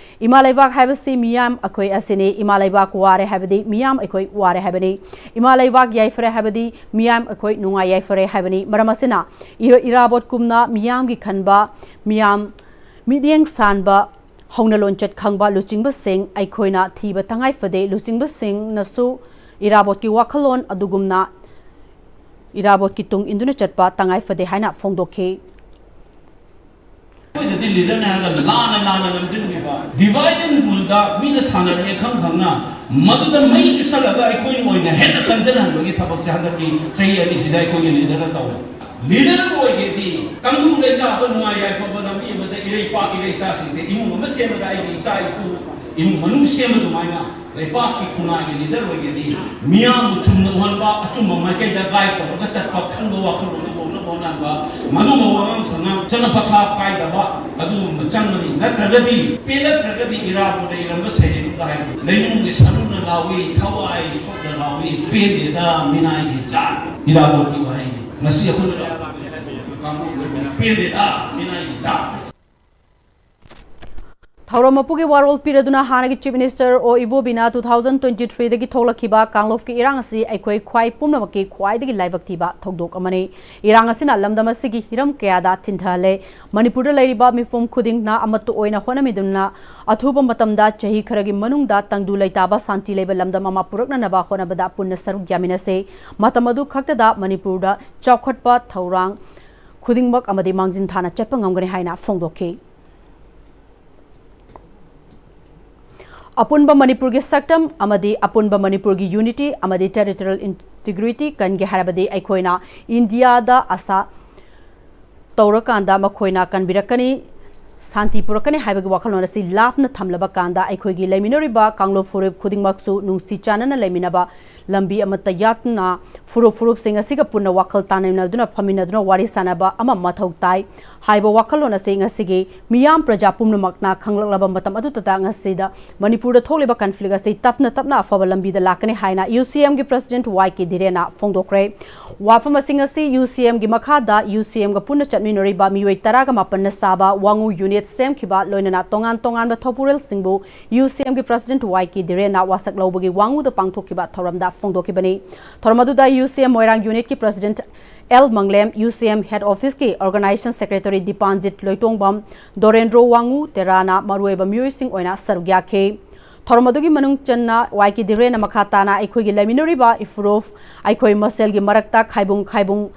ꯏꯃꯥ ꯂꯩꯕꯥꯛ ꯍꯥꯏꯕꯁꯤ ꯃꯤꯌꯥꯝ ꯑꯩꯈꯣꯏ ꯑꯁꯤꯅꯤ꯫ ꯏꯃꯥ ꯂꯩꯕꯥꯛ ꯋꯥꯔꯦ ꯍꯥꯏꯕꯗꯤ ꯃꯤꯌꯥꯝ ꯑꯩꯈꯣꯏ ꯋꯥꯔꯦ ꯍꯥꯏꯕꯅꯤ꯫ ꯏꯃꯥ ꯂꯩꯕꯥꯛ ꯌꯥꯏꯐꯔꯦ ꯍꯥꯏꯕꯗꯤ ꯃꯤꯌꯥꯝ ꯑꯩꯈꯣꯏ ꯅꯨꯡꯉꯥꯏ ꯌꯥꯏꯐꯔꯦ ꯍꯥꯏꯕꯅꯤ꯫ ꯃꯔꯝ ꯑꯁꯤꯅ ꯏꯔꯥꯕꯣꯠꯀꯨꯝꯅ ꯃꯤꯌꯥꯝꯒꯤ ꯈꯟꯕ, ꯃꯤꯌꯥꯝ ꯃꯤꯠꯌꯦꯡ ꯁꯥꯟꯕ, ꯍꯧꯅ ꯂꯣꯟꯆꯠ ꯈꯪꯕ ꯂꯨꯆꯤꯡꯕꯁꯤꯡ ꯑꯩꯈꯣꯏꯅ ꯊꯤꯕ ꯇꯉꯥꯏ ꯐꯗꯦ꯫ ꯂꯨꯆꯤꯡꯕꯁꯤꯡꯅꯁꯨ ꯏꯔꯥꯕꯣꯠꯀꯤ ꯋꯥꯈꯜꯂꯣꯟ ꯑꯗꯨꯒꯨꯝꯅ ꯏꯔꯥꯕꯣꯠꯀꯤ ꯇꯨꯡ ꯏꯟꯗꯨꯅ ꯆꯠꯄ ꯇꯉꯥꯏ ꯐꯗꯦ ꯍꯥꯏꯅ ꯐꯣꯡꯗꯣꯛꯈꯤ꯫ ꯑꯩꯈꯣꯏꯗꯗꯤ ꯂꯤꯗꯔꯅꯦ ꯍꯥꯏꯔꯒ ꯂꯥꯟꯅ ꯂꯥꯟꯅ ꯂꯝꯖꯤꯡꯕꯤꯕ, divide and ruleꯗ ꯃꯤꯅ ꯁꯥꯟꯅꯔꯛꯑꯦ ꯈꯪ ꯈꯪꯅ ꯃꯗꯨꯗ ꯃꯩ ꯆꯨꯁꯜꯂꯒ ꯑꯩꯈꯣꯏꯅ ꯑꯣꯏꯅ ꯍꯦꯟꯅ ꯀꯟꯖꯟꯍꯟꯕꯒꯤ ꯊꯕꯛꯁꯦ ꯍꯟꯗꯛꯀꯤ ꯆꯍꯤ ꯑꯅꯤꯁꯤꯗ ꯑꯩꯈꯣꯏꯒꯤ ꯂꯤꯗꯔꯅ ꯇꯧꯔꯦ꯫ ꯂꯤꯗꯔ ꯑꯃ ꯑꯣꯏꯒꯦꯗꯤ ꯇꯪꯗꯨ ꯂꯩꯇꯥꯕ ꯅꯨꯡꯉꯥꯏ ꯌꯥꯏꯐꯕ ꯂꯝꯕꯤ ꯑꯃꯗ ꯏꯔꯩꯄꯥꯛ ꯏꯔꯩꯆꯥꯁꯤꯡꯁꯦ ꯏꯃꯨꯡ ꯑꯃ ꯁꯦꯝꯕꯗ ꯑꯩꯒꯤ ꯏꯆꯥ ꯏꯄꯨ ꯏꯃꯨꯡ ꯃꯅꯨꯡ ꯁꯦꯝꯕ ꯑꯗꯨꯃꯥꯏꯅ ꯂꯩꯄꯥꯛꯀꯤ ꯈꯨꯟꯅꯥꯏꯒꯤ ꯂꯤꯗꯔ ꯑꯣꯏꯒꯦꯗꯤ ꯃꯤꯌꯥꯝꯕꯨ ꯆꯨꯝꯅ ꯎꯍꯟꯕ, ꯑꯆꯨꯝꯕ ꯃꯥꯏꯀꯩꯗ ꯒꯥꯏꯗ ꯇꯧꯔꯒ ꯆꯠꯄ, ꯈꯟꯕ ꯋꯥꯈꯜꯂꯣꯟꯗ ꯍꯣꯡꯅꯕ ꯍꯣꯠꯅꯍꯟꯕ, ꯃꯗꯨꯒ ꯋꯥꯉꯥꯡ ꯁꯉꯥꯡ ꯆꯠꯅ ꯄꯊꯥꯞ ꯀꯥꯏꯗꯕ ꯑꯗꯨꯒꯨꯝꯕ ꯆꯪꯕꯅꯤ꯫ ꯅꯠꯇ꯭ꯔꯒꯗꯤ ꯄꯦꯜꯂꯛꯇ꯭ꯔꯒꯗꯤ ꯏꯔꯥꯕꯣꯠꯅ ꯏꯔꯝꯕ ꯁꯩꯔꯦꯡꯗꯨꯗ ꯍꯥꯏꯕꯗꯤ ꯂꯩꯅꯨꯡꯒꯤ ꯁꯔꯨꯅ ꯂꯥꯎꯏ, ꯊꯋꯥꯏ ꯁꯣꯛꯅ ꯂꯥꯎꯏ, ꯄꯦꯟꯗꯦꯗ ꯃꯤꯅꯥꯏꯒꯤ ꯖꯥꯠ꯫ ꯏꯔꯥꯕꯣꯠꯀꯤ ꯋꯥꯍꯩꯅꯤ꯫ ꯉꯁꯤ ꯑꯩꯈꯣꯏꯅ ꯄꯦꯟꯗꯦꯗ ꯃꯤꯅꯥꯏꯒꯤ ꯖꯥꯠ꯫ ꯊꯧꯔꯝ ꯃꯄꯨꯒꯤ ꯋꯥꯔꯣꯜ ꯄꯤꯔꯗꯨꯅ ꯍꯥꯟꯅꯒꯤ Chief Minister ꯑꯣ ꯏꯕꯣꯕꯤꯅ two thousand twenty three ꯗꯒꯤ ꯊꯣꯛꯂꯛꯈꯤꯕ ꯀꯥꯡꯂꯨꯞꯀꯤ ꯏꯔꯥꯡ ꯑꯁꯤ ꯑꯩꯈꯣꯏ ꯈ꯭ꯋꯥꯏ ꯄꯨꯝꯅꯃꯛꯀꯤ ꯈ꯭ꯋꯥꯏꯗꯒꯤ ꯂꯥꯏꯕꯛ ꯊꯤꯕ ꯊꯧꯗꯣꯛ ꯑꯃꯅꯤ꯫ ꯏꯔꯥꯡ ꯑꯁꯤꯅ ꯂꯝꯗꯝ ꯑꯁꯤꯒꯤ ꯍꯤꯔꯝ ꯀꯌꯥꯗ ꯊꯤꯟꯊꯍꯜꯂꯦ꯫ ꯃꯅꯤꯄꯨꯔꯗ ꯂꯩꯔꯤꯕ ꯃꯤꯄꯨꯝ ꯈꯨꯗꯤꯡꯅ ꯑꯃꯠꯇ ꯑꯣꯏꯅ ꯍꯣꯠꯅꯃꯤꯗꯨꯅ ꯑꯊꯨꯕ ꯃꯇꯝꯗ ꯆꯍꯤ ꯈꯔꯒꯤ ꯃꯅꯨꯡꯗ ꯇꯪꯗꯨ ꯂꯩꯇꯥꯕ ꯁꯥꯟꯇꯤ ꯂꯩꯕ ꯂꯝꯗꯝ ꯑꯃ ꯄꯨꯔꯛꯅꯅꯕ ꯍꯣꯠꯅꯕꯗ ꯄꯨꯟꯅ ꯁꯔꯨꯛ ꯌꯥꯃꯤꯟꯅꯁꯦ꯫ ꯃꯇꯝ ꯑꯗꯨ ꯈꯛꯇꯗ ꯃꯅꯤꯄꯨꯔꯗ ꯆꯥꯎꯈꯠꯄ ꯊꯧꯔꯥꯡ ꯈꯨꯗꯤꯡꯃꯛ ꯑꯃꯗꯤ ꯃꯥꯡꯖꯤꯟ ꯊꯥꯅ ꯆꯠꯄ ꯉꯝꯒꯅꯤ ꯍꯥꯏꯅ ꯐꯣꯡꯗꯣꯛꯈꯤ꯫ ꯑꯄꯨꯟꯕ ꯃꯅꯤꯄꯨꯔꯒꯤ ꯁꯛꯇꯝ ꯑꯃꯗꯤ ꯑꯄꯨꯟꯕ ꯃꯅꯤꯄꯨꯔꯒꯤ unity ꯑꯃꯗꯤ territorial integrity ꯀꯟꯒꯦ ꯍꯥꯏꯔꯕꯗꯤ ꯑꯩꯈꯣꯏꯅ ꯏꯟꯗꯤꯌꯥꯗ ꯑꯁꯥ ꯇꯧꯔꯀꯥꯟꯗ ꯃꯈꯣꯏꯅ ꯀꯟꯕꯤꯔꯛꯀꯅꯤ, ꯁꯥꯟꯇꯤ ꯄꯨꯔꯛꯀꯅꯤ ꯍꯥꯏꯕꯒꯤ ꯋꯥꯈꯜꯂꯣꯟ ꯑꯁꯤ ꯂꯥꯞꯅ ꯊꯝꯂꯕ ꯀꯥꯟꯗ ꯑꯩꯈꯣꯏꯒꯤ ꯂꯩꯃꯤꯟꯅꯔꯤꯕ ꯀꯥꯡꯂꯨꯞ ꯐꯨꯔꯨꯞ ꯈꯨꯗꯤꯡꯃꯛꯁꯨ ꯅꯨꯡꯁꯤ ꯆꯥꯟꯅꯅ ꯂꯩꯃꯤꯟꯅꯕ ꯂꯝꯕꯤ ꯑꯃꯠꯇ ꯌꯥꯠꯇꯨꯅ ꯐꯨꯔꯨꯞ ꯐꯨꯔꯨꯞꯁꯤꯡ ꯑꯁꯤꯒ ꯄꯨꯟꯅ ꯋꯥꯈꯜ ꯇꯥꯅꯃꯤꯟꯅꯗꯨꯅ ꯐꯝꯃꯤꯟꯅꯗꯨꯅ ꯋꯥꯔꯤ ꯁꯥꯅꯕ ꯑꯃ ꯃꯊꯧ ꯇꯥꯏ ꯍꯥꯏꯕ ꯋꯥꯈꯜꯂꯣꯟ ꯑꯁꯤ ꯉꯁꯤꯒꯤ ꯃꯤꯌꯥꯝ ꯄ꯭ꯔꯖꯥ ꯄꯨꯝꯅꯃꯛꯅ ꯈꯪꯂꯛꯂꯕ ꯃꯇꯝ ꯑꯗꯨꯗꯇ ꯉꯁꯤꯗ ꯃꯅꯤꯄꯨꯔꯗ ꯊꯣꯛꯂꯤꯕ conflict ꯑꯁꯤ ꯇꯞꯅ ꯇꯞꯅ ꯑꯐꯕ ꯂꯝꯕꯤꯗ ꯂꯥꯛꯀꯅꯤ ꯍꯥꯏꯅ UCMꯒꯤ President ꯋꯥꯏ ꯀꯦ ꯙꯤꯔꯦꯟꯅ ꯐꯣꯡꯗꯣꯛꯈ꯭ꯔꯦ꯫ ꯋꯥꯐꯝ ꯑꯁꯤ ꯉꯁꯤ UCMꯒꯤ ꯃꯈꯥꯗ UCMꯒ ꯄꯨꯟꯅ ꯆꯠꯃꯤꯟꯅꯔꯤꯕ ꯃꯤꯑꯣꯏ ꯇꯔꯥꯒ ꯃꯥꯄꯟꯅ ꯁꯥꯕ ꯋꯥꯉꯨ unit ꯁꯦꯝꯈꯤꯕ ꯂꯣꯏꯅꯅ ꯇꯣꯉꯥꯟ ꯇꯣꯉꯥꯟꯕ ꯊꯧꯄꯨꯔꯦꯜꯁꯤꯡꯕꯨ UCMꯒꯤ President ꯋꯥꯏ ꯀꯦ ꯙꯤꯔꯦꯟꯅ ꯋꯥꯁꯛ ꯂꯧꯕꯒꯤ ꯋꯥꯉꯨꯗ ꯄꯥꯡꯊꯣꯛꯈꯤꯕ ꯊꯧꯔꯝꯗ ꯐꯣꯡꯗꯣꯛꯈꯤꯕꯅꯤ꯫ ꯊꯧꯔꯝ ꯑꯗꯨꯗ UCM ꯃꯣꯏꯔꯥꯡ unitꯀꯤ President L Manglem, UCM head officeꯀꯤ organization secretary ꯗꯤꯄꯥꯟꯖꯤꯠ ꯂꯣꯏꯇꯣꯡꯕꯝ, ꯗꯣꯔꯦꯟꯗ꯭ꯔꯣ ꯋꯥꯉꯨ, ꯇꯦꯔꯥꯅ ꯃꯔꯨꯑꯣꯏꯕ ꯃꯤꯑꯣꯏꯁꯤꯡ ꯑꯣꯏꯅ ꯁꯔꯨꯛ ꯌꯥꯈꯤ꯫ ꯊꯧꯔꯝ ꯑꯗꯨꯒꯤ ꯃꯅꯨꯡ ꯆꯟꯅ ꯋꯥꯏ ꯀꯦ ꯙꯤꯔꯦꯟꯅ ꯃꯈꯥ ꯇꯥꯅ ꯑꯩꯈꯣꯏꯒꯤ ꯂꯩꯃꯤꯟꯅꯔꯤꯕ ꯏꯐꯨꯔꯨꯞ, ꯑꯩꯈꯣꯏ ꯃꯁꯦꯜꯒꯤ ꯃꯔꯛꯇ ꯈꯥꯏꯕꯨꯡ ꯈꯥꯏꯕꯨꯡ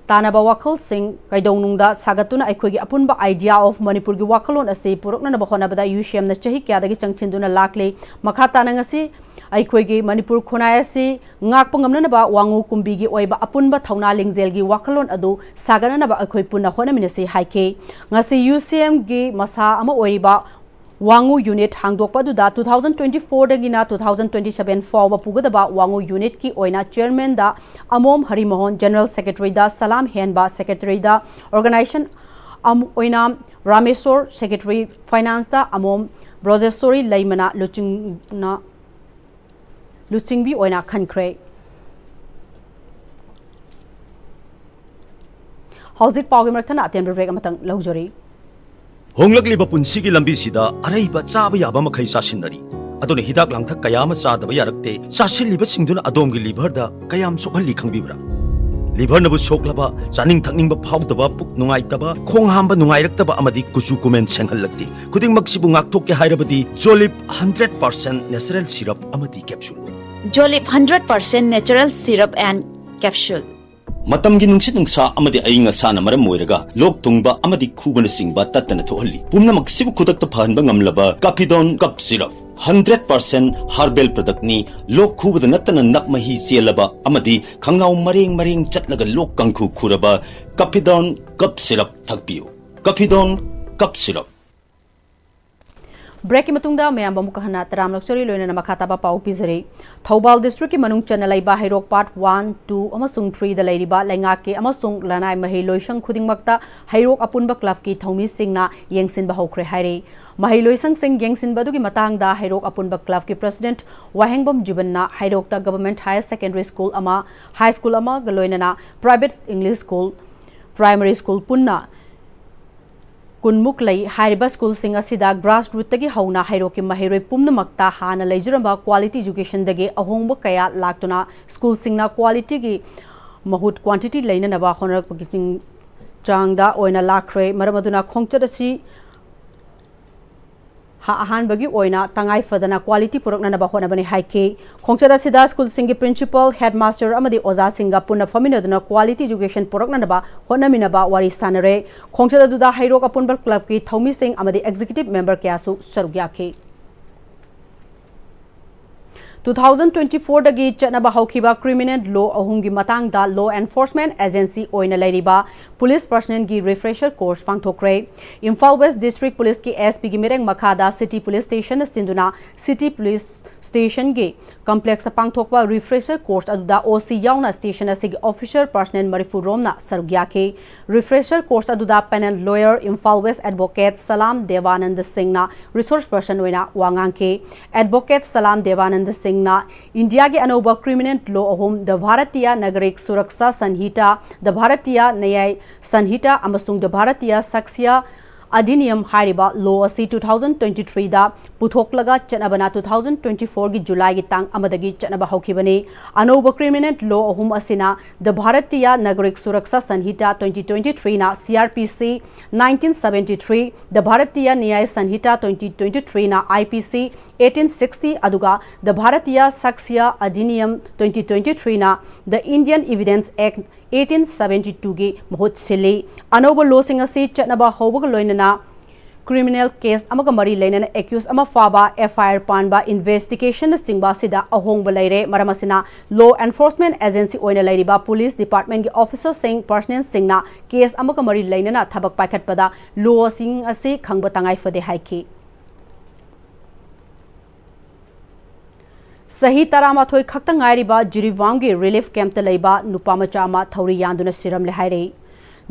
ꯇꯥꯅꯕ ꯋꯥꯈꯜꯁꯤꯡ ꯀꯩꯗꯧꯅꯨꯡꯗ ꯁꯥꯒꯠꯇꯨꯅ ꯑꯩꯈꯣꯏꯒꯤ ꯑꯄꯨꯟꯕ idea of ꯃꯅꯤꯄꯨꯔꯒꯤ ꯋꯥꯈꯜꯂꯣꯟ ꯑꯁꯤ ꯄꯨꯔꯛꯅꯅꯕ ꯍꯣꯠꯅꯕꯗ UCMꯅ ꯆꯍꯤ ꯀꯌꯥꯗꯒꯤ ꯆꯪꯁꯤꯟꯗꯨꯅ ꯂꯥꯛꯂꯤ꯫ ꯃꯈꯥ ꯇꯥꯅ ꯉꯁꯤ ꯑꯩꯈꯣꯏꯒꯤ ꯃꯅꯤꯄꯨꯔ ꯈꯨꯟꯅꯥꯏ ꯑꯁꯤ ꯉꯥꯛꯄ ꯉꯝꯅꯅꯕ ꯋꯥꯉꯨ ꯀꯨꯝꯕꯤꯒꯤ ꯑꯣꯏꯕ ꯑꯄꯨꯟꯕ ꯊꯧꯅꯥ ꯂꯤꯡꯖꯦꯜꯒꯤ ꯋꯥꯈꯜꯂꯣꯟ ꯑꯗꯨ ꯁꯥꯒꯠꯅꯅꯕ ꯑꯩꯈꯣꯏ ꯄꯨꯟꯅ ꯍꯣꯠꯅꯃꯤꯟꯅꯁꯤ ꯍꯥꯏꯈꯤ꯫ ꯉꯁꯤ UCMꯒꯤ ꯃꯁꯥ ꯑꯃ ꯑꯣꯏꯔꯤꯕ ꯋꯥꯉꯨ unit ꯍꯥꯡꯗꯣꯛꯄ ꯑꯗꯨꯗ two thousand twenty fourꯗꯒꯤꯅ two thousand twenty seven ꯐꯥꯎꯕ ꯄꯨꯒꯗꯕ ꯋꯥꯉꯨ unitꯀꯤ ꯑꯣꯏꯅ chairmanꯗ ꯑꯃꯣꯝ ꯍꯔꯤꯃꯣꯍꯟ, general secretaryꯗ ꯁꯂꯥꯝ ꯍꯦꯟꯕ, secretaryꯗ organization ꯑꯃ ꯑꯣꯏꯅ ꯔꯥꯃꯦꯁꯣꯔ, secretary financeꯗ ꯑꯃꯣꯝ ꯕ꯭ꯔꯣꯖꯦꯁꯣꯔꯤ ꯂꯩꯃꯅ ꯂꯨꯆꯤꯡꯅ ꯂꯨꯆꯤꯡꯕꯤ ꯑꯣꯏꯅ ꯈꯟꯈ꯭ꯔꯦ꯫ ꯍꯧꯖꯤꯛ ꯄꯥꯎꯒꯤ ꯃꯔꯛ ꯊꯠꯅ ꯑꯇꯦꯟꯕ break ꯑꯃꯇꯪ ꯂꯧꯖꯔꯤ꯫ ꯍꯣꯡꯂꯛꯂꯤꯕ ꯄꯨꯟꯁꯤꯒꯤ ꯂꯝꯕꯤꯁꯤꯗ ꯑꯔꯩꯕ ꯆꯥꯕ ꯌꯥꯕ ꯃꯈꯩ ꯆꯥꯁꯤꯟꯅꯔꯤ꯫ ꯑꯗꯨꯅ ꯍꯤꯗꯥꯛ ꯂꯥꯡꯊꯛ ꯀꯌꯥ ꯑꯃ ꯆꯥꯗꯕ ꯌꯥꯔꯛꯇꯦ꯫ ꯆꯥꯁꯤꯜꯂꯤꯕꯁꯤꯡꯗꯨꯅ ꯑꯗꯣꯝꯒꯤ ꯂꯤꯚꯔꯗ ꯀꯌꯥꯝ ꯁꯣꯛꯍꯜꯂꯤ ꯈꯪꯕꯤꯕ꯭ꯔꯥ? ꯂꯤꯚꯔꯅꯕꯨ ꯁꯣꯛꯂꯕ, ꯆꯥꯅꯤꯡ ꯊꯛꯅꯤꯡꯕ ꯐꯥꯎꯗꯕ, ꯄꯨꯛ ꯅꯨꯡꯉꯥꯏꯇꯕ, ꯈꯣꯡ ꯍꯥꯝꯕ ꯅꯨꯡꯉꯥꯏꯔꯛꯇꯕ ꯑꯃꯗꯤ ꯀꯨꯆꯨ ꯀꯨꯃꯦꯟ ꯁꯦꯡꯍꯜꯂꯛꯇꯦ꯫ ꯈꯨꯗꯤꯡꯃꯛꯁꯤꯕꯨ ꯉꯥꯛꯊꯣꯛꯀꯦ ꯍꯥꯏꯔꯕꯗꯤ ꯖꯣꯂꯤꯞ ꯍꯟꯗ꯭ꯔꯦꯠ ꯄꯥꯔꯁꯦꯟ ꯅꯦꯆꯔꯦꯜ ꯁꯤꯔꯞ ꯑꯃꯗꯤ capsule. Jolip hundred percent natural syrup and capsule. ꯃꯇꯝꯒꯤ ꯅꯨꯡꯁꯤꯠ ꯅꯨꯡꯁꯥ ꯑꯃꯗꯤ ꯑꯏꯪ ꯑꯁꯥꯅ ꯃꯔꯝ ꯑꯣꯏꯔꯒ ꯂꯣꯛ ꯊꯨꯡꯕ ꯑꯃꯗꯤ ꯈꯨꯕꯅꯆꯤꯡꯕ ꯇꯠꯇꯅ ꯊꯣꯛꯍꯜꯂꯤ꯫ ꯄꯨꯝꯅꯃꯛꯁꯤꯕꯨ ꯈꯨꯗꯛꯇ ꯐꯍꯟꯕ ꯉꯝꯂꯕ ꯀꯥꯐꯤꯗꯣꯟ ꯀꯞ ꯁꯤꯔꯞ ꯍꯟꯗ꯭ꯔꯦꯠ ꯄꯥꯔꯁꯦꯟ ꯍꯥꯔꯕꯦꯜ ꯄ꯭ꯔꯗꯛꯅꯤ꯫ ꯂꯣꯛ ꯈꯨꯕꯗ ꯅꯠꯇꯅ ꯅꯞ ꯃꯍꯤ ꯆꯦꯜꯂꯕ ꯑꯃꯗꯤ ꯈꯪꯅꯥꯎ ꯃꯔꯦꯡ ꯃꯔꯦꯡ ꯆꯠꯂꯒ ꯂꯣꯛ ꯀꯥꯡꯈꯨ ꯈꯨꯔꯕ ꯀꯥꯐꯤꯗꯣꯟ ꯀꯞ ꯁꯤꯔꯞ ꯊꯛꯄꯤꯌꯨ꯫ ꯀꯥꯐꯤꯗꯣꯟ ꯀꯞ ꯁꯤꯔꯞ꯫ ꯕ꯭ꯔꯦꯛꯀꯤ ꯃꯇꯨꯡꯗ ꯃꯌꯥꯝꯕꯨ ꯑꯃꯨꯛꯀ ꯍꯟꯅ ꯇꯔꯥꯝꯅ ꯑꯣꯛꯆꯔꯤ, ꯂꯣꯏꯅꯅ ꯃꯈꯥ ꯇꯥꯕ ꯄꯥꯎ ꯄꯤꯖꯔꯤ꯫ ꯊꯧꯕꯥꯜ ꯗꯤꯁꯇ꯭ꯔꯤꯛꯀꯤ ꯃꯅꯨꯡ ꯆꯟꯅ ꯂꯩꯕ ꯍꯩꯔꯣꯛ ꯄꯥꯔꯠ ꯋꯥꯟ, ꯇꯨ ꯑꯃꯁꯨꯡ ꯊ꯭ꯔꯤꯗ ꯂꯩꯔꯤꯕ ꯂꯩꯉꯥꯛꯀꯤ ꯑꯃꯁꯨꯡ ꯂꯅꯥꯏ ꯃꯍꯩ ꯂꯣꯏꯁꯪ ꯈꯨꯗꯤꯡꯃꯛꯇ ꯍꯩꯔꯣꯛ ꯑꯄꯨꯟꯕ ꯀ꯭ꯂꯕꯀꯤ ꯊꯧꯃꯤꯁꯤꯡꯅ ꯌꯦꯡꯁꯤꯟꯕ ꯍꯧꯈ꯭ꯔꯦ ꯍꯥꯏꯔꯤ꯫ ꯃꯍꯩ ꯂꯣꯏꯁꯪꯁꯤꯡ ꯌꯦꯡꯁꯤꯟꯕ ꯑꯗꯨꯒꯤ ꯃꯇꯥꯡꯗ ꯍꯩꯔꯣꯛ ꯑꯄꯨꯟꯕ ꯀ꯭ꯂꯕꯀꯤ ꯄ꯭ꯔꯁꯤꯗꯦꯟꯠ ꯋꯥꯍꯦꯡꯕꯝ ꯖꯤꯕꯟꯅ ꯍꯩꯔꯣꯛꯇ ꯒꯚꯔꯟꯃꯦꯟꯠ ꯍꯥꯌꯔ ꯁꯦꯀꯦꯟꯗꯔꯤ ꯁ꯭ꯀꯨꯜ ꯑꯃ, ꯍꯥꯏ ꯁ꯭ꯀꯨꯜ ꯑꯃꯒ ꯂꯣꯏꯅꯅ private English school, primary school ꯄꯨꯟꯅ ꯀꯨꯟꯃꯨꯛ ꯂꯩ꯫ ꯍꯥꯏꯔꯤꯕ ꯁ꯭ꯀꯨꯜꯁꯤꯡ ꯑꯁꯤꯗ ꯒ꯭ꯔꯥꯁꯔꯨꯠꯇꯒꯤ ꯍꯧꯅ ꯍꯩꯔꯣꯛꯀꯤ ꯃꯍꯩꯔꯣꯏ ꯄꯨꯝꯅꯃꯛꯇ ꯍꯥꯟꯅ ꯂꯩꯖꯔꯝꯕ ꯀ꯭ꯋꯥꯂꯤꯇꯤ ꯏꯖꯨꯀꯦꯁꯟꯗꯒꯤ ꯑꯍꯣꯡꯕ ꯀꯌꯥ ꯂꯥꯛꯇꯨꯅ ꯁ꯭ꯀꯨꯜꯁꯤꯡꯅ ꯀ꯭ꯋꯥꯂꯤꯇꯤꯒꯤ ꯃꯍꯨꯠ ꯀ꯭ꯋꯥꯟꯇꯤꯇꯤ ꯂꯩꯅꯅꯕ ꯍꯣꯠꯅꯔꯛꯄꯒꯤ ꯆꯤꯡ-, ꯆꯥꯡꯗ ꯑꯣꯏꯅ ꯂꯥꯛꯈ꯭ꯔꯦ꯫ ꯃꯔꯝ ꯑꯗꯨꯅ ꯈꯣꯡꯆꯠ ꯑꯁꯤ ꯍ-, ꯑꯍꯥꯟꯕꯒꯤ ꯑꯣꯏꯅ ꯇꯉꯥꯏ ꯐꯗꯅ ꯀ꯭ꯋꯥꯂꯤꯇꯤ ꯄꯨꯔꯛꯅꯅꯕ ꯍꯣꯠꯅꯕꯅꯤ ꯍꯥꯏꯈꯤ꯫ ꯈꯣꯡꯆꯠ ꯑꯁꯤꯗ ꯁ꯭ꯀꯨꯜꯁꯤꯡꯒꯤ ꯄ꯭ꯔꯤꯟꯁꯤꯄꯥꯜ, ꯍꯦꯗꯃꯥꯁꯇꯔ ꯑꯃꯗꯤ ꯑꯣꯖꯥꯁꯤꯡꯒ ꯄꯨꯟꯅ ꯐꯝꯃꯤꯟꯅꯗꯨꯅ ꯀ꯭ꯋꯥꯂꯤꯇꯤ ꯏꯖꯨꯀꯦꯁꯟ ꯄꯨꯔꯛꯅꯅꯕ ꯍꯣꯠꯅꯃꯤꯟꯅꯕ ꯋꯥꯔꯤ ꯁꯥꯟꯅꯔꯦ꯫ ꯈꯣꯡꯆꯠ ꯑꯗꯨꯗ ꯍꯩꯔꯣꯛ ꯑꯄꯨꯟꯕ ꯀ꯭ꯂꯕꯀꯤ ꯊꯧꯃꯤꯁꯤꯡ ꯑꯃꯗꯤ ꯑꯦꯛꯖꯤꯀ꯭ꯌꯨꯇꯤꯚ ꯃꯦꯝꯕꯔ ꯀꯌꯥꯁꯨ ꯁꯔꯨꯛ ꯌꯥꯈꯤ꯫ Two thousand twenty fourꯗꯒꯤ ꯆꯠꯅꯕ ꯍꯧꯈꯤꯕ ꯀ꯭ꯔꯤꯃꯤꯅꯦꯜ ꯂꯣ ꯑꯍꯨꯝꯒꯤ ꯃꯇꯥꯡꯗ ꯂꯣ ꯑꯦꯟꯐꯣꯔꯁꯃꯦꯟꯠ ꯑꯦꯖꯦꯟꯁꯤ ꯑꯣꯏꯅ ꯂꯩꯔꯤꯕ ꯄꯨꯂꯤꯁ ꯄꯔꯁꯅꯦꯜꯒꯤ ꯔꯤꯐ꯭ꯔꯦꯁꯔ ꯀꯣꯔꯁ ꯄꯥꯡꯊꯣꯛꯈ꯭ꯔꯦ꯫ ꯏꯝꯐꯥꯜ ꯋꯦꯁ ꯗꯤꯁꯇ꯭ꯔꯤꯛ ꯄꯨꯂꯤꯁꯀꯤ ꯑꯦꯁ ꯄꯤꯒꯤ ꯃꯤꯠꯌꯦꯡ ꯃꯈꯥꯗ ꯁꯤꯇꯤ ꯄꯨꯂꯤꯁ ꯁ꯭ꯇꯦꯁꯟꯅ ꯁꯤꯟꯗꯨꯅ ꯁꯤꯇꯤ ꯄꯨꯂꯤꯁ ꯁ꯭ꯇꯦꯁꯟꯒꯤ ꯀꯝꯄ꯭ꯂꯦꯛꯁꯇ ꯄꯥꯡꯊꯣꯛꯄ ꯔꯤꯐ꯭ꯔꯦꯁꯔ ꯀꯣꯔꯁ ꯑꯗꯨꯗ ꯑꯣ ꯁꯤ ꯌꯥꯎꯅ ꯁ꯭ꯇꯦꯁꯟ ꯑꯁꯤꯒꯤ ꯑꯣꯐꯤꯁꯔ ꯄꯔꯁꯅꯦꯜ ꯃꯔꯤꯐꯨ ꯔꯣꯝꯅ ꯁꯔꯨꯛ ꯌꯥꯈꯤ꯫ ꯔꯤꯐ꯭ꯔꯦꯁꯔ ꯀꯣꯔꯁ ꯑꯗꯨꯗ panel lawyer, Imphal west advocate Salam Debananda ꯁꯤꯡꯅ ꯔꯤꯁꯣꯔꯁ ꯄꯔꯁꯟ ꯑꯣꯏꯅ ꯋꯥ ꯉꯥꯡꯈꯤ꯫ ꯑꯦꯗꯚꯣꯀꯦꯠ ꯁꯂꯥꯝ ꯗꯦꯕꯥꯅꯟꯗ ꯁꯤꯡꯅ ꯏꯟꯗꯤꯌꯥꯒꯤ ꯑꯅꯧꯕ ꯀ꯭ꯔꯤꯃꯤꯅꯦꯜ ꯂꯣ ꯑꯍꯨꯝ, ꯗ ꯚꯥꯔꯇꯤꯌꯥ ꯅꯥꯒꯔꯤꯛ ꯁꯨꯔꯛꯁꯥ ꯁꯟꯍꯤꯇꯥ, ꯗ ꯚꯥꯔꯇꯤꯌꯥ ꯅ꯭ꯌꯥꯌ ꯁꯟꯍꯤꯇꯥ ꯑꯃꯁꯨꯡ ꯗ ꯚꯥꯔꯇꯤꯌꯥ ꯁꯥꯛꯁꯤꯌꯥ ꯑꯙꯤꯅꯤꯌꯝ ꯍꯥꯏꯔꯤꯕ ꯂꯣ ꯑꯁꯤ ꯇꯨ ꯊꯥꯎꯖꯟ ꯇ꯭ꯋꯦꯟꯇꯤ ꯊ꯭ꯔꯤꯗ ꯄꯨꯊꯣꯛꯂꯒ ꯆꯠꯅꯕꯅ ꯇꯨ ꯊꯥꯎꯖꯟ ꯇ꯭ꯋꯦꯟꯇꯤ ꯐꯣꯔꯒꯤ ꯖꯨꯂꯥꯏꯒꯤ ꯇꯥꯡ ꯑꯃꯗꯒꯤ ꯆꯠꯅꯕ ꯍꯧꯈꯤꯕꯅꯤ꯫ ꯑꯅꯧꯕ ꯀ꯭ꯔꯤꯃꯤꯅꯦꯜ ꯂꯣ ꯑꯍꯨꯝ ꯑꯁꯤꯅ the Bharatiya Nagarik Suraksha Sanhita twenty twenty ꯊ꯭ꯔꯤꯅ C R P C nineteen seventy three, the Bharatiya Nyaya Sanhita twenty twenty ꯊ꯭ꯔꯤꯅ I P C eighteen sixty, ꯑꯗꯨꯒ the Bharatiya Sakshya Adhiniyam twenty twenty ꯊ꯭ꯔꯤꯅ the Indian evidence act eighteen seventy ꯇꯨꯒꯤ ꯃꯍꯨꯠ ꯁꯤꯜꯂꯤ꯫ ꯑꯅꯧꯕ ꯂꯣꯁꯤꯡ ꯑꯁꯤ ꯆꯠꯅꯕ ꯍꯧꯕꯒ ꯂꯣꯏꯅꯅ ꯀ꯭ꯔꯤꯃꯤꯅꯦꯜ ꯀꯦꯁ ꯑꯃꯒ ꯃꯔꯤ ꯂꯩꯅꯅ ꯑꯦꯀ꯭ꯌꯨꯁ ꯑꯃ ꯐꯥꯕ, ꯑꯦꯐ ꯑꯥꯏ ꯑꯥꯔ ꯄꯥꯟꯕ, ꯏꯟꯚꯦꯁꯇꯤꯒꯦꯁꯟꯅꯆꯤꯡꯕ ꯑꯁꯤꯗ ꯑꯍꯣꯡꯕ ꯂꯩꯔꯦ꯫ ꯃꯔꯝ ꯑꯁꯤꯅ, ꯂꯣ ꯑꯦꯟꯐꯣꯔꯁꯃꯦꯟ ꯑꯦꯖꯦꯟꯁꯤ ꯑꯣꯏꯅ ꯂꯩꯔꯤꯕ ꯄꯨꯂꯤꯁ ꯗꯤꯄꯥꯔꯠꯃꯦꯟꯒꯤ ꯑꯣꯐꯤꯁꯔꯁꯤꯡ, ꯄꯔꯁꯅꯦꯜꯁꯤꯡꯅ ꯀꯦꯁ ꯑꯃꯒ ꯃꯔꯤ ꯂꯩꯅꯅ ꯊꯕꯛ ꯄꯥꯏꯈꯠꯄꯗ ꯂꯣꯁꯤꯡ ꯑꯁꯤ ꯈꯪꯕ ꯇꯉꯥꯏ ꯐꯗꯦ ꯍꯥꯏꯈꯤ꯫ ꯆꯍꯤ ꯇꯔꯥꯃꯥꯊꯣꯏ ꯈꯛꯇ ꯉꯥꯏꯔꯤꯕ ꯖꯤꯔꯤꯕꯥꯝꯒꯤ ꯔꯤꯂꯤꯐ ꯀꯦꯝꯞꯇ ꯂꯩꯕ ꯅꯨꯄꯥ ꯃꯆꯥ ꯑꯃ ꯊꯧꯔꯤ ꯌꯥꯟꯗꯨꯅ ꯁꯤꯔꯝꯂꯦ ꯍꯥꯏꯔꯤ꯫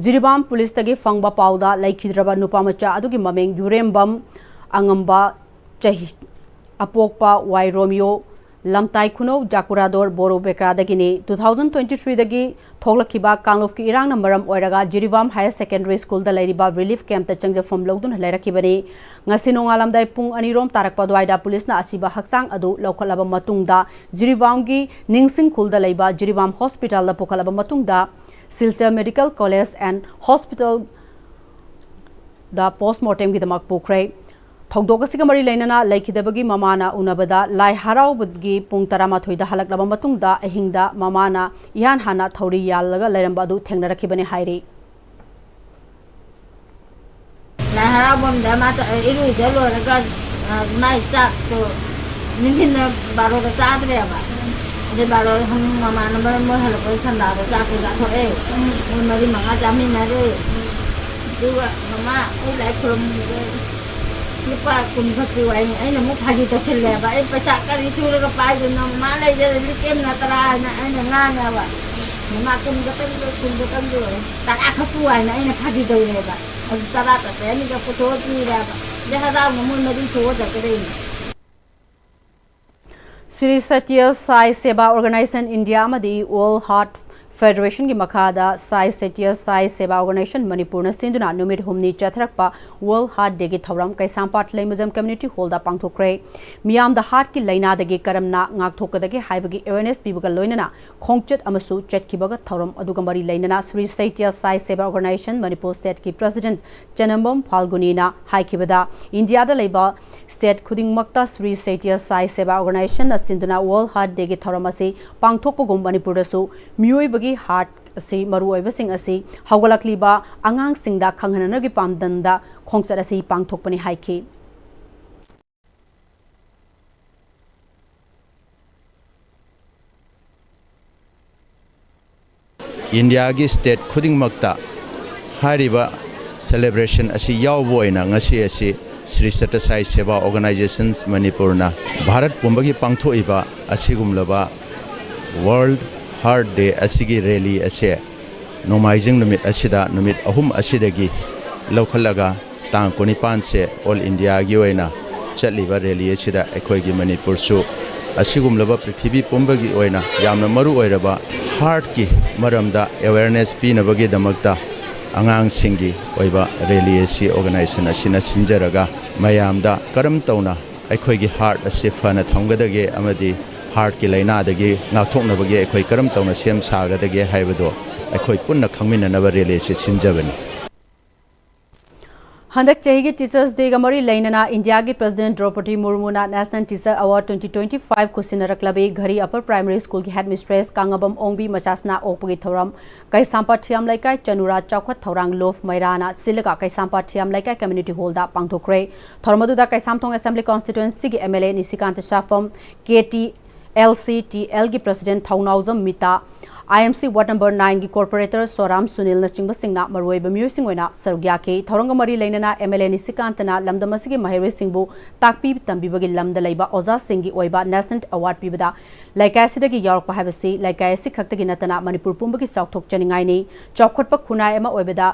ꯖꯤꯔꯤꯕꯥꯝ ꯄꯨꯂꯤꯁꯇꯒꯤ ꯐꯪꯕ ꯄꯥꯎꯗ, ꯂꯩꯈꯤꯗ꯭ꯔꯕ ꯅꯨꯄꯥ ꯃꯆꯥ ꯑꯗꯨꯒꯤ ꯃꯃꯤꯡ ꯌꯨꯔꯦꯝꯕꯝ ꯑꯉꯝꯕ, ꯆꯍꯤ, ꯑꯄꯣꯛꯄ ꯋꯥꯏ ꯔꯣꯃꯤꯌꯣ, ꯂꯝꯇꯥꯏ ꯈꯨꯅꯧ ꯖꯥꯀꯨꯔꯥꯗꯣꯔ ꯕꯣꯔꯣ ꯕꯦꯀ꯭ꯔꯥꯗꯒꯤꯅꯤ꯫ ꯇꯨ ꯊꯥꯎꯖꯟ ꯇ꯭ꯋꯦꯟꯇꯤ ꯊ꯭ꯔꯤꯗꯒꯤ ꯊꯣꯛꯂꯛꯈꯤꯕ ꯀꯥꯡꯂꯨꯞꯀꯤ ꯏꯔꯥꯡꯅ ꯃꯔꯝ ꯑꯣꯏꯔꯒ ꯖꯤꯔꯤꯕꯥꯝ ꯍꯥꯌꯔ ꯁꯦꯀꯦꯟꯗꯔꯤ ꯁ꯭ꯀꯨꯜꯗ ꯂꯩꯔꯤꯕ ꯔꯤꯂꯤꯐ ꯀꯦꯝꯞꯇ ꯆꯪꯖꯐꯝ ꯂꯧꯗꯨꯅ ꯂꯩꯔꯛꯈꯤꯕꯅꯤ꯫ ꯉꯁꯤ ꯅꯣꯡꯉꯥꯜꯂꯝꯗꯥꯏ ꯄꯨꯡ ꯑꯅꯤꯔꯣꯝ ꯇꯥꯔꯛꯄ ꯑꯗꯨꯋꯥꯏꯗ ꯄꯨꯂꯤꯁꯅ ꯑꯁꯤꯕ ꯍꯛꯆꯥꯡ ꯑꯗꯨ ꯂꯧꯈꯠꯂꯕ ꯃꯇꯨꯡꯗ ꯖꯤꯔꯤꯕꯥꯝꯒꯤ ꯅꯤꯡꯁꯤꯡ ꯈꯨꯜꯗ ꯂꯩꯕ ꯖꯤꯔꯤꯕꯥꯝ ꯍꯣꯁꯄꯤꯇꯥꯜꯗ ꯄꯨꯈꯠꯂꯕ ꯃꯇꯨꯡꯗ ꯁꯤꯜꯆꯔ ꯃꯦꯗꯤꯀꯦꯜ ꯀꯣꯂꯦꯖ ꯑꯦꯟ ꯍꯣꯁꯄꯤꯇꯥꯜꯗ ꯄꯣꯁꯃꯣꯔꯇꯦꯝꯒꯤꯗꯃꯛ ꯄꯨꯈ꯭ꯔꯦ꯫ ꯊꯧꯗꯣꯛ ꯑꯁꯤꯒ ꯃꯔꯤ ꯂꯩꯅꯅ ꯂꯩꯈꯤꯗꯕꯒꯤ ꯃꯃꯥꯅ ꯎꯅꯕꯗ ꯂꯥꯏ ꯍꯔꯥꯎꯕꯒꯤ ꯄꯨꯡ ꯇꯔꯥꯃꯥꯊꯣꯏꯗ ꯍꯜꯂꯛꯂꯕ ꯃꯇꯨꯡꯗ ꯑꯍꯤꯡꯗ ꯃꯃꯥꯅ ꯏꯍꯥꯟ ꯍꯥꯟꯅ ꯊꯧꯔꯤ ꯌꯥꯜꯂꯒ ꯂꯩꯔꯝꯕ ꯑꯗꯨ ꯊꯦꯡꯅꯔꯛꯈꯤꯕꯅꯤ ꯍꯥꯏꯔꯤ꯫ ꯂꯥꯏ ꯍꯔꯥꯎꯐꯝꯗ ꯃꯥ ꯆꯠ-, ꯏꯔꯨꯖ ꯂꯣꯏꯔꯒ, ꯑ, ꯃꯥꯏ ꯆꯥꯛꯇꯣ ꯅꯨꯡꯊꯤꯟꯗ ꯕꯥꯔꯣꯗ ꯆꯥꯗ꯭ꯔꯦꯕ꯫ ꯑꯗꯩ ꯕꯥꯔꯣ ꯍꯪ-, ꯃꯃꯥꯟꯅꯕ ꯃꯣꯏ ꯍꯜꯂꯛꯄꯗ ꯁꯟꯗꯥꯗꯣ ꯆꯥꯛꯇꯣ ꯆꯥꯊꯣꯛꯑꯦ꯫ ꯃꯣꯏ ꯃꯔꯤ ꯃꯉꯥ ꯆꯥꯃꯤꯟꯅꯔꯦ꯫ ꯑꯗꯨꯒ ꯃꯃꯥ ꯑꯩ ꯂꯥꯏ ꯈꯨꯔꯨꯝꯕꯗ ꯂꯨꯄꯥ ꯀꯨꯟ ꯈꯛꯀꯤ ꯋꯥꯔꯤ꯫ ꯑꯩꯅ ꯑꯃꯨꯛ ꯐꯥꯒꯤ ꯇꯧꯁꯤꯜꯂꯦꯕ꯫ "ꯑꯩ ꯄꯩꯁꯥ ꯀꯔꯤ ꯁꯨꯔꯒ ꯄꯥꯏꯗꯣꯏꯅꯣ? ꯃꯃꯥ ꯂꯩꯖꯔꯗꯤ ꯀꯦꯝ ꯅꯠꯇ꯭ꯔꯥ?" ꯍꯥꯏꯅ ꯑꯩꯅ ꯉꯥꯡꯉꯦꯕ꯫ "ꯃꯃꯥ ꯀꯨꯟ ꯈꯛꯇꯪꯗꯣ, ꯀꯨꯟ ꯈꯛꯇꯪꯗꯣ, ꯇꯔꯥ ꯈꯛꯀꯤ ꯋꯥꯔꯤꯅ" ꯑꯩꯅ ꯐꯥꯒꯤ ꯇꯧꯔꯦꯕ꯫ ꯑꯗꯨ ꯇꯔꯥ ꯆꯠꯄꯩ ꯑꯅꯤꯈꯛ ꯄꯨꯊꯣꯛꯑ ꯄꯤꯔꯦꯕ꯫ ꯑꯗꯩ ꯍꯔꯥꯎꯅ ꯃꯣꯏ ꯃꯔꯤ ꯊꯣꯛꯑ ꯆꯠꯀꯗꯣꯏꯅꯤ꯫ ꯁ꯭ꯔꯤ ꯁꯇ꯭ꯌ ꯁꯥꯏ ꯁꯦꯕꯥ ꯑꯣꯔꯒꯅꯥꯏꯖꯦꯁꯟ ꯏꯟꯗꯤꯌꯥ ꯑꯃꯗꯤ ꯋꯥꯔꯜ ꯍꯥꯔꯠ Federationꯒꯤ ꯃꯈꯥꯗ Sai Sathya Sai Seva Organization ꯃꯅꯤꯄꯨꯔꯅ ꯁꯤꯟꯗꯨꯅ ꯅꯨꯃꯤꯠ ꯍꯨꯝꯅꯤ ꯆꯠꯊꯔꯛꯄ World Heart Dayꯒꯤ ꯊꯧꯔꯝ ꯀꯩꯁꯥꯝꯄꯥꯠ ꯂꯩꯃꯖꯝ Community Hallꯗ ꯄꯥꯡꯊꯣꯛꯈ꯭ꯔꯦ꯫ ꯃꯤꯌꯥꯝꯗ heartꯀꯤ ꯂꯥꯏꯅꯥꯗꯒꯤ ꯀꯔꯝꯅ ꯉꯥꯛꯊꯣꯛꯀꯗꯒꯦ ꯍꯥꯏꯕꯒꯤ awareness ꯄꯤꯕꯒ ꯂꯣꯏꯅꯅ ꯈꯣꯡꯆꯠ ꯑꯃꯁꯨ ꯆꯠꯈꯤꯕꯒ ꯊꯧꯔꯝ ꯑꯗꯨꯒ ꯃꯔꯤ ꯂꯩꯅꯅ Sri Sathya Sai Seva Organization Manipur stateꯀꯤ president ꯆꯅꯝꯕꯝ ꯐꯥꯜꯒꯨꯅꯤꯅ ꯍꯥꯏꯈꯤꯕꯗ, ꯏꯟꯗꯤꯌꯥꯗ ꯂꯩꯕ state ꯈꯨꯗꯤꯡꯃꯛꯇ Sri Sathya Sai Seva Organizationꯅ ꯁꯤꯟꯗꯨꯅ World Heart Dayꯒꯤ ꯊꯧꯔꯝ ꯑꯁꯤ ꯄꯥꯡꯊꯣꯛꯄꯒꯨꯝ ꯃꯅꯤꯄꯨꯔꯗꯁꯨ ꯃꯤꯑꯣꯏꯕꯒꯤ heart ꯑꯁꯤ ꯃꯔꯨꯑꯣꯏꯕꯁꯤꯡ ꯑꯁꯤ ꯍꯧꯒꯠꯂꯛꯂꯤꯕ ꯑꯉꯥꯡꯁꯤꯡꯗ ꯈꯪꯍꯟꯅꯕꯒꯤ ꯄꯥꯝꯗꯝꯗ ꯈꯣꯡꯆꯠ ꯑꯁꯤ ꯄꯥꯡꯊꯣꯛꯄꯅꯤ ꯍꯥꯏꯈꯤ꯫ ꯏꯟꯗꯤꯌꯥꯒꯤ state ꯈꯨꯗꯤꯡꯃꯛꯇ ꯍꯥꯏꯔꯤꯕ celebration ꯑꯁꯤ ꯌꯥꯎꯕ ꯑꯣꯏꯅ ꯉꯁꯤ ꯑꯁꯤ Sri Sathya Sai Seva Organizations ꯃꯅꯤꯄꯨꯔꯅ ꯚꯥꯔꯠ ꯄꯨꯝꯕꯒꯤ ꯄꯥꯡꯊꯣꯛꯏꯕ ꯑꯁꯤꯒꯨꯝꯂꯕ World Heart Day ꯑꯁꯤꯒꯤ rally ꯑꯁꯤ ꯅꯣꯡꯃꯥꯏꯖꯤꯡ ꯅꯨꯃꯤꯠ ꯑꯁꯤꯗ, ꯅꯨꯃꯤꯠ ꯑꯍꯨꯝ ꯑꯁꯤꯗꯒꯤ ꯂꯧꯈꯠꯂꯒ ꯇꯥꯡ ꯀꯨꯟꯅꯤꯄꯥꯟꯁꯦ all Indiaꯒꯤ ꯑꯣꯏꯅ ꯆꯠꯂꯤꯕ rally ꯑꯁꯤꯗ ꯑꯩꯈꯣꯏꯒꯤ ꯃꯅꯤꯄꯨꯔꯁꯨ ꯑꯁꯤꯒꯨꯝꯂꯕ ꯄ꯭ꯔꯤꯊꯤꯕꯤ ꯄꯨꯝꯕꯒꯤ ꯑꯣꯏꯅ ꯌꯥꯝꯅ ꯃꯔꯨ ꯑꯣꯏꯔꯕ heartꯀꯤ ꯃꯔꯝꯗ awareness ꯄꯤꯅꯕꯒꯤꯗꯃꯛꯇ ꯑꯉꯥꯡꯁꯤꯡꯒꯤ ꯑꯣꯏꯕ rally ꯑꯁꯤ organization ꯑꯁꯤꯅ ꯁꯤꯟꯖꯔꯒ ꯃꯌꯥꯝꯗ ꯀꯔꯝ ꯇꯧꯅ ꯑꯩꯈꯣꯏꯒꯤ heart ꯑꯁꯤ ꯐꯅ ꯊꯝꯒꯗꯒꯦ ꯑꯃꯗꯤ heartꯀꯤ ꯂꯥꯏꯅꯥꯗꯒꯤ ꯉꯥꯛꯊꯣꯛꯅꯕꯒꯤ ꯑꯩꯈꯣꯏ ꯀꯔꯝ ꯇꯧꯅ ꯁꯦꯝ ꯁꯥꯒꯗꯒꯦ ꯍꯥꯏꯕꯗꯣ ꯑꯩꯈꯣꯏ ꯄꯨꯟꯅ ꯈꯪꯃꯤꯟꯅꯅꯕ rally ꯑꯁꯤ ꯁꯤꯟꯖꯕꯅꯤ꯫ ꯍꯟꯗꯛ ꯆꯍꯤꯒꯤ Teachers Dayꯒ ꯃꯔꯤ ꯂꯩꯅꯅ ꯏꯟꯗꯤꯌꯥꯒꯤ President ꯗ꯭ꯔꯧꯄꯗꯤ ꯃꯨꯔꯃꯨꯅ National Teacher Award twenty twenty-five ꯈꯨꯠꯁꯤꯟꯅꯔꯛꯂꯕꯤ ꯘꯔꯤ Upper Primary Schoolꯒꯤ headmistress ꯀꯥꯡꯉꯕꯝ ꯑꯣꯡꯕꯤ ꯃꯆꯥꯁꯅꯥ ꯑꯣꯛꯄꯒꯤ ꯊꯧꯔꯝ ꯀꯩꯁꯥꯝꯄꯥꯠ ꯊꯤꯌꯥꯝ ꯂꯩꯀꯥꯏ ꯆꯅꯨꯔꯥ ꯆꯥꯎꯈꯠ ꯊꯧꯔꯥꯡ ꯂꯣꯐ ꯃꯩꯔꯥꯅ ꯁꯤꯜꯂꯒ ꯀꯩꯁꯥꯝꯄꯥꯠ ꯊꯤꯌꯥꯝ ꯂꯩꯀꯥꯏ Community Hallꯗ ꯄꯥꯡꯊꯣꯛꯈ꯭ꯔꯦ꯫ ꯊꯧꯔꯝ ꯑꯗꯨꯗ Keishamthong Assembly Constituencyꯒꯤ MLA ꯅꯤꯁꯤꯀꯥꯟꯇ ꯁꯥꯐꯝ, KT LCTLꯒꯤ President ꯊꯧꯅꯥꯎꯖꯝ ꯃꯤꯇꯥ, IMC Ward number nineꯒꯤ Corporator ꯁꯣꯔꯥꯝ ꯁꯨꯅꯤꯜꯅꯆꯤꯡꯕꯁꯤꯡꯅ ꯃꯔꯨꯑꯣꯏꯕ ꯃꯤꯑꯣꯏꯁꯤꯡ ꯑꯣꯏꯅ ꯁꯔꯨꯛ ꯌꯥꯈꯤ꯫ ꯊꯧꯔꯝꯒ ꯃꯔꯤ ꯂꯩꯅꯅ MLA ꯅꯤꯁꯤꯀꯥꯟꯇꯅ ꯂꯝꯗꯝ ꯑꯁꯤꯒꯤ ꯃꯍꯩꯔꯣꯏꯁꯤꯡꯕꯨ ꯇꯥꯛꯄꯤ ꯇꯝꯕꯤꯕꯒꯤ ꯂꯝꯗ ꯂꯩꯕ ꯑꯣꯖꯥꯁꯤꯡꯒꯤ ꯑꯣꯏꯕ National Award ꯄꯤꯕꯗ ꯂꯩꯀꯥꯏ ꯑꯁꯤꯗꯒꯤ ꯌꯥꯎꯔꯛꯄ ꯍꯥꯏꯕꯁꯤ ꯂꯩꯀꯥꯏ ꯑꯁꯤ ꯈꯛꯇꯒꯤ ꯅꯠꯇꯅ ꯃꯅꯤꯄꯨꯔ ꯄꯨꯝꯕꯒꯤ ꯆꯥꯎꯊꯣꯛꯆꯅꯤꯡꯉꯥꯏꯅꯤ꯫ ꯆꯥꯎꯈꯠꯄ ꯈꯨꯟꯅꯥꯏ ꯑꯃ ꯑꯣꯏꯕꯗ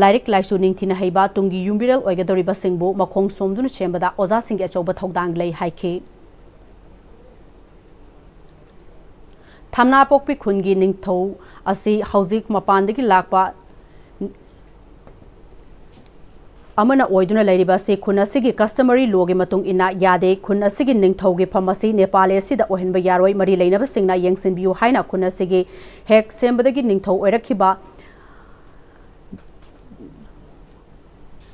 ꯂꯥꯏꯔꯤꯛ ꯂꯥꯏꯁꯨ ꯅꯤꯡꯊꯤꯅ ꯍꯩꯕ ꯇꯨꯡꯒꯤ ꯌꯨꯝꯕꯤꯔꯦꯜ ꯑꯣꯏꯒꯗꯧꯔꯤꯕꯁꯤꯡꯕꯨ ꯃꯈꯣꯡ ꯁꯣꯝꯗꯨꯅ ꯁꯦꯝꯕꯗ ꯑꯣꯖꯥꯁꯤꯡꯒꯤ ꯑꯆꯧꯕ ꯊꯧꯗꯥꯡ ꯂꯩ ꯍꯥꯏꯈꯤ꯫ ꯊꯝꯅꯥꯄꯣꯛꯄꯤ ꯈꯨꯟꯒꯤ ꯅꯤꯡꯊꯧ ꯑꯁꯤ ꯍꯧꯖꯤꯛ ꯃꯄꯥꯟꯗꯒꯤ ꯂꯥꯛꯄ ꯑꯃꯅ ꯑꯣꯏꯗꯨꯅ ꯂꯩꯔꯤꯕ ꯑꯁꯤ ꯈꯨꯟ ꯑꯁꯤꯒꯤ customary lawꯒꯤ ꯃꯇꯨꯡ ꯏꯟꯅ ꯌꯥꯗꯦ꯫ ꯈꯨꯟ ꯑꯁꯤꯒꯤ ꯅꯤꯡꯊꯧꯒꯤ ꯐꯝ ꯑꯁꯤ ꯅꯦꯄꯥꯂꯤ ꯑꯁꯤꯗ ꯑꯣꯏꯍꯟꯕ ꯌꯥꯔꯣꯏ꯫ ꯃꯔꯤ ꯂꯩꯅꯕꯁꯤꯡꯅ ꯌꯦꯡꯁꯤꯟꯕꯤꯌꯨ ꯍꯥꯏꯅ ꯈꯨꯟ ꯑꯁꯤꯒꯤ ꯍꯦꯛ ꯁꯦꯝꯕꯗꯒꯤ ꯅꯤꯡꯊꯧ ꯑꯣꯏꯔꯛꯈꯤꯕ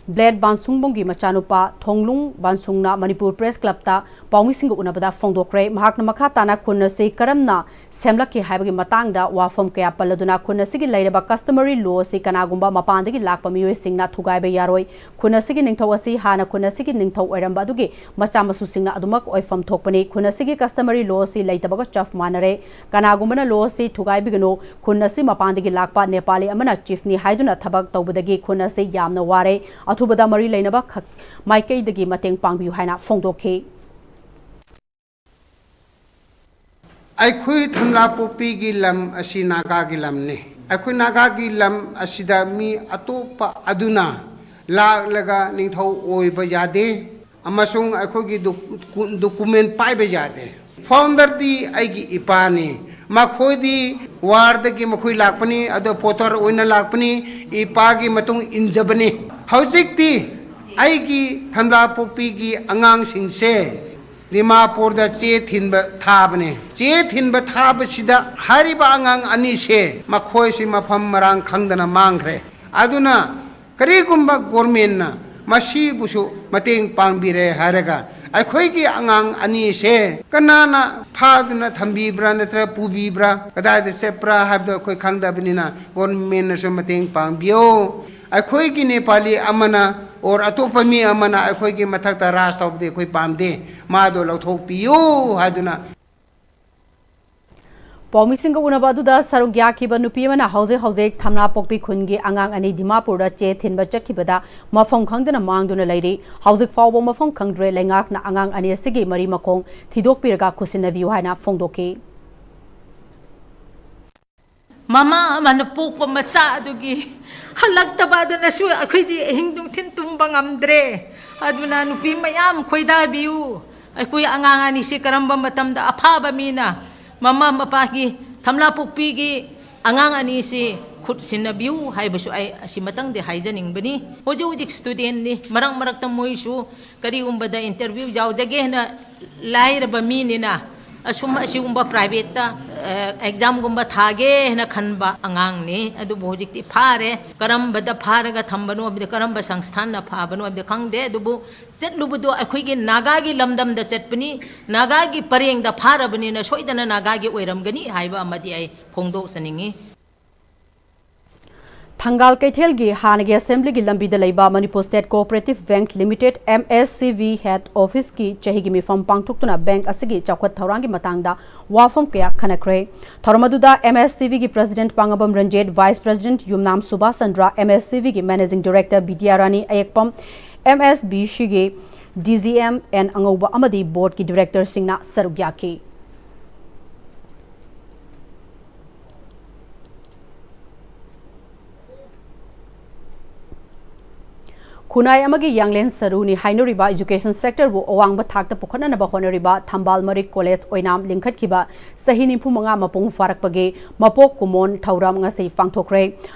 ꯕ꯭ꯂꯦꯠ ꯕꯥꯟꯁꯨꯡꯕꯝꯒꯤ ꯃꯆꯥꯅꯨꯄꯥ ꯊꯣꯡꯂꯨꯡ ꯕꯥꯟꯁꯨꯡꯅ ꯃꯅꯤꯄꯨꯔ ꯄ꯭ꯔꯦꯁ ꯀ꯭ꯂꯕꯇ ꯄꯥꯎꯃꯤꯁꯤꯡꯒ ꯎꯅꯕꯗ ꯐꯣꯡꯗꯣꯛꯈ꯭ꯔꯦ꯫ ꯃꯍꯥꯛꯅ ꯃꯈꯥ ꯇꯥꯅ ꯈꯨꯟ ꯑꯁꯤ ꯀꯔꯝꯅ ꯁꯦꯝꯂꯛꯈꯤ ꯍꯥꯏꯕꯒꯤ ꯃꯇꯥꯡꯗ ꯋꯥꯐꯝ ꯀꯌꯥ ꯄꯜꯂꯗꯨꯅ ꯈꯨꯟ ꯑꯁꯤꯒꯤ ꯂꯩꯔꯕ customary law ꯑꯁꯤ ꯀꯅꯥꯒꯨꯝꯕ ꯃꯄꯥꯟꯗꯒꯤ ꯂꯥꯛꯄ ꯃꯤꯑꯣꯏꯁꯤꯡꯅ ꯊꯨꯒꯥꯏꯕ ꯌꯥꯔꯣꯏ꯫ ꯈꯨꯟ ꯑꯁꯤꯒꯤ ꯅꯤꯡꯊꯧ ꯑꯁꯤ ꯍꯥꯟꯅ ꯈꯨꯟ ꯑꯁꯤꯒꯤ ꯅꯤꯡꯊꯧ ꯑꯣꯏꯔꯝꯕ ꯑꯗꯨꯒꯤ ꯃꯆꯥ ꯃꯁꯨꯁꯤꯡꯅ ꯑꯗꯨꯃꯛ ꯑꯣꯏꯐꯝ ꯊꯣꯛꯄꯅꯤ꯫ ꯈꯨꯟ ꯑꯁꯤꯒꯤ customary law ꯑꯁꯤ ꯂꯩꯇꯕꯒ ꯆꯞ ꯃꯥꯟꯅꯔꯦ꯫ ꯀꯅꯥꯒꯨꯝꯕꯅ law ꯑꯁꯤ ꯊꯨꯒꯥꯏꯕꯤꯒꯅꯨ꯫ ꯈꯨꯟ ꯑꯁꯤ ꯃꯄꯥꯟꯗꯒꯤ ꯂꯥꯛꯄ ꯅꯦꯄꯥꯂꯤ ꯑꯃꯅ chiefꯅꯤ ꯍꯥꯏꯗꯨꯅ ꯊꯕꯛ ꯇꯧꯕꯗꯒꯤ ꯈꯨꯟ ꯑꯁꯤ ꯌꯥꯝꯅ ꯋꯥꯔꯦ꯫ ꯑꯊꯨꯕꯗ ꯃꯔꯤ ꯂꯩꯅꯕ ꯈꯛ ꯃꯥꯏꯀꯩꯗꯒꯤ ꯃꯇꯦꯡ ꯄꯥꯡꯕꯤꯌꯨ ꯍꯥꯏꯅ ꯐꯣꯡꯗꯣꯛꯈꯤ꯫ ꯑꯩꯈꯣꯏ ꯊꯝꯂꯥꯄꯣꯛꯄꯤꯒꯤ ꯂꯝ ꯑꯁꯤ ꯅꯥꯒꯥꯒꯤ ꯂꯝꯅꯤ꯫ ꯑꯩꯈꯣꯏ ꯅꯥꯒꯥꯒꯤ ꯂꯝ ꯑꯁꯤꯗ ꯃꯤ ꯑꯇꯣꯞꯄ ꯑꯗꯨꯅ ꯂꯥꯛꯂꯒ ꯅꯤꯡꯊꯧ ꯑꯣꯏꯕ ꯌꯥꯗꯦ ꯑꯃꯁꯨꯡ ꯑꯩꯈꯣꯏꯒꯤ document ꯄꯥꯏꯕ ꯌꯥꯗꯦ꯫ Founderꯗꯤ ꯑꯩꯒꯤ ꯏꯄꯥꯅꯤ꯫ ꯃꯈꯣꯏꯗꯤ warꯗꯒꯤ ꯃꯈꯣꯏ ꯂꯥꯛꯄꯅꯤ, ꯑꯗꯣ potter ꯑꯣꯏꯅ ꯂꯥꯛꯄꯅꯤ꯫ ꯏꯄꯥꯒꯤ ꯃꯇꯨꯡ ꯏꯟꯖꯕꯅꯤ꯫ ꯍꯧꯖꯤꯛꯇꯤ ꯑꯩꯒꯤ ꯊꯝꯂꯥꯄꯣꯛꯄꯤꯒꯤ ꯑꯉꯥꯡꯁꯤꯡꯁꯦ ꯗꯤꯃꯥꯄꯨꯔꯗ ꯆꯦ ꯊꯤꯟꯕ ꯊꯥꯕꯅꯦ꯫ ꯆꯦ ꯊꯤꯟꯕ ꯊꯥꯕꯁꯤꯗ ꯍꯥꯏꯔꯤꯕ ꯑꯉꯥꯡ ꯑꯅꯤꯁꯦ ꯃꯈꯣꯏꯁꯤ ꯃꯐꯝ ꯃꯔꯥꯡ ꯈꯪꯗꯅ ꯃꯥꯡꯈ꯭ꯔꯦ꯫ ꯑꯗꯨꯅ ꯀꯔꯤꯒꯨꯝꯕ governmentꯅ ꯃꯁꯤꯕꯨꯁꯨ ꯃꯇꯦꯡ ꯄꯥꯡꯕꯤꯔꯦ ꯍꯥꯏꯔꯒ ꯑꯩꯈꯣꯏꯒꯤ ꯑꯉꯥꯡ ꯑꯅꯤꯁꯦ ꯀꯅꯥꯅ ꯐꯥꯗꯨꯅ ꯊꯝꯕꯤꯕ꯭ꯔꯥ ꯅꯠꯇ꯭ꯔꯒ ꯄꯨꯕꯤꯕ꯭ꯔꯥ, ꯀꯗꯥꯏꯗ ꯆꯠꯄ꯭ꯔꯥ ꯍꯥꯏꯕꯗꯣ ꯑꯩꯈꯣꯏ ꯈꯪꯗꯕꯅꯤꯅ governmentꯅꯁꯨ ꯃꯇꯦꯡ ꯄꯥꯡꯕꯤꯌꯣ꯫ ꯑꯩꯈꯣꯏꯒꯤ ꯅꯦꯄꯥꯂꯤ ꯑꯃꯅ or ꯑꯇꯣꯞꯄ ꯃꯤ ꯑꯃꯅ ꯑꯩꯈꯣꯏꯒꯤ ꯃꯊꯛꯇ ꯔꯥꯖ ꯇꯧꯕꯗꯤ ꯑꯩꯈꯣꯏ ꯄꯥꯝꯗꯦ꯫ ꯃꯥꯗꯣ ꯂꯧꯊꯣꯛꯄꯤꯌꯨ ꯍꯥꯏꯗꯨꯅ ꯄꯥꯎꯃꯤꯁꯤꯡꯒ ꯎꯅꯕ ꯑꯗꯨꯗ ꯁꯔꯨꯛ ꯌꯥꯈꯤꯕ ꯅꯨꯄꯤ ꯑꯃꯅ ꯍꯧꯖꯤꯛ ꯍꯧꯖꯤꯛ ꯊꯝꯅꯥꯄꯣꯛꯄꯤ ꯈꯨꯟꯒꯤ ꯑꯉꯥꯡ ꯑꯅꯤ ꯗꯤꯃꯥꯄꯨꯔꯗ ꯆꯦ ꯊꯤꯟꯕ ꯆꯠꯈꯤꯕꯗ ꯃꯐꯝ ꯈꯪꯗꯅ ꯃꯥꯡꯗꯨꯅ ꯂꯩꯔꯤ꯫ ꯍꯧꯖꯤꯛ ꯐꯥꯎꯕ ꯃꯐꯝ ꯈꯪꯗ꯭ꯔꯦ꯫ ꯂꯩꯉꯥꯛꯅ ꯑꯉꯥꯡ ꯑꯅꯤ ꯑꯁꯤꯒꯤ ꯃꯔꯤ ꯃꯈꯣꯡ ꯊꯤꯗꯣꯛꯄꯤꯔꯒ ꯈꯨꯠꯁꯤꯟꯅꯕꯤꯌꯨ ꯍꯥꯏꯅ ꯐꯣꯡꯗꯣꯛꯈꯤ꯫ ꯃꯃꯥ ꯑꯃꯅ ꯄꯣꯛꯄ ꯃꯆꯥ ꯑꯗꯨꯒꯤ ꯍꯜꯂꯛꯇꯕ ꯑꯗꯨꯅꯁꯨ ꯑꯩꯈꯣꯏꯗꯤ ꯑꯍꯤꯡ ꯅꯨꯡꯊꯤꯜ ꯇꯨꯝꯕ ꯉꯝꯗ꯭ꯔꯦ꯫ ꯑꯗꯨꯅ ꯅꯨꯄꯤ ꯃꯌꯥꯝ ꯈꯣꯏꯗꯥꯕꯤꯌꯨ꯫ ꯑꯩꯈꯣꯏ ꯑꯉꯥꯡ ꯑꯅꯤꯁꯤ ꯀꯔꯝꯕ ꯃꯇꯝꯗ ꯑꯐꯕ ꯃꯤꯅ ꯃꯃꯥ ꯃꯄꯥꯒꯤ, ꯊꯝꯂꯥꯄꯣꯛꯄꯤꯒꯤ ꯑꯉꯥꯡ ꯑꯅꯤꯁꯤ ꯈꯨꯠ ꯁꯤꯟꯅꯕꯤꯌꯨ ꯍꯥꯏꯕꯁꯨ ꯑꯩ ꯑꯁꯤꯃꯇꯪꯗꯤ ꯍꯥꯏꯖꯅꯤꯡꯕꯅꯤ꯫ ꯍꯧꯖꯤꯛ ꯍꯧꯖꯤꯛ ꯁ꯭ꯇꯨꯗꯦꯟꯠꯅꯤ, ꯃꯔꯛ ꯃꯔꯛꯇ ꯃꯣꯏꯁꯨ ꯀꯔꯤꯒꯨꯝꯕꯗ ꯏꯟꯇꯔꯚ꯭ꯌꯨ ꯌꯥꯎꯖꯒꯦ ꯍꯥꯏꯅ ꯂꯥꯏꯔꯕ ꯃꯤꯅꯤꯅ ꯑꯁꯨꯝ ꯑꯁꯤꯒꯨꯝꯕ ꯄ꯭ꯔꯥꯏꯚꯦꯠꯇ ꯑꯦꯛꯖꯥꯝꯒꯨꯝꯕ ꯊꯥꯒꯦ ꯍꯥꯏꯅ ꯈꯟꯕ ꯑꯉꯥꯡꯅꯤ꯫ ꯑꯗꯨꯕꯨ ꯍꯧꯖꯤꯛꯇꯤ ꯐꯥꯔꯦ꯫ ꯀꯔꯝꯕꯗ ꯐꯥꯔꯒ ꯊꯝꯕꯅꯣ ꯍꯥꯏꯕꯗ, ꯀꯔꯝꯕ ꯁꯪꯁꯊꯥꯟꯅ ꯐꯥꯕꯅꯣ ꯍꯥꯏꯕꯗ ꯈꯪꯗꯦ꯫ ꯑꯗꯨꯕꯨ ꯆꯠꯂꯨꯕꯗꯣ ꯑꯩꯈꯣꯏꯒꯤ ꯅꯥꯒꯥꯒꯤ ꯂꯝꯗꯝꯗ ꯆꯠꯄꯅꯤ, ꯅꯥꯒꯥꯒꯤ ꯄꯔꯦꯡꯗ ꯐꯥꯔꯕꯅꯤꯅ ꯁꯣꯏꯗꯅ ꯅꯥꯒꯥꯒꯤ ꯑꯣꯏꯔꯝꯒꯅꯤ ꯍꯥꯏꯕ ꯑꯃꯗꯤ ꯑꯩ ꯐꯣꯡꯗꯣꯛꯆꯅꯤꯡꯏ꯫ ꯊꯪꯒꯥꯜ ꯀꯩꯊꯦꯜꯒꯤ ꯍꯥꯟꯅꯒꯤ ꯑꯦꯁꯦꯝꯕ꯭ꯂꯤꯒꯤ ꯂꯝꯕꯤꯗ ꯂꯩꯕ Manipur state cooperative bank limited, M S C B, head ꯑꯣꯐꯤꯁꯀꯤ ꯆꯍꯤꯒꯤ ꯃꯤꯐꯝ ꯄꯥꯡꯊꯣꯛꯇꯨꯅ ꯕꯦꯡꯛ ꯑꯁꯤꯒꯤ ꯆꯥꯎꯈꯠ ꯊꯧꯔꯥꯡꯒꯤ ꯃꯇꯥꯡꯗ ꯋꯥꯐꯝ ꯀꯌꯥ ꯈꯟꯅꯈ꯭ꯔꯦ꯫ ꯊꯧꯔꯝ ꯑꯗꯨꯗ ꯑꯦꯝ ꯑꯦꯁ ꯁꯤ ꯕꯤꯒꯤ president Pangambam Ranjit, vice president Yumnam ꯁꯨꯕꯥꯁ ꯆꯟꯗ꯭ꯔ, ꯑꯦꯝ ꯑꯦꯁ ꯁꯤ ꯕꯤꯒꯤ managing director Bidyarani Ayekpam, M S B ꯁꯤꯒꯤ ꯗꯤ ꯖꯤ ꯑꯦꯝ ꯑꯦꯟ ꯑꯉꯧꯕ ꯑꯃꯗꯤ ꯕꯣꯔꯗꯀꯤ ꯗꯤꯔꯦꯛꯇꯔꯁꯤꯡꯅ ꯁꯔꯨꯛ ꯌꯥꯈꯤ꯫ ꯈꯨꯟꯅꯥꯏ ꯑꯃꯒꯤ ꯌꯥꯡꯂꯦꯟ ꯁꯔꯨꯅꯤ ꯍꯥꯏꯅꯔꯤꯕ ꯏꯖꯨꯀꯦꯁꯟ ꯁꯦꯛꯇꯔꯕꯨ ꯑꯋꯥꯡꯕ ꯊꯥꯛꯇ ꯄꯨꯈꯠꯅꯅꯕ ꯍꯣꯠꯅꯔꯤꯕ ꯊꯝꯕꯥꯜ ꯃꯔꯤꯛ ꯀꯣꯂꯦꯖ ꯑꯣꯏꯅꯥꯝ ꯂꯤꯡꯈꯠꯈꯤꯕ ꯆꯍꯤ ꯅꯤꯐꯨ ꯃꯉꯥ ꯃꯄꯨꯡ ꯐꯥꯔꯛꯄꯒꯤ ꯃꯄꯣꯛ ꯀꯨꯝꯑꯣꯟ ꯊꯧꯔꯝ ꯉꯁꯤ ꯄꯥꯡꯊꯣꯛꯈ꯭ꯔꯦ꯫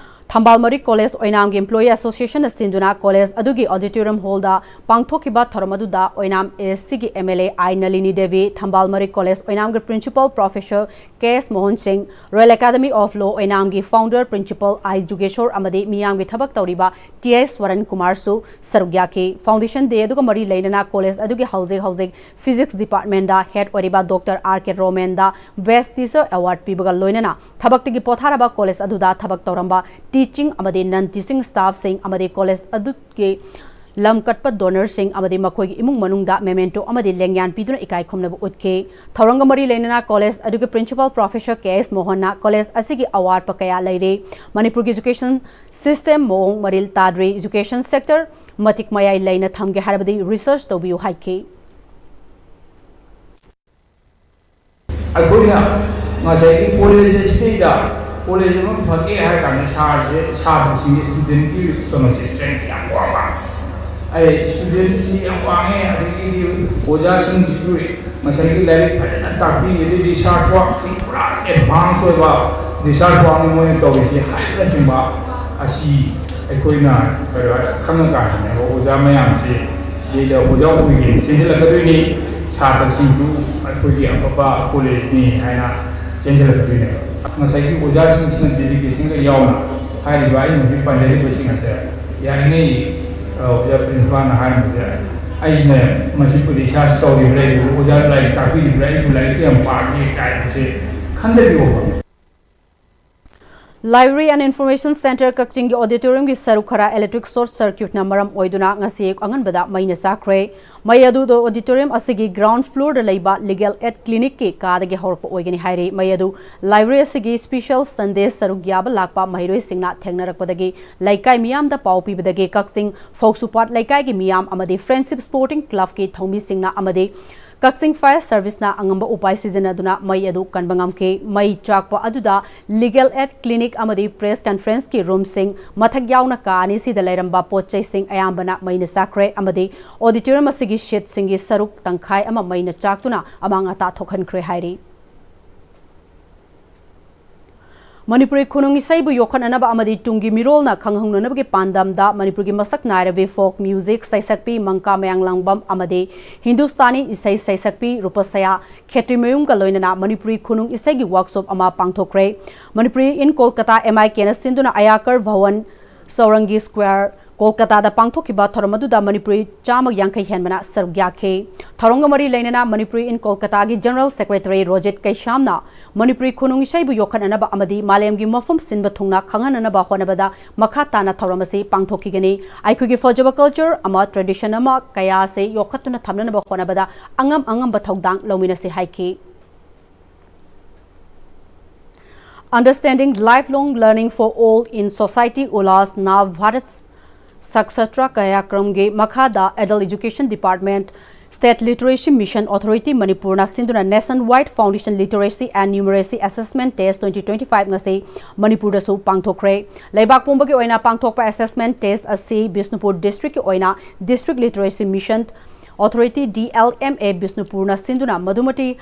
ꯊꯝꯕꯥꯜ ꯃꯔꯤꯛ ꯀꯣꯂꯦꯖ ꯑꯣꯏꯅꯥꯝꯒꯤ ꯏꯝꯄ꯭ꯂꯣꯌꯤ ꯑꯦꯁꯣꯁꯤꯌꯦꯁꯟꯅ ꯁꯤꯟꯗꯨꯅ ꯀꯣꯂꯦꯖ ꯑꯗꯨꯒꯤ ꯑꯣꯗꯤꯇꯣꯔꯤꯌꯝ ꯍꯣꯜꯗ ꯄꯥꯡꯊꯣꯛꯈꯤꯕ ꯊꯧꯔꯝ ꯑꯗꯨꯗ ꯑꯣꯏꯅꯥꯝ ꯑꯦꯁ ꯁꯤꯒꯤ M L A I Nalini Devi, Thambal Marik college ꯑꯣꯏꯅꯥꯝꯒꯤ principal professor K S Mohan Singh, royal academy of law ꯑꯣꯏꯅꯥꯝꯒꯤ ꯐꯥꯎꯟꯗꯔ ꯄ꯭ꯔꯤꯟꯁꯤꯄꯥꯜ ꯑꯥꯏ ꯖꯨꯒꯦꯁꯣꯔ ꯑꯃꯗꯤ ꯃꯤꯌꯥꯝꯒꯤ ꯊꯕꯛ ꯇꯧꯔꯤꯕ ꯇꯤ ꯑꯥꯏ ꯁ꯭ꯋꯔꯟ ꯀꯨꯃꯥꯔꯁꯨ ꯁꯔꯨꯛ ꯌꯥꯈꯤ꯫ ꯐꯥꯎꯟꯗꯦꯁꯟ ꯗꯦ ꯑꯗꯨꯒ ꯃꯔꯤ ꯂꯩꯅꯅ ꯀꯣꯂꯦꯖ ꯑꯗꯨꯒꯤ ꯍꯧꯖꯤꯛ ꯍꯧꯖꯤꯛ ꯐꯤꯖꯤꯛꯁ ꯗꯤꯄꯥꯔꯠꯃꯦꯟꯗ ꯍꯦꯗ ꯑꯣꯏꯔꯤꯕ ꯗꯣꯛꯇꯔ ꯑꯥꯔ ꯀꯦ ꯔꯣꯃꯦꯟꯗ ꯕꯦꯁ꯭ꯠ ꯇꯤꯆꯔ ꯑꯦꯋꯥꯔꯗ ꯄꯤꯕꯒ ꯂꯣꯏꯅꯅ ꯊꯕꯛꯇꯒꯤ ꯄꯣꯊꯥꯔꯕ ꯀꯣꯂꯦꯖ ꯑꯗꯨꯗ ꯊꯕꯛ ꯇꯧꯔꯝꯕ ꯇꯤꯆꯤꯡ ꯑꯃꯗꯤ ꯅꯟ ꯇꯤꯆꯤꯡ ꯁ꯭ꯇꯥꯐꯁꯤꯡ ꯑꯃꯗꯤ ꯀꯣꯂꯦꯖ ꯑꯗꯨꯒꯤ ꯂꯝ ꯀꯠꯄ ꯗꯣꯅꯔꯁꯤꯡ ꯑꯃꯗꯤ ꯃꯈꯣꯏꯒꯤ ꯏꯃꯨꯡ ꯃꯅꯨꯡꯗ ꯃꯦꯃꯦꯟꯇꯣ ꯑꯃꯗꯤ ꯂꯦꯡꯌꯥꯟ ꯄꯤꯗꯨꯅ ꯏꯀꯥꯏ ꯈꯨꯝꯅꯕ ꯎꯠꯈꯤ꯫ ꯊꯧꯔꯝꯒ ꯃꯔꯤ ꯂꯩꯅꯅ ꯀꯣꯂꯦꯖ ꯑꯗꯨꯒꯤ ꯄ꯭ꯔꯤꯟꯁꯤꯄꯥꯜ ꯄ꯭ꯔꯣꯐꯦꯁꯔ ꯀꯦ ꯑꯦꯁ ꯃꯣꯍꯟꯅ ꯀꯣꯂꯦꯖ ꯑꯁꯤꯒꯤ ꯑꯋꯥꯠꯄ ꯀꯌꯥ ꯂꯩꯔꯤ, ꯃꯅꯤꯄꯨꯔꯒꯤ ꯏꯖꯨꯀꯦꯁꯟ ꯁꯤꯁꯇꯦꯝ ꯃꯑꯣꯡ ꯃꯔꯤꯜ ꯇꯥꯗ꯭ꯔꯤ, ꯏꯖꯨꯀꯦꯁꯟ ꯁꯦꯛꯇꯔ ꯃꯇꯤꯛ ꯃꯌꯥꯏ ꯂꯩꯅ ꯊꯝꯒꯦ ꯍꯥꯏꯔꯕꯗꯤ ꯔꯤꯁꯔꯁ ꯇꯧꯕꯤꯌꯨ ꯍꯥꯏꯈꯤ꯫ ꯑꯩꯈꯣꯏꯅ ꯉꯁꯥꯏꯒꯤ ꯀꯣꯂꯦꯖ ꯑꯁꯤꯗꯩꯗ ꯀꯣꯂꯦꯖ ꯑꯃ ꯐꯒꯦ ꯍꯥꯏꯔ ꯀꯥꯟꯗ ꯁꯥꯔꯁꯦ, ꯁꯥꯇ꯭ꯔꯁꯤꯡꯒꯤ, ꯁ꯭ꯇꯨꯗꯦꯟꯠꯀꯤ ꯀꯩꯅꯣꯁꯦ, ꯁ꯭ꯇꯔꯦꯡꯁꯦ ꯌꯥꯝ ꯋꯥꯡꯕ꯫ ꯑꯩ ꯁ꯭ꯇꯨꯗꯦꯟꯠꯁꯤ ꯌꯥꯝ ꯋꯥꯡꯉꯦ, ꯑꯗꯒꯤꯗꯤ ꯑꯣꯖꯥꯁꯤꯡꯁꯤꯁꯨ ꯉꯁꯥꯏꯒꯤ ꯂꯥꯏꯔꯤꯛ ꯐꯖꯅ ꯇꯥꯛꯄꯤ, ꯑꯗꯩ ꯔꯤꯁꯥꯔꯁ ꯋꯥꯔꯛꯁꯤ ꯄꯨꯔꯥ ꯑꯦꯗꯚꯥꯟꯁ ꯑꯣꯏꯕ ꯔꯤꯁꯥꯔꯁ ꯋꯥꯔꯛꯅꯤ ꯃꯣꯏꯅ ꯇꯧꯔꯤꯁꯤ ꯍꯥꯏꯕꯅꯆꯤꯡꯕ ꯑꯁꯤ ꯑꯩꯈꯣꯏꯅ ꯀꯩꯅꯣ ꯈꯪꯉꯀꯥꯟꯗꯅꯦꯕ ꯑꯣꯖꯥ ꯃꯌꯥꯝꯁꯤ ꯁꯤꯗꯩꯗ ꯑꯣꯖꯥ ꯑꯣꯏꯒꯦꯅ ꯆꯦꯟꯁꯤꯜꯂꯛꯀꯗꯣꯏꯅꯤ꯫ ꯁꯥꯇ꯭ꯔꯁꯤꯡꯁꯨ ꯑꯩꯈꯣꯏꯒꯤ ꯑꯐꯕ ꯀꯣꯂꯦꯖꯅꯤ ꯍꯥꯏꯅ ꯆꯦꯟꯁꯤꯜꯂꯛꯀꯗꯣꯏꯅꯦꯕ꯫ ꯉꯁꯥꯏꯒꯤ ꯑꯣꯖꯥꯁꯤꯡꯁꯤꯅ ꯗꯦꯗꯤꯀꯦꯁꯟꯒ ꯌꯥꯎꯅ ꯍꯥꯏꯔꯤꯕ ꯑꯩꯅ ꯍꯧꯖꯤꯛ ꯄꯟꯖꯔꯤꯕꯁꯤꯡ ꯑꯁꯦ ꯌꯥꯔꯤꯉꯩ ꯑ, ꯑꯣꯖꯥ ꯄ꯭ꯔꯤꯟꯁꯤꯄꯥꯜꯅ ꯍꯥꯏꯔꯝꯕꯁꯦ ꯑꯩꯅ ꯃꯁꯤꯕꯨ ꯔꯤꯁꯥꯔꯁ ꯇꯧꯔꯤꯕ꯭ꯔꯥ, ꯑꯩꯕꯨ ꯑꯣꯖꯥ ꯂꯥꯏꯔꯤꯛ ꯇꯥꯛꯄꯤꯔꯤꯕ꯭ꯔꯥ, ꯑꯩꯕꯨ ꯂꯥꯏꯔꯤꯛ ꯀꯌꯥꯝ ꯄꯥꯒꯦ ꯀꯥꯏꯕꯁꯦ ꯈꯟꯊꯕꯤꯌꯣꯕ꯫ Library and Information Center ꯀꯛꯆꯤꯡꯒꯤ auditoriumꯒꯤ ꯁꯔꯨꯛ ꯈꯔ electric short circuitꯅ ꯃꯔꯝ ꯑꯣꯏꯗꯨꯅ ꯉꯁꯤ ꯑꯌꯨꯛ ꯑꯉꯟꯕꯗ ꯃꯩꯅ ꯆꯥꯛꯈ꯭ꯔꯦ꯫ ꯃꯩ ꯑꯗꯨ auditorium ꯑꯁꯤꯒꯤ ground floorꯗ ꯂꯩꯕ Legal Aid Clinicꯀꯤ ꯀꯥꯗꯒꯤ ꯍꯧꯔꯛꯄ ꯑꯣꯏꯒꯅꯤ ꯍꯥꯏꯔꯤ꯫ ꯃꯩ ꯑꯗꯨ library ꯑꯁꯤꯒꯤ special Sunday ꯁꯔꯨꯛ ꯌꯥꯕ ꯂꯥꯛꯄ ꯃꯍꯩꯔꯣꯏꯁꯤꯡꯅ ꯊꯦꯡꯅꯔꯛꯄꯗꯒꯤ ꯂꯩꯀꯥꯏ ꯃꯤꯌꯥꯝꯗ ꯄꯥꯎ ꯄꯤꯕꯗꯒꯤ ꯀꯛꯆꯤꯡ ꯐꯧꯁꯨꯄꯥꯠ ꯂꯩꯀꯥꯏꯒꯤ ꯃꯤꯌꯥꯝ ꯑꯃꯗꯤ Friendship Sporting Clubꯀꯤ ꯊꯧꯃꯤꯁꯤꯡꯅ ꯑꯃꯗꯤ ꯀꯛꯆꯤꯡ Fire Serviceꯅ ꯑꯉꯝꯕ ꯎꯄꯥꯏ ꯁꯤꯖꯤꯟꯅꯗꯨꯅ ꯃꯩ ꯑꯗꯨ ꯀꯟꯕ ꯉꯝꯈꯤ꯫ ꯃꯩ ꯆꯥꯛꯄ ꯑꯗꯨꯗ Legal Aid Clinic ꯑꯃꯗꯤ Press Conferenceꯀꯤ roomꯁꯤꯡ, ꯃꯊꯛ ꯌꯥꯎꯅ ꯀꯥ ꯑꯅꯤꯁꯤꯗ ꯂꯩꯔꯝꯕ ꯄꯣꯠ ꯆꯩꯁꯤꯡ ꯑꯌꯥꯝꯕꯅ ꯃꯩꯅ ꯆꯥꯛꯈ꯭ꯔꯦ ꯑꯃꯗꯤ auditorium ꯑꯁꯤꯒꯤ seatꯁꯤꯡꯒꯤ ꯁꯔꯨꯛ ꯇꯪꯈꯥꯏ ꯑꯃ ꯃꯩꯅ ꯆꯥꯛꯇꯨꯅ ꯑꯃꯥꯡ ꯑꯇꯥ ꯊꯣꯛꯍꯟꯈ꯭ꯔꯦ ꯍꯥꯏꯔꯤ꯫ ꯃꯅꯤꯄꯨꯔꯤ ꯈꯨꯅꯨꯡ ꯏꯁꯩꯕꯨ ꯌꯣꯛꯈꯠꯅꯅꯕ ꯑꯃꯗꯤ ꯇꯨꯡꯒꯤ ꯃꯤꯔꯣꯜꯅ ꯈꯪꯍꯧꯅꯅꯕꯒꯤ ꯄꯥꯟꯗꯝꯗ ꯃꯅꯤꯄꯨꯔꯒꯤ ꯃꯁꯛ ꯅꯥꯏꯔꯕꯤ folk music ꯁꯩꯁꯛꯄꯤ ꯃꯪꯀꯥ ꯃꯌꯥꯡꯂꯥꯡꯕꯝ ꯑꯃꯗꯤ ꯍꯤꯟꯗꯨꯁꯇꯥꯅꯤ ꯏꯁꯩ ꯁꯩꯁꯛꯄꯤ ꯔꯨꯄꯁꯌꯥ ꯈꯦꯇ꯭ꯔꯤꯃꯌꯨꯝꯒ ꯂꯣꯏꯅꯅ ꯃꯅꯤꯄꯨꯔꯤ ꯈꯨꯅꯨꯡ ꯏꯁꯩꯒꯤ workshop ꯑꯃ ꯄꯥꯡꯊꯣꯛꯈ꯭ꯔꯦ꯫ Manipuri in Kolkata M I Kꯅ ꯁꯤꯟꯗꯨꯅ ꯑꯌꯥꯀꯔ ꯚꯋꯟ, ꯆꯧꯔꯪꯒꯤ Square, ꯀꯣꯜꯀꯇꯥꯗ ꯄꯥꯡꯊꯣꯛꯈꯤꯕ ꯊꯧꯔꯝ ꯑꯗꯨꯗ ꯃꯅꯤꯄꯨꯔꯤ ꯆꯥꯝꯃ ꯌꯥꯡꯈꯩ ꯍꯦꯟꯕꯅ ꯁꯔꯨꯛ ꯌꯥꯈꯤ꯫ ꯊꯧꯔꯝꯒ ꯃꯔꯤ ꯂꯩꯅꯅ Manipuri in Kolkataꯒꯤ General Secretary Rojit ꯀꯩꯁꯥꯝꯅ Manipuri ꯈꯨꯅꯨꯡ ꯏꯁꯩꯕꯨ ꯌꯣꯛꯈꯠꯅꯅꯕ ꯑꯃꯗꯤ ꯃꯥꯂꯦꯝꯒꯤ ꯃꯐꯝ ꯁꯤꯟꯕ ꯊꯨꯡꯅ ꯈꯪꯍꯟꯅꯅꯕ ꯍꯣꯠꯅꯕꯗ ꯃꯈꯥ ꯇꯥꯅ ꯊꯧꯔꯝ ꯑꯁꯤ ꯄꯥꯡꯊꯣꯛꯈꯤꯒꯅꯤ꯫ ꯑꯩꯈꯣꯏꯒꯤ ꯐꯖꯕ culture ꯑꯃ tradition ꯑꯃ ꯀꯌꯥ ꯑꯁꯤ ꯌꯣꯛꯈꯠꯇꯨꯅ ꯊꯝꯅꯅꯕ ꯍꯣꯠꯅꯕꯗ ꯑꯉꯝ ꯑꯉꯝꯕ ꯊꯧꯗꯥꯡ ꯂꯧꯃꯤꯟꯅꯁꯤ ꯍꯥꯏꯈꯤ꯫ Understanding Lifelong Learning for All in Society, Ulhas Nav Bharat Sakshatra Karyakramꯒꯤ ꯃꯈꯥꯗ Adult Education Department, State Literacy Mission Authority ꯃꯅꯤꯄꯨꯔꯅ ꯁꯤꯟꯗꯨꯅ Nationwide Foundation Literacy and Numeracy Assessment Test twenty twenty-five ꯉꯁꯤ ꯃꯅꯤꯄꯨꯔꯗꯁꯨ ꯄꯥꯡꯊꯣꯛꯈ꯭ꯔꯦ꯫ ꯂꯩꯕꯥꯛ ꯄꯨꯝꯕꯒꯤ ꯑꯣꯏꯅ ꯄꯥꯡꯊꯣꯛꯄ assessment test ꯑꯁꯤ ꯕꯤꯁꯅꯨꯄꯨꯔ districtꯀꯤ ꯑꯣꯏꯅ District Literacy Mission Authority D L M A ꯕꯤꯁꯅꯨꯄꯨꯔꯅ ꯁꯤꯟꯗꯨꯅ Madhumati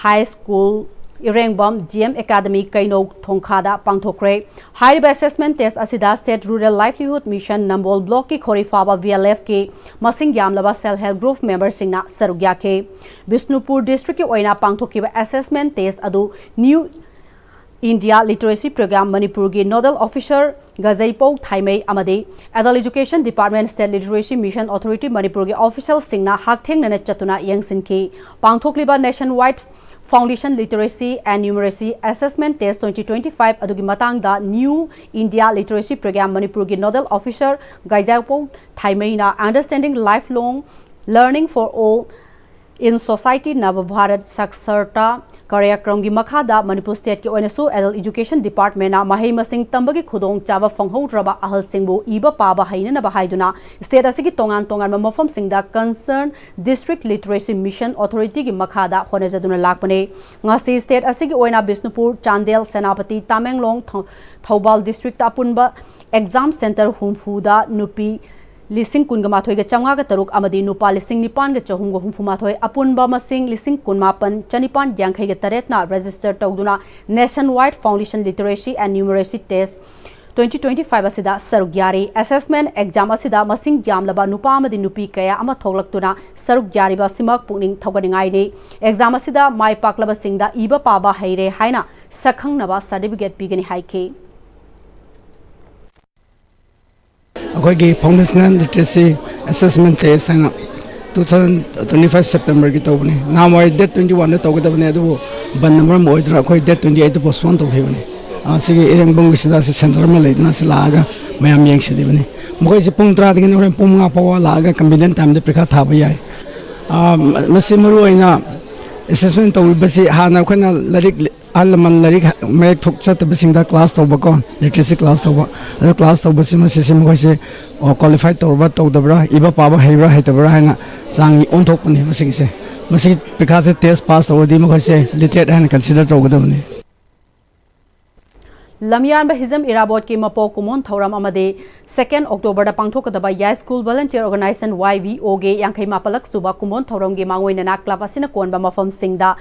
high school, Irengbam D M Academy ꯀꯩꯅꯧ ꯊꯣꯡꯈꯥꯗ ꯄꯥꯡꯊꯣꯛꯈ꯭ꯔꯦ꯫ ꯍꯥꯏꯔꯤꯕ assessment test ꯑꯁꯤꯗ State Rural Livelihood Mission ꯅꯝꯕꯣꯜ blockꯀꯤ ꯈꯣꯔꯤꯐꯥꯕ VLFꯀꯤ ꯃꯁꯤꯡ ꯌꯥꯝꯂꯕ self help group memberꯁꯤꯡꯅ ꯁꯔꯨꯛ ꯌꯥꯈꯤ꯫ ꯕꯤꯁꯅꯨꯄꯨꯔ districtꯀꯤ ꯑꯣꯏꯅ ꯄꯥꯡꯊꯣꯛꯈꯤꯕ assessment test ꯑꯗꯨ New India Literacy Program ꯃꯅꯤꯄꯨꯔꯒꯤ nodal officer ꯒꯖꯩꯄꯧ ꯊꯥꯏꯃꯩ ꯑꯃꯗꯤ Adult Education Department, State Literacy Mission Authority ꯃꯅꯤꯄꯨꯔꯒꯤ officialꯁꯤꯡꯅ ꯍꯛꯊꯦꯡꯅꯅ ꯆꯠꯇꯨꯅ ꯌꯦꯡꯁꯤꯟꯈꯤ꯫ ꯄꯥꯡꯊꯣꯛꯂꯤꯕ Nationwide Foundation Literacy and Numeracy Assessment Test twenty twenty-five ꯑꯗꯨꯒꯤ ꯃꯇꯥꯡꯗ New India Literacy Program ꯃꯅꯤꯄꯨꯔꯒꯤ nodal officer ꯒꯖꯩꯄꯧ ꯊꯥꯏꯃꯩꯅ Understanding Lifelong Learning for All in Society Nava Bharat Saksharta Karyakramꯒꯤ ꯃꯈꯥꯗ ꯃꯅꯤꯄꯨꯔ stateꯀꯤ ꯑꯣꯏꯅꯁꯨ Adult Education Departmentꯅ ꯃꯍꯩ ꯃꯁꯤꯡ ꯇꯝꯕꯒꯤ ꯈꯨꯗꯣꯡꯆꯥꯕ ꯐꯪꯍꯧꯗ꯭ꯔꯕ ꯑꯍꯜꯁꯤꯡꯕꯨ ꯏꯕ ꯄꯥꯕ ꯍꯩꯅꯅꯕ ꯍꯥꯏꯗꯨꯅ state ꯑꯁꯤꯒꯤ ꯇꯣꯉꯥꯟ ꯇꯣꯉꯥꯟꯕ ꯃꯐꯝꯁꯤꯡꯗ concerned District Literacy Mission Authorityꯒꯤ ꯃꯈꯥꯗ ꯍꯣꯠꯅꯖꯗꯨꯅ ꯂꯥꯛꯄꯅꯤ꯫ ꯉꯁꯤ state ꯑꯁꯤꯒꯤ ꯑꯣꯏꯅ ꯕꯤꯁꯅꯨꯄꯨꯔ, ꯆꯥꯟꯗꯦꯜ, ꯁꯦꯅꯥꯄꯇꯤ, ꯇꯃꯦꯡꯂꯣꯡ, ꯊꯧ-, ꯊꯧꯕꯥꯜ districtꯇ ꯑꯄꯨꯟꯕ exam center ꯍꯨꯝꯐꯨꯗ ꯅꯨꯄꯤ ꯂꯤꯁꯤꯡ ꯀꯨꯟꯒ ꯃꯥꯊꯣꯏꯒ ꯆꯥꯝꯃꯉꯥꯒ ꯇꯔꯨꯛ ꯑꯃꯗꯤ ꯅꯨꯄꯥ ꯂꯤꯁꯤꯡ ꯅꯤꯄꯥꯟꯒ ꯆꯍꯨꯝꯒ ꯍꯨꯝꯐꯨ ꯃꯥꯊꯣꯏ, ꯑꯄꯨꯟꯕ ꯃꯁꯤꯡ ꯂꯤꯁꯤꯡ ꯀꯨꯟꯃꯥꯄꯟ ꯆꯅꯤꯄꯥꯟ ꯌꯥꯡꯈꯩꯒ ꯇꯔꯦꯠꯅ register ꯇꯧꯗꯨꯅ Nationwide Foundation Literacy and Numeracy Test twenty twenty-five ꯑꯁꯤꯗ ꯁꯔꯨꯛ ꯌꯥꯔꯤ꯫ Assessment exam ꯑꯁꯤꯗ ꯃꯁꯤꯡ ꯌꯥꯝꯂꯕ ꯅꯨꯄꯥ ꯑꯃꯗꯤ ꯅꯨꯄꯤ ꯀꯌꯥ ꯑꯃ ꯊꯣꯛꯂꯛꯇꯨꯅ ꯁꯔꯨꯛ ꯌꯥꯔꯤꯕ ꯑꯁꯤꯃꯛ ꯄꯨꯛꯅꯤꯡ ꯊꯧꯒꯠꯅꯤꯡꯉꯥꯏꯅꯤ꯫ Exam ꯑꯁꯤꯗ ꯃꯥꯏ ꯄꯥꯛꯂꯕꯁꯤꯡꯗ ꯏꯕ ꯄꯥꯕ ꯍꯩꯔꯦ ꯍꯥꯏꯅ ꯁꯛꯈꯪꯅꯕ certificate ꯄꯤꯒꯅꯤ ꯍꯥꯏꯈꯤ꯫ ꯑꯩꯈꯣꯏꯒꯤ Foundational Literacy Assessment Test ꯍꯥꯏꯅ two thousand twenty-five Septemberꯒꯤ ꯇꯧꯕꯅꯤ꯫ ꯅꯍꯥꯟꯋꯥꯏ date twenty-oneꯗ ꯇꯧꯒꯗꯕꯅꯤ, ꯑꯗꯨꯕꯨ ꯕꯟ ꯃꯔꯝ ꯑꯣꯏꯗꯨꯅ ꯑꯩꯈꯣꯏ date twenty-eightꯇ postpone ꯇꯧꯈꯤꯕꯅꯤ꯫ ꯑ, ꯁꯤꯒꯤ ꯏꯔꯦꯡꯕꯝꯒꯤꯁꯤꯗ ꯁꯤ center ꯑꯃ ꯂꯩꯗꯅ ꯁꯤ ꯂꯥꯛꯑꯒ ꯃꯌꯥꯝ ꯌꯦꯡꯁꯤꯜꯂꯤꯕꯅꯤ꯫ ꯃꯈꯣꯏꯁꯤ ꯄꯨꯡ ꯇꯔꯥꯗꯒꯤꯅ ꯍꯣꯔꯦꯟ ꯄꯨꯡ ꯃꯉꯥ ꯐꯥꯎꯕ ꯂꯥꯛꯑꯒ convenient timeꯗ ꯄꯔꯤꯈꯥ ꯊꯥꯕ ꯌꯥꯏ꯫ ꯑ, ꯃꯁꯤ ꯃꯔꯨꯑꯣꯏꯅ assessment ꯇꯧꯔꯤꯕꯁꯤ ꯍꯥꯟꯅ ꯑꯩꯈꯣꯏꯅ ꯂꯥꯏꯔꯤꯛ ꯑꯍꯜ ꯂꯃꯟ ꯂꯥꯏꯔꯤꯛ ꯃꯌꯦꯛ ꯊꯣꯛꯆꯗꯕꯁꯤꯡꯗ class ꯇꯧꯕꯀꯣ, literacy class ꯇꯧꯕ, ꯑꯗꯨ class ꯇꯧꯕꯁꯤ ꯃꯁꯤꯁꯦ ꯃꯈꯣꯏꯁꯦ, ꯑꯣ, qualify ꯇꯧꯔꯕ꯭ꯔꯥ ꯇꯧꯗꯕ꯭ꯔꯥ, ꯏꯕ ꯄꯥꯕ ꯍꯩꯕ꯭ꯔꯥ ꯍꯩꯇꯕ꯭ꯔꯥ ꯍꯥꯏꯅ ꯆꯥꯡ ꯑꯣꯟꯊꯣꯛꯄꯅꯦ ꯃꯁꯤꯒꯤꯁꯦ꯫ ꯃꯁꯤꯒꯤ ꯄꯔꯤꯈꯥꯁꯦ test pass ꯇꯧꯔꯗꯤ ꯃꯈꯣꯏꯁꯦ literate ꯍꯥꯏꯅ consider ꯇꯧꯒꯗꯕꯅꯤ꯫ ꯂꯝꯌꯥꯟꯕ ꯍꯤꯖꯝ ꯏꯔꯥꯕꯣꯠꯀꯤ ꯃꯄꯣꯛ ꯀꯨꯝꯑꯣꯟ ꯊꯧꯔꯝ ꯑꯃꯗꯤ second October ꯗ ꯄꯥꯡꯊꯣꯛꯀꯗꯕ ꯌꯥꯏꯁ꯭ꯀꯨꯜ Volunteer Organization, Y V O, ꯒꯤ ꯌꯥꯡꯈꯩ ꯃꯥꯄꯜꯂꯛ ꯁꯨꯕ ꯀꯨꯝꯑꯣꯟ ꯊꯧꯔꯝꯒꯤ ꯃꯥꯡꯑꯣꯏꯅꯅ club ꯑꯁꯤꯅ ꯀꯣꯟꯕ ꯃꯐꯝꯁꯤꯡꯗ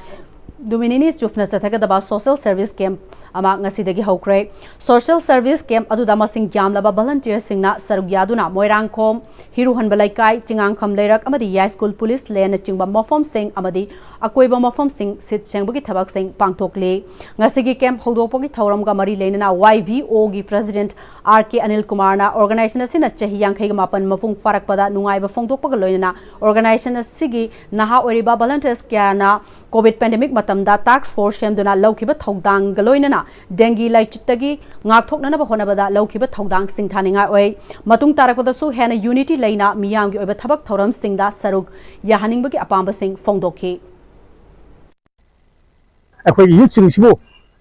ꯅꯨꯃꯤꯠ ꯅꯤꯅꯤ ꯆꯨꯞꯅ ꯆꯠꯊꯒꯗꯕ social service camp ꯑꯃ ꯉꯁꯤꯗꯒꯤ ꯍꯧꯈ꯭ꯔꯦ꯫ Social service camp ꯑꯗꯨꯗ ꯃꯁꯤꯡ ꯌꯥꯝꯂꯕ volunteer ꯁꯤꯡꯅ ꯁꯔꯨꯛ ꯌꯥꯗꯨꯅ ꯃꯣꯏꯔꯥꯡꯈꯣꯝ, ꯍꯤꯔꯨꯍꯟꯕ ꯂꯩꯀꯥꯏ, ꯆꯤꯉꯥꯡꯈꯝ ꯂꯩꯔꯛ ꯑꯃꯗꯤ ꯌꯥꯏꯁ꯭ꯀꯨꯜ police lane ꯅꯆꯤꯡꯕ ꯃꯐꯝꯁꯤꯡ ꯑꯃꯗꯤ ꯑꯀꯣꯏꯕ ꯃꯐꯝꯁꯤꯡ ꯁꯤꯠ ꯁꯦꯡꯕꯒꯤ ꯊꯕꯛꯁꯤꯡ ꯄꯥꯡꯊꯣꯛꯂꯤ꯫ ꯉꯁꯤꯒꯤ camp ꯍꯧꯗꯣꯛꯄꯒꯤ ꯊꯧꯔꯝꯒ ꯃꯔꯤ ꯂꯩꯅꯅ Y V O ꯒꯤ president R K ꯑꯅꯤꯜ ꯀꯨꯃꯥꯔꯅ organization ꯑꯁꯤꯅ ꯆꯍꯤ ꯌꯥꯡꯈꯩꯒ ꯃꯥꯄꯟ ꯃꯄꯨꯡ ꯐꯥꯔꯛꯄꯗ ꯅꯨꯡꯉꯥꯏꯕ ꯐꯣꯡꯗꯣꯛꯄꯒ ꯂꯣꯏꯅꯅ organization ꯑꯁꯤꯒꯤ ꯅꯍꯥ ꯑꯣꯏꯔꯤꯕ volunteers ꯀꯌꯥꯅ COVID pandemic ꯃꯇꯝꯗ task force ꯁꯦꯝꯗꯨꯅ ꯂꯧꯈꯤꯕ ꯊꯧꯗꯥꯡꯒ ꯂꯣꯏꯅꯅ dengue ꯂꯥꯏꯆꯠꯇꯒꯤ ꯉꯥꯛꯊꯣꯛꯅꯅꯕ ꯍꯣꯠꯅꯕꯗ ꯂꯧꯈꯤꯕ ꯊꯧꯗꯥꯡ ꯁꯤꯡꯊꯥꯅꯤꯡꯉꯥꯏ ꯑꯣꯏ꯫ ꯃꯇꯨꯡ ꯇꯥꯔꯛꯄꯗꯁꯨ ꯍꯦꯟꯅ unity ꯂꯩꯅ ꯃꯤꯌꯥꯝꯒꯤ ꯑꯣꯏꯕ ꯊꯕꯛ ꯊꯧꯔꯝꯁꯤꯡꯗ ꯁꯔꯨꯛ ꯌꯥꯍꯟꯅꯤꯡꯕꯒꯤ ꯑꯄꯥꯝꯕꯁꯤꯡ ꯐꯣꯡꯗꯣꯛꯈꯤ꯫ ꯑꯩꯈꯣꯏꯒꯤ youth ꯁꯤꯡꯁꯤꯕꯨ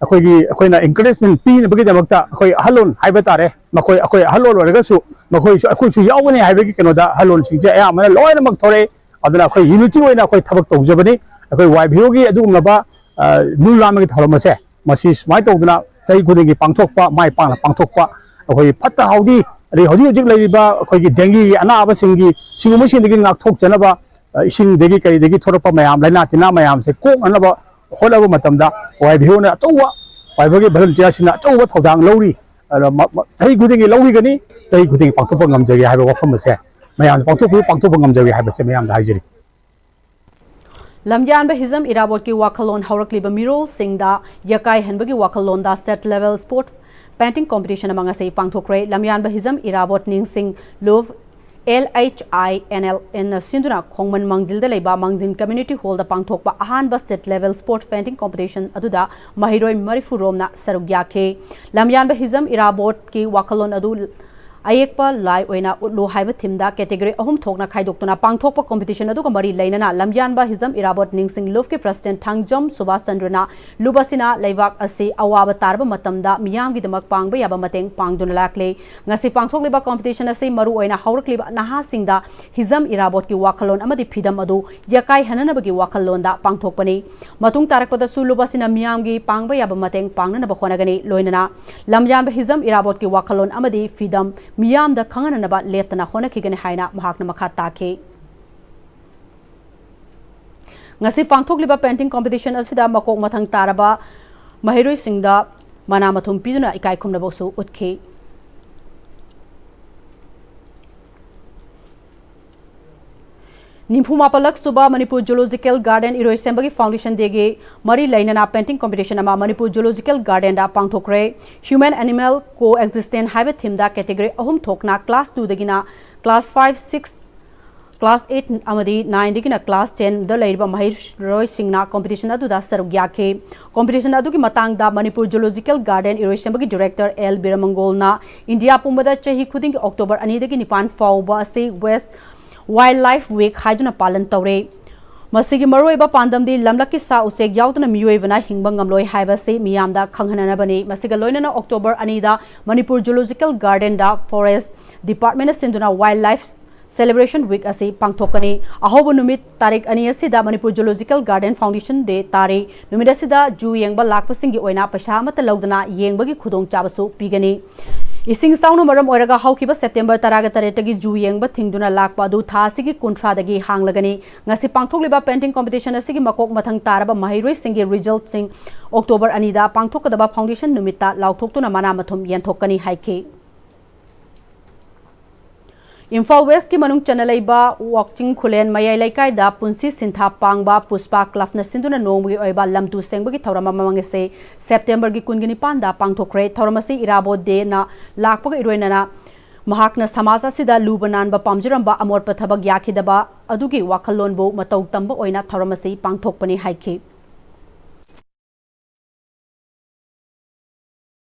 ꯑꯩꯈꯣꯏꯒꯤ ꯑꯩꯈꯣꯏꯅ encouragement ꯄꯤꯅꯕꯒꯤꯗꯃꯛꯇ ꯑꯩꯈꯣꯏ ꯑꯍꯜꯂꯣꯟ ꯍꯥꯏꯕ ꯇꯥꯔꯦ, ꯃꯈꯣꯏ ꯑꯩꯈꯣꯏ ꯑꯍꯜꯂꯣꯟ ꯑꯣꯏꯔꯒꯁꯨ ꯃꯈꯣꯏꯁꯨ ꯑꯩꯈꯣꯏꯁꯨ ꯌꯥꯎꯒꯅꯤ ꯍꯥꯏꯕꯒꯤ ꯀꯩꯅꯣꯗ ꯑꯍꯜꯂꯣꯟꯁꯤꯡꯁꯦ ꯑꯌꯥꯝꯕꯅ ꯂꯣꯏꯅꯃꯛ ꯊꯣꯔꯛꯑꯦ꯫ ꯑꯗꯨꯅ ꯑꯩꯈꯣꯏ unity ꯑꯣꯏꯅ ꯑꯩꯈꯣꯏ ꯊꯕꯛ ꯇꯧꯖꯕꯅꯤ꯫ ꯑꯩꯈꯣꯏ Y V O ꯒꯤ ꯑꯗꯨꯒꯨꯝꯂꯕ ꯂꯨ ꯂꯥꯝꯕꯒꯤ ꯊꯧꯔꯝ ꯑꯁꯦ ꯃꯁꯤ ꯁꯨꯃꯥꯏꯅ ꯇꯧꯗꯅ ꯆꯍꯤ ꯈꯨꯗꯤꯡꯒꯤ ꯄꯥꯡꯊꯣꯛꯄ, ꯃꯥꯏ ꯄꯥꯛꯅ ꯄꯥꯡꯊꯣꯛꯄ, ꯑꯩꯈꯣꯏꯒꯤ ꯐꯠꯇ ꯍꯥꯎꯗꯤ, ꯑꯗꯩ ꯍꯧꯖꯤꯛ ꯍꯧꯖꯤꯛ ꯂꯩꯔꯤꯕ ꯑꯩꯈꯣꯏꯒꯤ dengue ꯒꯤ ꯑꯅꯥꯕꯁꯤꯡꯒꯤ, ꯁꯤꯒꯨꯝꯕꯁꯤꯡꯗꯒꯤ ꯉꯥꯛꯊꯣꯛꯆꯅꯕ, ꯏꯁꯤꯡꯗꯒꯤ ꯀꯔꯤꯗꯒꯤ ꯊꯣꯔꯛꯄ ꯃꯌꯥꯝ, ꯂꯥꯏꯅꯥ ꯇꯤꯟꯅꯥ ꯃꯌꯥꯝꯁꯦ ꯀꯣꯛꯅꯅꯕ ꯍꯣꯠꯅꯕ ꯃꯇꯝꯗ Y V O ꯅ ꯑꯆꯧꯕ, Y V O ꯒꯤ volunteer ꯁꯤꯡꯅ ꯑꯆꯧꯕ ꯊꯧꯗꯥꯡ ꯂꯧꯔꯤ꯫ ꯑꯗꯣ ꯆꯍꯤ ꯈꯨꯗꯤꯡꯒꯤ ꯂꯧꯔꯤꯒꯅꯤ, ꯆꯍꯤ ꯈꯨꯗꯤꯡꯒꯤ ꯄꯥꯡꯊꯣꯛꯄ ꯉꯝꯖꯒꯦ ꯍꯥꯏꯕ ꯋꯥꯐꯝ ꯑꯁꯦ ꯃꯌꯥꯝꯅ ꯄꯥꯡꯊꯣꯛꯄꯤꯌꯨ, ꯄꯥꯡꯊꯣꯛꯄ ꯉꯝꯖꯒꯦ ꯍꯥꯏꯕꯁꯦ ꯃꯌꯥꯝꯗ ꯍꯥꯏꯖꯔꯤ꯫ ꯂꯝꯌꯥꯟꯕ ꯍꯤꯖꯝ ꯏꯔꯥꯕꯣꯠꯀꯤ ꯋꯥꯈꯜꯂꯣꯟ ꯍꯧꯔꯛꯂꯤꯕ ꯃꯤꯔꯣꯜꯁꯤꯡꯗ ꯌꯥꯀꯥꯏꯍꯟꯕꯒꯤ ꯋꯥꯈꯜꯂꯣꯟꯗ state level sport painting competition ꯑꯃ ꯉꯁꯤ ꯄꯥꯡꯊꯣꯛꯈ꯭ꯔꯦ꯫ ꯂꯝꯌꯥꯟꯕ ꯍꯤꯖꯝ ꯏꯔꯥꯕꯣꯠ ꯅꯤꯡꯁꯤꯡ ꯂꯨꯞ L H I N L N ꯅ ꯁꯤꯟꯗꯨꯅ ꯈꯣꯡꯃꯟ ꯃꯥꯡꯖꯤꯜꯗ ꯂꯩꯕ ꯃꯥꯡꯖꯤꯜ community hall ꯗ ꯄꯥꯡꯊꯣꯛꯄ ꯑꯍꯥꯟꯕ state level sport painting competition ꯑꯗꯨꯗ ꯃꯍꯩꯔꯣꯏ ꯃꯔꯤꯐꯨ ꯔꯣꯝꯅ ꯁꯔꯨꯛ ꯌꯥꯈꯤ꯫ ꯂꯝꯌꯥꯟꯕ ꯍꯤꯖꯝ ꯏꯔꯥꯕꯣꯠꯀꯤ ꯋꯥꯈꯜꯂꯣꯟ ꯑꯗꯨ ꯑꯌꯦꯛꯄ ꯂꯥꯏ ꯑꯣꯏꯅ ꯎꯠꯂꯨ ꯍꯥꯏꯕ ꯊꯤꯝꯗ ꯀꯦꯇꯦꯒꯣꯔꯤ ꯑꯍꯨꯝ ꯊꯣꯛꯅ ꯈꯥꯏꯗꯣꯛꯇꯨꯅ ꯄꯥꯡꯊꯣꯛꯄ ꯀꯣꯝꯄꯤꯇꯤꯁꯟ ꯑꯗꯨꯒ ꯃꯔꯤ ꯂꯩꯅꯅ ꯂꯝꯌꯥꯟꯕ ꯍꯤꯖꯝ ꯏꯔꯥꯕꯣꯠ ꯅꯤꯡꯁꯤꯡ ꯂꯨꯞꯀꯤ ꯄ꯭ꯔꯁꯤꯗꯦꯟꯠ ꯊꯥꯡꯖꯝ ꯁꯨꯕꯥꯁ ꯆꯟꯗ꯭ꯔꯅ ꯂꯨꯞ ꯑꯁꯤꯅ ꯂꯩꯕꯥꯛ ꯑꯁꯤ ꯑꯋꯥꯕ ꯇꯥꯔꯕ ꯃꯇꯝꯗ ꯃꯤꯌꯥꯝꯒꯤꯗꯃꯛ ꯄꯥꯡꯕ ꯌꯥꯕ ꯃꯇꯦꯡ ꯄꯥꯡꯗꯨꯅ ꯂꯥꯛꯂꯤ꯫ ꯉꯁꯤ ꯄꯥꯡꯊꯣꯛꯂꯤꯕ ꯀꯣꯝꯄꯤꯇꯤꯁꯟ ꯑꯁꯤ ꯃꯔꯨꯑꯣꯏꯅ ꯍꯧꯔꯛꯂꯤꯕ ꯅꯍꯥꯁꯤꯡꯗ ꯍꯤꯖꯝ ꯏꯔꯥꯕꯣꯠꯀꯤ ꯋꯥꯈꯜꯂꯣꯟ ꯑꯃꯗꯤ ꯐꯤꯗꯝ ꯑꯗꯨ ꯌꯥꯀꯥꯏꯍꯟꯅꯅꯕꯒꯤ ꯋꯥꯈꯜꯂꯣꯟꯗ ꯄꯥꯡꯊꯣꯛꯄꯅꯤ꯫ ꯃꯇꯨꯡ ꯇꯥꯔꯛꯄꯗꯁꯨ ꯂꯨꯞ ꯑꯁꯤꯅ ꯃꯤꯌꯥꯝꯒꯤ ꯄꯥꯡꯕ ꯌꯥꯕ ꯃꯇꯦꯡ ꯄꯥꯡꯅꯅꯕ ꯍꯣꯠꯅꯒꯅꯤ꯫ ꯂꯣꯏꯅꯅ ꯂꯝꯌꯥꯟꯕ ꯍꯤꯖꯝ ꯏꯔꯥꯕꯣꯠꯀꯤ ꯋꯥꯈꯜꯂꯣꯟ ꯑꯃꯗꯤ ꯐꯤꯗꯝ ꯃꯤꯌꯥꯝꯗ ꯈꯪꯍꯟꯅꯅꯕ ꯂꯦꯞꯇꯅ ꯍꯣꯠꯅꯈꯤꯒꯅꯤ ꯍꯥꯏꯅ ꯃꯍꯥꯛꯅ ꯃꯈꯥ ꯇꯥꯈꯤ꯫ ꯉꯁꯤ ꯄꯥꯡꯊꯣꯛꯂꯤꯕ ꯄꯦꯟꯇꯤꯡ ꯀꯣꯝꯄꯤꯇꯤꯁꯟ ꯑꯁꯤꯗ ꯃꯀꯣꯛ ꯃꯊꯪ ꯇꯥꯔꯕ ꯃꯍꯩꯔꯣꯏꯁꯤꯡꯗ ꯃꯅꯥ ꯃꯊꯨꯝ ꯄꯤꯗꯨꯅ ꯏꯀꯥꯏ ꯈꯨꯝꯅꯕꯁꯨ ꯎꯠꯈꯤ꯫ ꯅꯤꯐꯨ ꯃꯥꯄꯜꯂꯛ ꯁꯨꯕ ꯃꯅꯤꯄꯨꯔ ꯖꯨꯂꯣꯖꯤꯀꯦꯜ ꯒꯥꯔꯗꯦꯟ ꯏꯔꯣꯏꯁꯦꯝꯕꯒꯤ ꯐꯥꯎꯟꯗꯦꯁꯟ ꯗꯦꯒꯤ ꯃꯔꯤ ꯂꯩꯅꯅ ꯄꯦꯟꯇꯤꯡ ꯀꯣꯝꯄꯤꯇꯤꯁꯟ ꯑꯃ ꯃꯅꯤꯄꯨꯔ ꯖꯨꯂꯣꯖꯤꯀꯦꯜ ꯒꯥꯔꯗꯦꯟꯗ ꯄꯥꯡꯊꯣꯛꯈ꯭ꯔꯦ꯫ Human Animal Coexistence ꯍꯥꯏꯕ ꯊꯤꯝꯗ ꯀꯦꯇꯦꯒꯣꯔꯤ ꯑꯍꯨꯝ ꯊꯣꯛꯅ ꯀ꯭ꯂꯥꯁ ꯇꯨꯗꯒꯤꯅ class five, six, class eight ꯑꯃꯗꯤ ꯅꯥꯏꯟꯗꯒꯤꯅ ꯀ꯭ꯂꯥꯁ ꯇꯦꯟꯗ ꯂꯩꯔꯤꯕ ꯃꯍꯩꯔꯣꯏꯁꯤꯡꯅ ꯀꯣꯝꯄꯤꯇꯤꯁꯟ ꯑꯗꯨꯗ ꯁꯔꯨꯛ ꯌꯥꯈꯤ꯫ ꯀꯣꯝꯄꯤꯇꯤꯁꯟ ꯑꯗꯨꯒꯤ ꯃꯇꯥꯡꯗ ꯃꯅꯤꯄꯨꯔ ꯖꯨꯂꯣꯖꯤꯀꯦꯜ ꯒꯥꯔꯗꯦꯟ ꯏꯔꯣꯏꯁꯦꯝꯕꯒꯤ ꯗꯤꯔꯦꯛꯇꯔ ꯑꯦꯜ ꯕꯤꯔꯃꯪꯒꯣꯜꯅ ꯏꯟꯗꯤꯌꯥ ꯄꯨꯝꯕꯗ ꯆꯍꯤ ꯈꯨꯗꯤꯡꯒꯤ ꯑꯣꯛꯇꯣꯕꯔ ꯑꯅꯤꯗꯒꯤ ꯅꯤꯄꯥꯟ ꯐꯥꯎꯕ ꯑꯁꯤ ꯋꯦꯁ ꯋꯥꯏꯜꯗ ꯂꯥꯏꯐ ꯋꯤꯛ ꯍꯥꯏꯗꯨꯅ ꯄꯥꯂꯟ ꯇꯧꯔꯦ꯫ ꯃꯁꯤꯒꯤ ꯃꯔꯨꯑꯣꯏꯕ ꯄꯥꯟꯗꯝꯗꯤ ꯂꯝꯂꯛꯀꯤ ꯁꯥ ꯎꯆꯦꯛ ꯌꯥꯎꯗꯅ ꯃꯤꯑꯣꯏꯕꯅ ꯍꯤꯡꯕ ꯉꯝꯂꯣꯏ ꯍꯥꯏꯕꯁꯤ ꯃꯤꯌꯥꯝꯗ ꯈꯪꯍꯟꯅꯅꯕꯅꯤ꯫ ꯃꯁꯤꯒ ꯂꯣꯏꯅꯅ ꯑꯣꯛꯇꯣꯕꯔ ꯑꯅꯤꯗ ꯃꯅꯤꯄꯨꯔ ꯖꯨꯂꯣꯖꯤꯀꯦꯜ ꯒꯥꯔꯗꯦꯟꯗ ꯐꯣꯔꯦꯁ ꯗꯤꯄꯥꯔꯠꯃꯦꯟꯅ ꯁꯤꯟꯗꯨꯅ ꯋꯥꯏꯜꯗ ꯂꯥꯏꯐ ꯁꯦꯂꯦꯕ꯭ꯔꯦꯁꯟ ꯋꯤꯛ ꯑꯁꯤ ꯄꯥꯡꯊꯣꯛꯀꯅꯤ꯫ ꯑꯍꯧꯕ ꯅꯨꯃꯤꯠ ꯇꯥꯔꯤꯛ ꯑꯅꯤ ꯑꯁꯤꯗ ꯃꯅꯤꯄꯨꯔ ꯖꯨꯂꯣꯖꯤꯀꯦꯜ ꯒꯥꯔꯗꯦꯟ ꯐꯥꯎꯟꯗꯦꯁꯟ ꯗꯦ ꯇꯥꯔꯤ꯫ ꯅꯨꯃꯤꯠ ꯑꯁꯤꯗ ꯖꯨ ꯌꯦꯡꯕ ꯂꯥꯛꯄꯁꯤꯡꯒꯤ ꯑꯣꯏꯅ ꯄꯩꯁꯥ ꯑꯃꯠꯇ ꯂꯧꯗꯅ ꯌꯦꯡꯕꯒꯤ ꯈꯨꯗꯣꯡꯆꯥꯕꯁꯨ ꯄꯤꯒꯅꯤ꯫ ꯏꯁꯤꯡ ꯏꯆꯥꯎꯅ ꯃꯔꯝ ꯑꯣꯏꯔꯒ ꯍꯧꯈꯤꯕ ꯁꯦꯞꯇꯦꯝꯕꯔ ꯇꯔꯥꯒ ꯇꯔꯦꯠꯇꯒꯤ ꯖꯨ ꯌꯦꯡꯕ ꯊꯤꯡꯗꯨꯅ ꯂꯥꯛꯄ ꯑꯗꯨ ꯊꯥ ꯑꯁꯤꯒꯤ ꯀꯨꯟꯊ꯭ꯔꯥꯗꯒꯤ ꯍꯥꯡꯂꯒꯅꯤ꯫ ꯉꯁꯤ ꯄꯥꯡꯊꯣꯛꯂꯤꯕ ꯄꯦꯟꯇꯤꯡ ꯀꯣꯝꯄꯤꯇꯤꯁꯟ ꯑꯁꯤꯒꯤ ꯃꯀꯣꯛ ꯃꯊꯪ ꯇꯥꯔꯕ ꯃꯍꯩꯔꯣꯏꯁꯤꯡꯒꯤ ꯔꯤꯖꯜꯠꯁꯤꯡ ꯑꯣꯛꯇꯣꯕꯔ ꯑꯅꯤꯗ ꯄꯥꯡꯊꯣꯛꯀꯗꯕ ꯐꯥꯎꯟꯗꯦꯁꯟ ꯅꯨꯃꯤꯠꯇ ꯂꯥꯎꯊꯣꯛꯇꯨꯅ ꯃꯅꯥ ꯃꯊꯨꯝ ꯌꯦꯟꯊꯣꯛꯀꯅꯤ ꯍꯥꯏꯈꯤ꯫ ꯏꯝꯐꯥꯜ ꯋꯦꯁꯀꯤ ꯃꯅꯨꯡ ꯆꯟꯅ ꯂꯩꯕ ꯋꯥꯛꯆꯤꯡ ꯈꯨꯂꯦꯟ ꯃꯌꯥꯏ ꯂꯩꯀꯥꯏꯗ ꯄꯨꯟꯁꯤ ꯁꯤꯟꯊꯥ ꯄꯥꯡꯕ ꯄꯨꯁꯄꯥ ꯀ꯭ꯂꯕꯅ ꯁꯤꯟꯗꯨꯅ ꯅꯣꯡꯃꯒꯤ ꯑꯣꯏꯕ ꯂꯝ ꯇꯨ ꯁꯦꯡꯕꯒꯤ ꯊꯧꯔꯝ ꯑꯃ ꯉꯁꯤ ꯁꯦꯞꯇꯦꯝꯕꯔꯒꯤ ꯀꯨꯟꯒ ꯅꯤꯄꯥꯟꯗ ꯄꯥꯡꯊꯣꯛꯈ꯭ꯔꯦ꯫ ꯊꯧꯔꯝ ꯑꯁꯤ ꯏꯔꯥꯕꯣꯠ ꯗꯦꯅ ꯂꯥꯛꯄꯒ ꯏꯔꯣꯏꯅꯅ ꯃꯍꯥꯛꯅ ꯁꯃꯥꯖ ꯑꯁꯤꯗ ꯂꯨꯕ ꯅꯥꯟꯕ ꯄꯥꯝꯖꯔꯝꯕ ꯑꯃꯣꯠꯄ ꯊꯕꯛ ꯌꯥꯈꯤꯗꯕ ꯑꯗꯨꯒꯤ ꯋꯥꯈꯜꯂꯣꯟꯕꯨ ꯃꯇꯧ ꯇꯝꯕ ꯑꯣꯏꯅ ꯊꯧꯔꯝ ꯑꯁꯤ ꯄꯥꯡꯊꯣꯛꯄꯅꯤ ꯍꯥꯏꯈꯤ꯫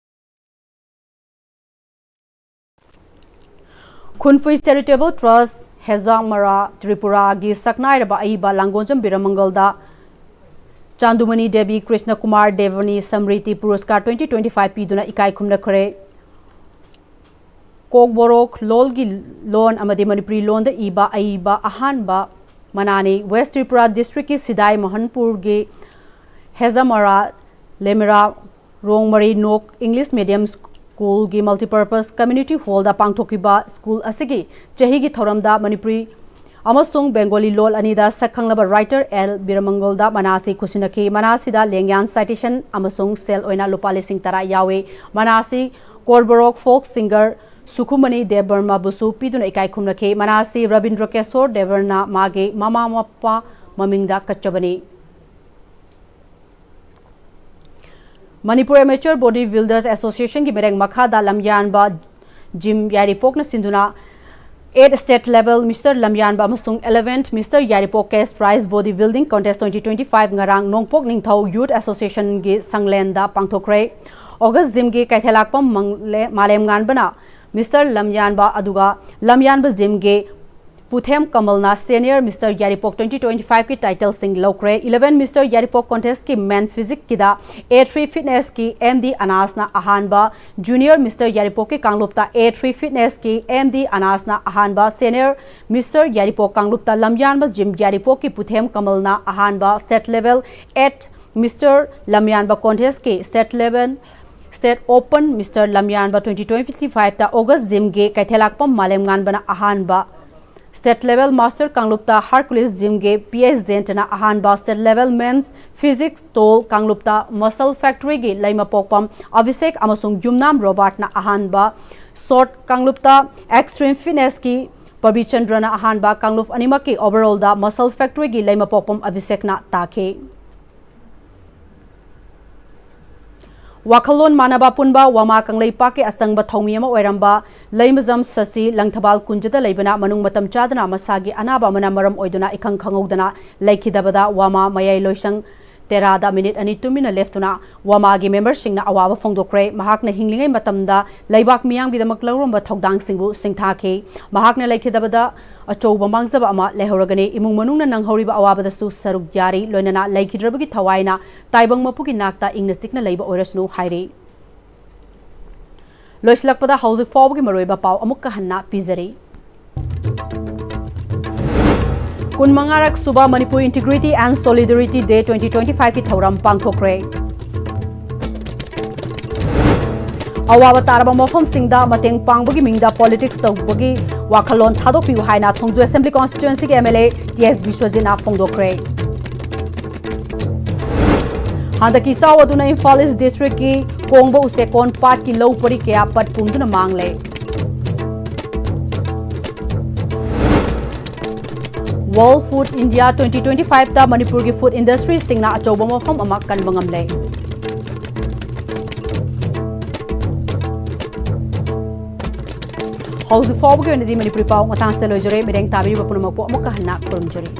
ꯈꯨꯟꯐꯨꯏ Charitable Trust ꯍꯦꯖꯥꯃꯔꯥ ꯇ꯭ꯔꯤꯄꯨꯔꯥꯒꯤ ꯁꯛꯅꯥꯏꯔꯕ ꯑꯏꯕ ꯂꯥꯡꯒꯣꯟꯖꯝ ꯕꯤꯔꯃꯪꯒꯜꯗ ꯆꯥꯟꯗꯨꯃꯅꯤ Devi Krishna Kumar ꯗꯦꯕꯅꯤ ꯁꯝꯔꯤꯇꯤ ꯄꯨꯔꯁꯀꯥꯔ twenty twenty five ꯄꯤꯗꯨꯅ ꯏꯀꯥꯏ ꯈꯨꯝꯅꯈ꯭ꯔꯦ꯫ ꯀꯣꯛꯕꯣꯔꯣꯛ ꯂꯣꯜꯒꯤ ꯂꯣꯟ ꯑꯃꯗꯤ ꯃꯅꯤꯄꯨꯔꯤ ꯂꯣꯟꯗ ꯏꯕ ꯑꯏꯕ ꯑꯍꯥꯟꯕ ꯃꯅꯥꯅꯤ꯫ West Tripura district ꯀꯤ ꯁꯤꯗꯥꯏ ꯃꯣꯍꯟꯄꯨꯔꯒꯤ ꯍꯦꯖꯥꯃꯔꯥ ꯂꯦꯃꯦꯔꯥ ꯔꯣꯡꯃꯔꯤ ꯅꯣꯛ English medium school ꯒꯤ multipurpose community hall ꯗ ꯄꯥꯡꯊꯣꯛꯈꯤꯕ school ꯑꯁꯤꯒꯤ ꯆꯍꯤꯒꯤ ꯊꯧꯔꯝꯗ ꯃꯅꯤꯄꯨꯔꯤ ꯑꯃꯁꯨꯡ ꯕꯦꯡꯒꯣꯂꯤ ꯂꯣꯜ ꯑꯅꯤꯗ ꯁꯛꯈꯪꯂꯕ writer ꯑꯦꯜ ꯕꯤꯔꯃꯪꯒꯣꯜꯗ ꯃꯅꯥ ꯑꯁꯤ ꯈꯨꯠꯁꯤꯟꯅꯈꯤ꯫ ꯃꯅꯥ ꯑꯁꯤꯗ ꯂꯦꯡꯌꯥꯟ citation ꯑꯃꯁꯨꯡ ꯁꯦꯜ ꯑꯣꯏꯅ ꯂꯨꯄꯥ ꯂꯤꯁꯤꯡ ꯇꯔꯥ ꯌꯥꯎꯏ꯫ ꯃꯅꯥ ꯑꯁꯤ ꯀꯣꯔꯕꯣꯔꯣꯛ folk singer ꯁꯨꯈꯨꯃꯅꯤ ꯗꯦꯕꯕꯔꯃꯥꯕꯨꯁꯨ ꯄꯤꯗꯨꯅ ꯏꯀꯥꯏ ꯈꯨꯝꯅꯈꯤ꯫ ꯃꯅꯥ ꯑꯁꯤ ꯔꯕꯤꯟꯗ꯭ꯔ ꯀꯦꯁꯣꯔ ꯗꯦꯕꯔꯅ ꯃꯥꯒꯤ ꯃꯃꯥ ꯃꯄꯥ ꯃꯃꯤꯡꯗ ꯀꯠꯆꯕꯅꯤ꯫ Manipur Amateur Body Builders Association ꯒꯤ ꯃꯤꯔꯦꯡ ꯃꯈꯥꯗ ꯂꯝꯌꯥꯟꯕ ꯖꯤꯝ ꯌꯥꯏꯔꯤꯄꯣꯛꯅ ꯁꯤꯟꯗꯨꯅ eight state level Mister ꯂꯝꯌꯥꯟꯕ ꯑꯃꯁꯨꯡ eleventh Mister ꯌꯥꯏꯔꯤꯄꯣꯛ cash prize body building contest twenty twenty five ꯉꯔꯥꯡ ꯅꯣꯡꯄꯣꯛ ꯅꯤꯡꯊꯧ Youth Association ꯒꯤ ꯁꯪꯂꯦꯟꯗ ꯄꯥꯡꯊꯣꯛꯈ꯭ꯔꯦ꯫ August ꯖꯤꯝꯒꯤ ꯀꯩꯊꯦꯜꯂꯥꯛꯄꯝ ꯃꯪꯂꯦ-, ꯃꯥꯂꯦꯝꯉꯥꯟꯕꯅ Mister ꯂꯝꯌꯥꯟꯕ, ꯑꯗꯨꯒ ꯂꯝꯌꯥꯟꯕ ꯖꯤꯝꯒꯤ ꯄꯨꯊꯦꯝ ꯀꯃꯜꯅ Senior Mister ꯌꯥꯏꯔꯤꯄꯣꯛ twenty twenty five ꯀꯤ title ꯁꯤꯡ ꯂꯧꯈ꯭ꯔꯦ꯫ Eleven Mister ꯌꯥꯏꯔꯤꯄꯣꯛ contest ꯀꯤ men physique ꯀꯤꯗ A three Fitness ꯀꯤ M D ꯑꯅꯥꯁꯅ ꯑꯍꯥꯟꯕ, Junior Mister ꯌꯥꯏꯔꯤꯄꯣꯛꯀꯤ ꯀꯥꯡꯂꯨꯞꯇ A three Fitness ꯀꯤ M D ꯑꯅꯥꯁꯅ ꯑꯍꯥꯟꯕ, Senior Mister ꯌꯥꯏꯔꯤꯄꯣꯛ ꯀꯥꯡꯂꯨꯞꯇ ꯂꯝꯌꯥꯟꯕ ꯖꯤꯝ ꯌꯥꯏꯔꯤꯄꯣꯛꯀꯤ ꯄꯨꯊꯦꯝ ꯀꯃꯜꯅ ꯑꯍꯥꯟꯕ, state level eight Mister ꯂꯝꯌꯥꯟꯕ contest ꯀꯤ state level, state open Mister ꯂꯝꯌꯥꯟꯕ twenty twenty five ꯇ August ꯖꯤꯝꯒꯤ ꯀꯩꯊꯦꯜꯂꯥꯛꯄꯝ ꯃꯥꯂꯦꯝꯉꯥꯟꯕꯅ ꯑꯍꯥꯟꯕ, state level master ꯀꯥꯡꯂꯨꯞꯇ Hercules ꯖꯤꯝꯒꯤ P S ꯖꯦꯟꯇꯅ ꯑꯍꯥꯟꯕ, state level men's physique tall ꯀꯥꯡꯂꯨꯞꯇ Muscle Factory ꯒꯤ ꯂꯩꯃꯄꯣꯛꯄꯝ ꯑꯚꯤꯁꯦꯛ ꯑꯃꯁꯨꯡ ꯌꯨꯝꯅꯥꯝ ꯔꯣꯕꯥꯔꯠꯅ ꯑꯍꯥꯟꯕ, short ꯀꯥꯡꯂꯨꯞꯇ Extreme Fitness ꯀꯤ ꯄꯕꯤꯆꯟꯗ꯭ꯔꯅ ꯑꯍꯥꯟꯕ, ꯀꯥꯡꯂꯨꯞ ꯑꯅꯤꯃꯛꯀꯤ overall ꯗ Muscle Factory ꯒꯤ ꯂꯩꯃꯄꯣꯛꯄꯝ ꯑꯚꯤꯁꯦꯛꯅ ꯇꯥꯈꯤ꯫ ꯋꯥꯈꯜꯂꯣꯟ ꯃꯥꯟꯅꯕ ꯄꯨꯟꯕ ꯋꯥꯃꯥ ꯀꯪꯂꯩꯄꯥꯛꯀꯤ ꯑꯆꯪꯕ ꯊꯧꯃꯤ ꯑꯃ ꯑꯣꯏꯔꯝꯕ ꯂꯩꯃꯖꯝ ꯁꯁꯤ ꯂꯪꯊꯕꯥꯜ ꯀꯨꯟꯖꯗ ꯂꯩꯕꯅ ꯃꯅꯨꯡ ꯃꯇꯝ ꯆꯥꯗꯅ ꯃꯁꯥꯒꯤ ꯑꯅꯥꯕ ꯑꯃꯅ ꯃꯔꯝ ꯑꯣꯏꯗꯨꯅ ꯏꯈꯪ ꯈꯪꯍꯧꯗꯅ ꯂꯩꯈꯤꯗꯕꯗ ꯋꯥꯃꯥ ꯃꯌꯥꯏ ꯂꯣꯏꯁꯪ ꯇꯦꯔꯥꯗ ꯃꯤꯅꯤꯠ ꯑꯅꯤ ꯇꯨꯃꯤꯟꯅ ꯂꯦꯞꯇꯨꯅ ꯋꯥꯃꯥꯒꯤ ꯃꯦꯝꯕꯔꯁꯤꯡꯅ ꯑꯋꯥꯕ ꯐꯣꯡꯗꯣꯛꯈ꯭ꯔꯦ꯫ ꯃꯍꯥꯛꯅ ꯍꯤꯡꯂꯤꯉꯩ ꯃꯇꯝꯗ ꯂꯩꯕꯥꯛ ꯃꯤꯌꯥꯝꯒꯤꯗꯃꯛ ꯂꯧꯔꯝꯕ ꯊꯧꯗꯥꯡꯁꯤꯡꯕꯨ ꯁꯤꯡꯊꯥꯈꯤ꯫ ꯃꯍꯥꯛꯅ ꯂꯩꯈꯤꯗꯕꯗ ꯑꯆꯧꯕ ꯃꯥꯡꯖꯕ ꯑꯃ ꯂꯩꯍꯧꯔꯒꯅꯤ꯫ ꯏꯃꯨꯡ ꯃꯅꯨꯡꯅ ꯅꯪꯍꯧꯔꯤꯕ ꯑꯋꯥꯕꯗꯁꯨ ꯁꯔꯨꯛ ꯌꯥꯔꯤ, ꯂꯣꯏꯅꯅ ꯂꯩꯈꯤꯗ꯭ꯔꯕꯒꯤ ꯊꯋꯥꯏꯅ ꯇꯥꯏꯕꯪ ꯃꯄꯨꯒꯤ ꯅꯥꯛꯇ ꯏꯪꯅ ꯆꯤꯛꯅ ꯂꯩꯕ ꯑꯣꯏꯔꯁꯅꯨ ꯍꯥꯏꯔꯤ꯫ ꯂꯣꯏꯁꯤꯜꯂꯛꯄꯗ ꯍꯧꯖꯤꯛ ꯐꯥꯎꯕꯒꯤ ꯃꯔꯨꯑꯣꯏꯕ ꯄꯥꯎ ꯑꯃꯨꯛꯀ ꯍꯟꯅ ꯄꯤꯖꯔꯤ꯫ ꯀꯨꯟꯃꯉꯥꯔꯛ ꯁꯨꯕ Manipur Integrity and Solidarity Day twenty twenty-five ꯀꯤ ꯊꯧꯔꯝ ꯄꯥꯡꯊꯣꯛꯈ꯭ꯔꯦ꯫ ꯑꯋꯥꯕ ꯇꯥꯔꯕ ꯃꯐꯝꯁꯤꯡꯗ ꯃꯇꯦꯡ ꯄꯥꯡꯕꯒꯤ ꯃꯤꯡꯗ politics ꯇꯧꯕꯒꯤ ꯋꯥꯈꯜꯂꯣꯟ ꯊꯥꯗꯣꯛꯄꯤꯌꯨ ꯍꯥꯏꯅ ꯊꯣꯡꯖꯨ Assembly Constituency ꯒꯤ M L A T S ꯕꯤꯁ꯭ꯋꯖꯤꯠꯅ ꯐꯣꯡꯗꯣꯛꯈ꯭ꯔꯦ꯫ ꯍꯟꯗꯛꯀꯤ ꯏꯆꯥꯎ ꯑꯗꯨꯅ ꯏꯝꯐꯥꯜ East District ꯀꯤ ꯀꯣꯡꯕ ꯎꯆꯦꯛꯀꯣꯟ ꯄꯥꯠꯀꯤ ꯂꯧ ꯄꯔꯤ ꯀꯌꯥ ꯄꯠ ꯄꯨꯝꯗꯨꯅ ꯃꯥꯡꯂꯦ꯫ World Food India twenty twenty-five ꯇ ꯃꯅꯤꯄꯨꯔꯒꯤ food industry ꯁꯤꯡꯅ ꯑꯆꯧꯕ ꯃꯐꯝ ꯑꯃ ꯀꯟꯕ ꯉꯝꯂꯦ꯫ ꯍꯧꯖꯤꯛ ꯐꯥꯎꯕꯒꯤ ꯑꯣꯏꯅꯗꯤ ꯃꯅꯤꯄꯨꯔꯤ ꯄꯥꯎ ꯃꯇꯥꯡꯁꯤꯗ ꯂꯣꯏꯖꯔꯦ꯫ ꯃꯤꯠꯌꯦꯡ ꯇꯥꯕꯤꯔꯤꯕ ꯄꯨꯝꯅꯃꯛꯄꯨ ꯑꯃꯨꯛꯀ ꯍꯟꯅ ꯈꯨꯔꯨꯝꯖꯔꯤ꯫